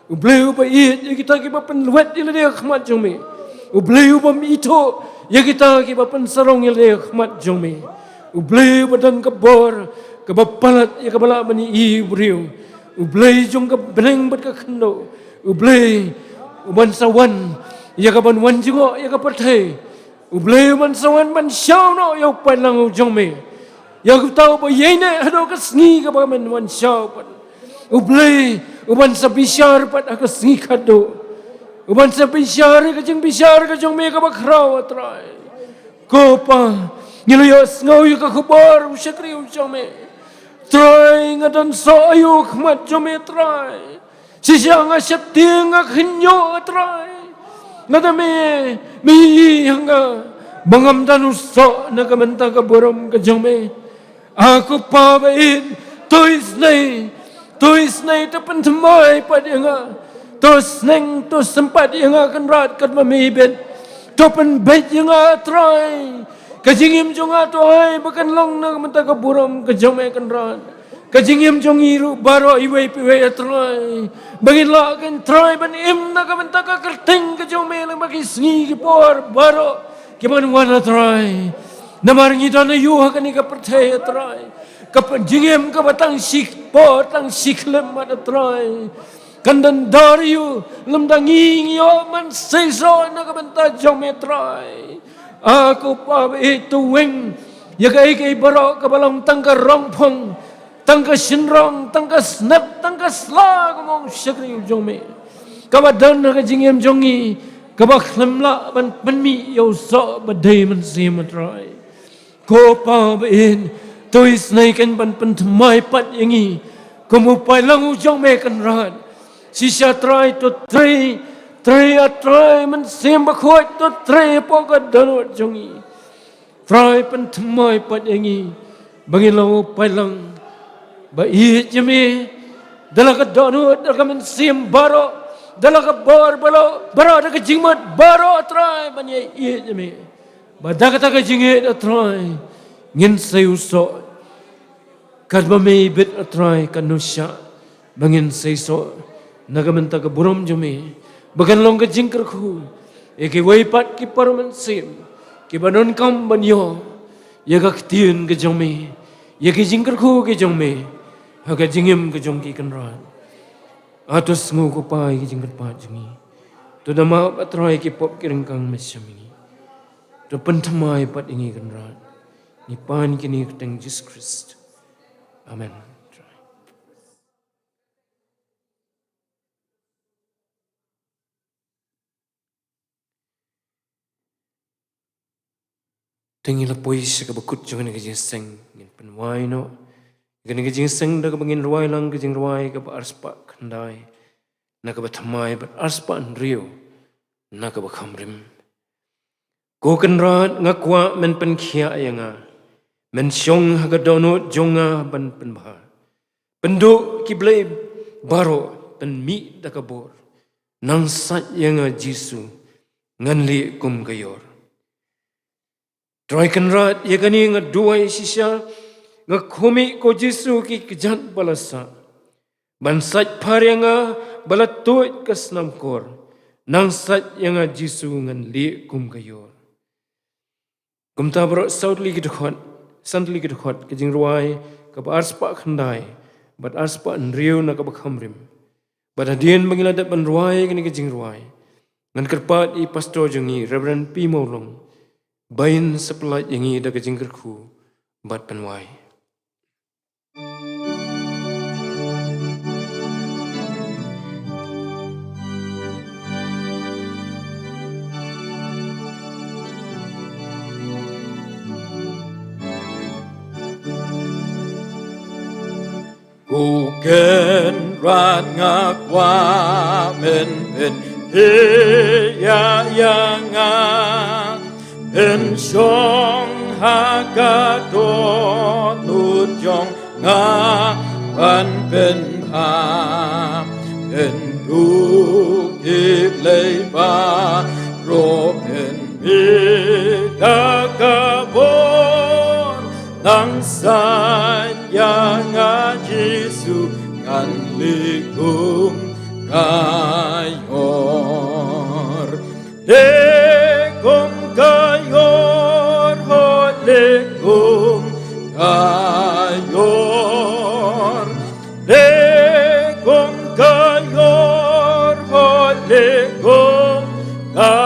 U Blei uba ïeit ïa kita kiba pynlwet ïa lade ha khmat jong me, U Blei ubym ithuh ïa kita kiba pynsarong ïa lade ha khmat jong me. U Blei uba don ka bor kaba palat ïa kaba lah ban ïohi u briew. U Blei jong ka bneng bad ka khyndew. U Blei uban sa wan ïa kaban wan jngoh ïa ka pyrthei. U Blei uban sa wan ban shaw noh ïa u paidlang u jong me. Ïa uta uba ïaineh haduh ka sngi kaba men wan shaw pat. U Blei uban sa bishar pat ha ka sngi khatduh. Uban sa bishar ïa ka jingbishar ka jong me kaba khraw, A Trai. Ko Pa, ngi la ïohsngew ïa ka khubor u shakri u jong me. Trai, nga don soh aïu ha khmat jong me, Trai. Shisha nga sheptieng, nga khynñiuh, Trai. Lada me, me ïohi ïa nga ba ngam don u soh na ka bynta ka burom ka jong me. A ko Pa ba ïeit, to isynei, to isynei, to pynthymmai pat ïa nga. To sneng, to sympat ïa nga Kynrad katba me ibit. To pynbeit ïa nga Trai. Ka jingim jong nga to ai ba kan long na ka bynta ka burom ka jong me Kynrad. Ka jingim jong ngi ruh baroh iwei pa iwei, A Trai. Ba ngin lah, A Trai, ban im na ka bynta ka kyrteng ka jong me lyngba ki sngi ki por baroh kiban wan, A Trai. Namar ngi don aïu ha kane ka pyrthei, A Trai. Ka jingim kaba tang shi por, tang shi khyllipmat, A Trai. Kan don dor aïu lymda ngi, ngi ïoh ban seisoh na ka bynta jong me, Trai. A ko Pa ba ïeit, to weng ïa kaei kaei baroh kaba long tang ka rongphong, tang ka shynrong, tang ka snep, tang ka sla, ko Mynsiem Bakhuid jong me, kaba don ha ka jingim jong ngi, kaba khlem lah ban pynmih ïa u soh ba dei mynsiem, A Trai. Ko Pa ba ïeit, to isynei kan ban pynthymmai pat ïa ngi kum u paidlang u jong me Kynrad. Shisha Trai, to trei, trei, A Trai Mynsiem Bakhuid, to trei hapoh ka dohnud jong ngi. Trai, pynthymmai pat ïa ngi ba ngin long u paidlang ba ïeit ïa me da la ka dohnud, da la ka mynsiem baroh, da la ka bor baroh, baroh da ka jingmut baroh, Trai, ban ïeit ïa me. Ba da kata ka jingïeit, A Trai, ngin sei u soh. Katba me ibit, A Trai, katno shah ba ngin seisoh na ka bynta ka burom jong me, ba kan long ka jingkyrkhu ïa kiwei pat ki para mynsiem kiba donkam ban ïoh ïa ka ktien ka jong me, ïa ki jingkyrkhu ki jong me ha ka jingim ka jong ki Kynrad. A to sngew, ko Pa, ïa ki jingkyrpad jong ngi. To da map, A Trai, ki pop ki ryngkang mynsiem ïa ngi. To pynthymmai pat ïa ngi Kynrad. Ngi pan kine ha ka kyrteng Jisu Khrist. Amen. Te ngi la poi sha kaba kut jong kane ka jingïaseng, ngin pynwai noh ïa kane ka jingïaseng da kaba ngin rwai lang ka jingrwai kaba arspah khyndai na kaba thymmai bad arspah hynriew na kaba khamrim. Ko Kynrad, nga kwah men pynkhiah ïa nga, men shong ha ka dohnud jong nga ban pynbha. Pynduh ki blei baroh, pynmih da ka bor. Nang sait ïa nga Jisu, ngan lieh kum ka ïor. Trai Kynrad, ïa kane nga duwai shisha, nga khmih, ko Jisu, ki kjat ba la sah ban sait phar ïa nga ba la tuid ka snam kor. Nang sait ïa nga Jisu, ngan lieh kum ka ïor. Kumta baroh saw tylli ki dkhot, san tylli ki dkhot, ka jingrwai kaba arspah khyndai bad arspah hynriew na kaba khamrim. Bad hadien ba ngi la dep ban rwai kane ka jingrwai, ngan kyrpad ïa i pastor jong ngi, Reverend P Mawlong, ba in sa pyllait ïa ngi da ka jingkyrkhu bad pynwai. Ko Kynrad, nga kwah men pynhiar ïa nga, men shong ha ka dohnud jong nga ban pynbha. Pynduh ki blei baroh, pynmih da ka bor. Nang sait ïa nga Jisu, ngan lieh kum ka ïor. Lieh kum ka ïor, hooid, lieh kum Ka ïor, leh kum ka ïor, ho leh kum ka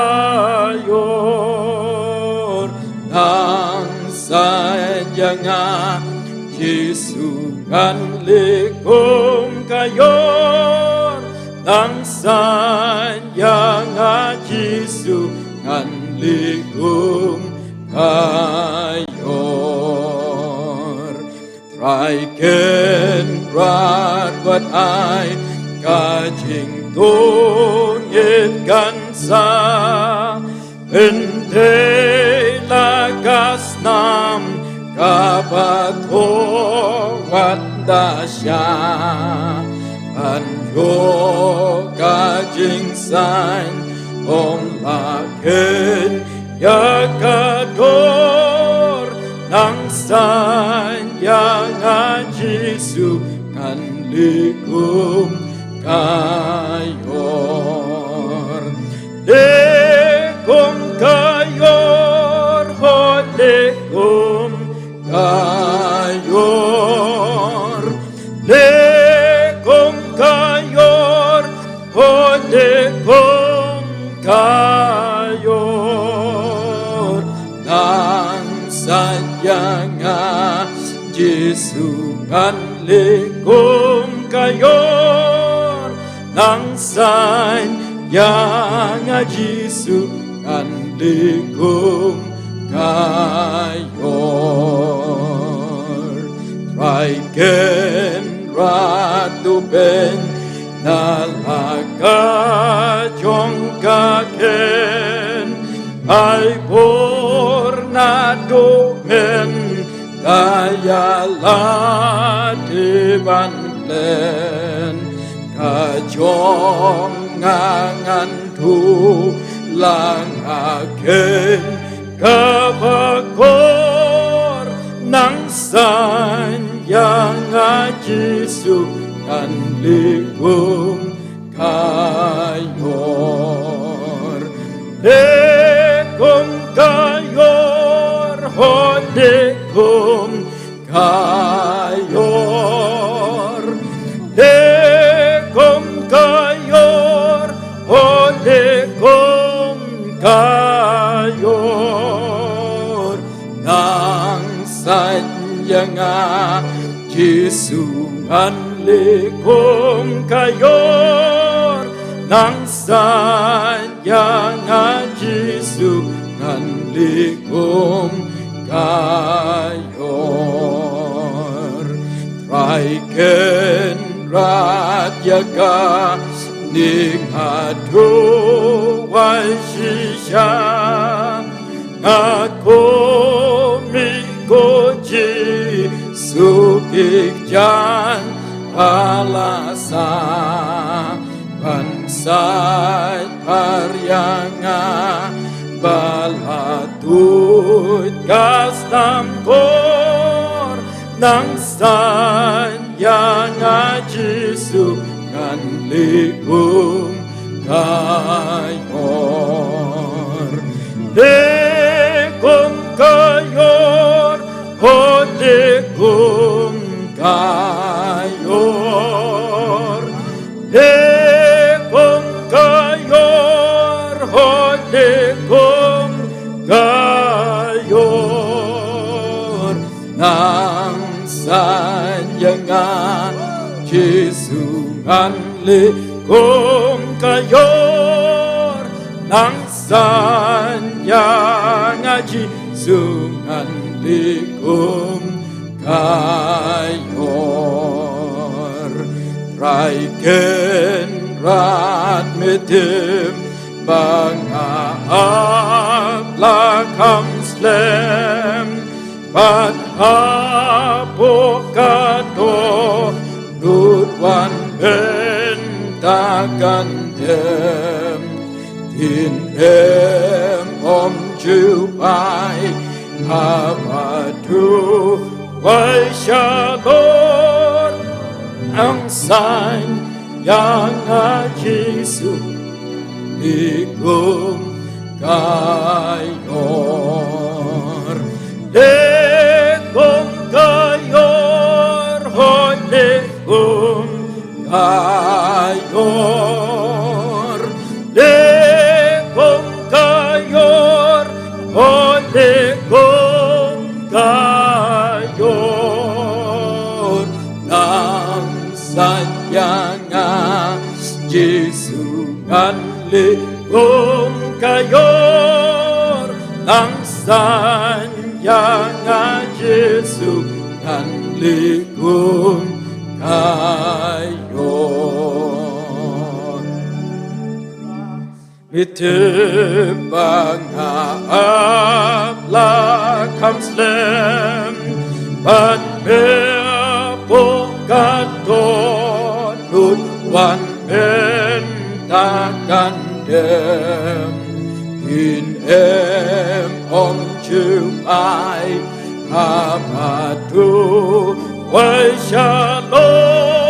ïor. Nang sait ïa nga Jisu, ngan leh kum ka ïor. Nang sait ïa nga Jisu, ngan leh kum ka ïor. Trai Kynrad wat ai ka jingthung ïeit kan sa pynthei la ka snam kaba thoh wat da sha, ban ïoh ka jingsain ong la khein ïa ka dor. Nang sait ïa nga Jisu, ngan leh kum ka ïor. Leh kum ka ïor, ho leh kum ka ïor. Leh kum ka ïor, ho leh kum ka ïor. Nang sait ïa nga Jisu, ngan leh kum ka ïor. Nang sait ïa nga Jisu, ngan leh kum ka ïor. Trai Kynrad, to pyn na la ka jong ka khein, ai bor naduh mynta ïa lade ban klet. Ka jong nga ngan duh la nga khein kaba kor. Nang sait ïa nga Jisu, ngan leh kum ka ïor. Leh kum ka ïor, ho leh kum ka ïor. Leh kum ka ïor, ho leh kum ka ïor. Nang sait ïa nga Jisu, ngan leh kum ka ïor. Nang sait ïa nga Jisu, ngan leh kum ka ïor. Trai Kynrad, ïa kane nga duwai shisha. Nga kum i ko Jisu, ki kjat ba la sah, ban sait pyrshah ïa nga ba la tuid ka snam kor. Nang sait ïa nga Jisu, ngan leh kum ka ïor. Leh kum ka ïor, ho leh kum ka ïor. Leh kum ka ïor, ho leh kum ka ïor. Nang sait ïa nga Jisu, ngan leh kum ka ïor. Nang sait ïa nga Jisu, ngan leh kum ka ïor. Trai Kynrad, me tip ba nga ap la kham slem, bad hapoh kato lut wan bynta kan dem. Ktien em ym ju phai, haba duwai shalor. Nang sait ïa nga Jisu, leh kum ka ïor. Leh kum ka Leh kum ka ïor, nang saiñ ïa nga Jisu, ngan leh kum ka ïor. Me tip ba nga ap la kham slem, bad me pyrkhat to nud wan mynta kan dem. Kin em ong jumai, haba tu wai shalor,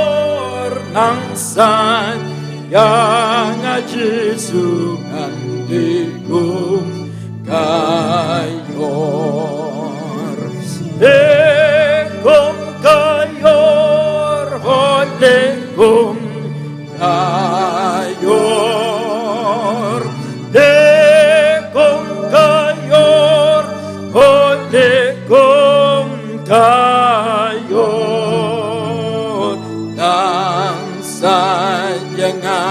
nang saiñ ïa nga Jisu, ngan leh kum ka ïor. Leh kum ka ïor, hooid leh kum ka ïor. Leh kum ka ïor, hooid leh kum ka ïor. Nang saiñ ïa nga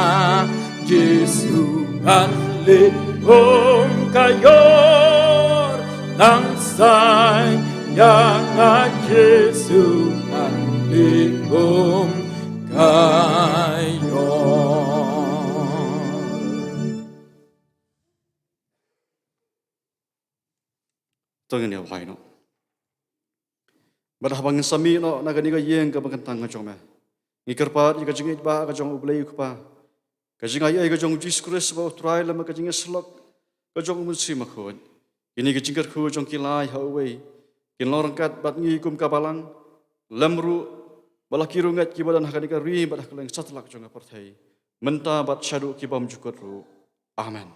Jisu, ngan leh kum ka ïor. Nang saiñ ïa nga Jisu, ngan leh kum ka ïor. To ngin ïa wai noh. Bad haba ngin sa mih noh na kane ka ïing kaba kyntang ka jong me, ngi kyrpad ïa ka jingïeit ba ka jong U Blei U Kpa, ka jingai ei ka jong U Jisu Khrist ba U Trai, lem bad ka jingïasyllok ka jong U Mynsiem Bakhuid. Kine ki jingkyrkhu jong ki lai ha uwei kin long ryngkat bad ngi kum ka balang, lem ruh bad la ki riewngeit kiba don ha kane ka ri bad ha kylleng satlak jong ka pyrthei, mynta bad shaduh ki bymjukut ruh. Amen.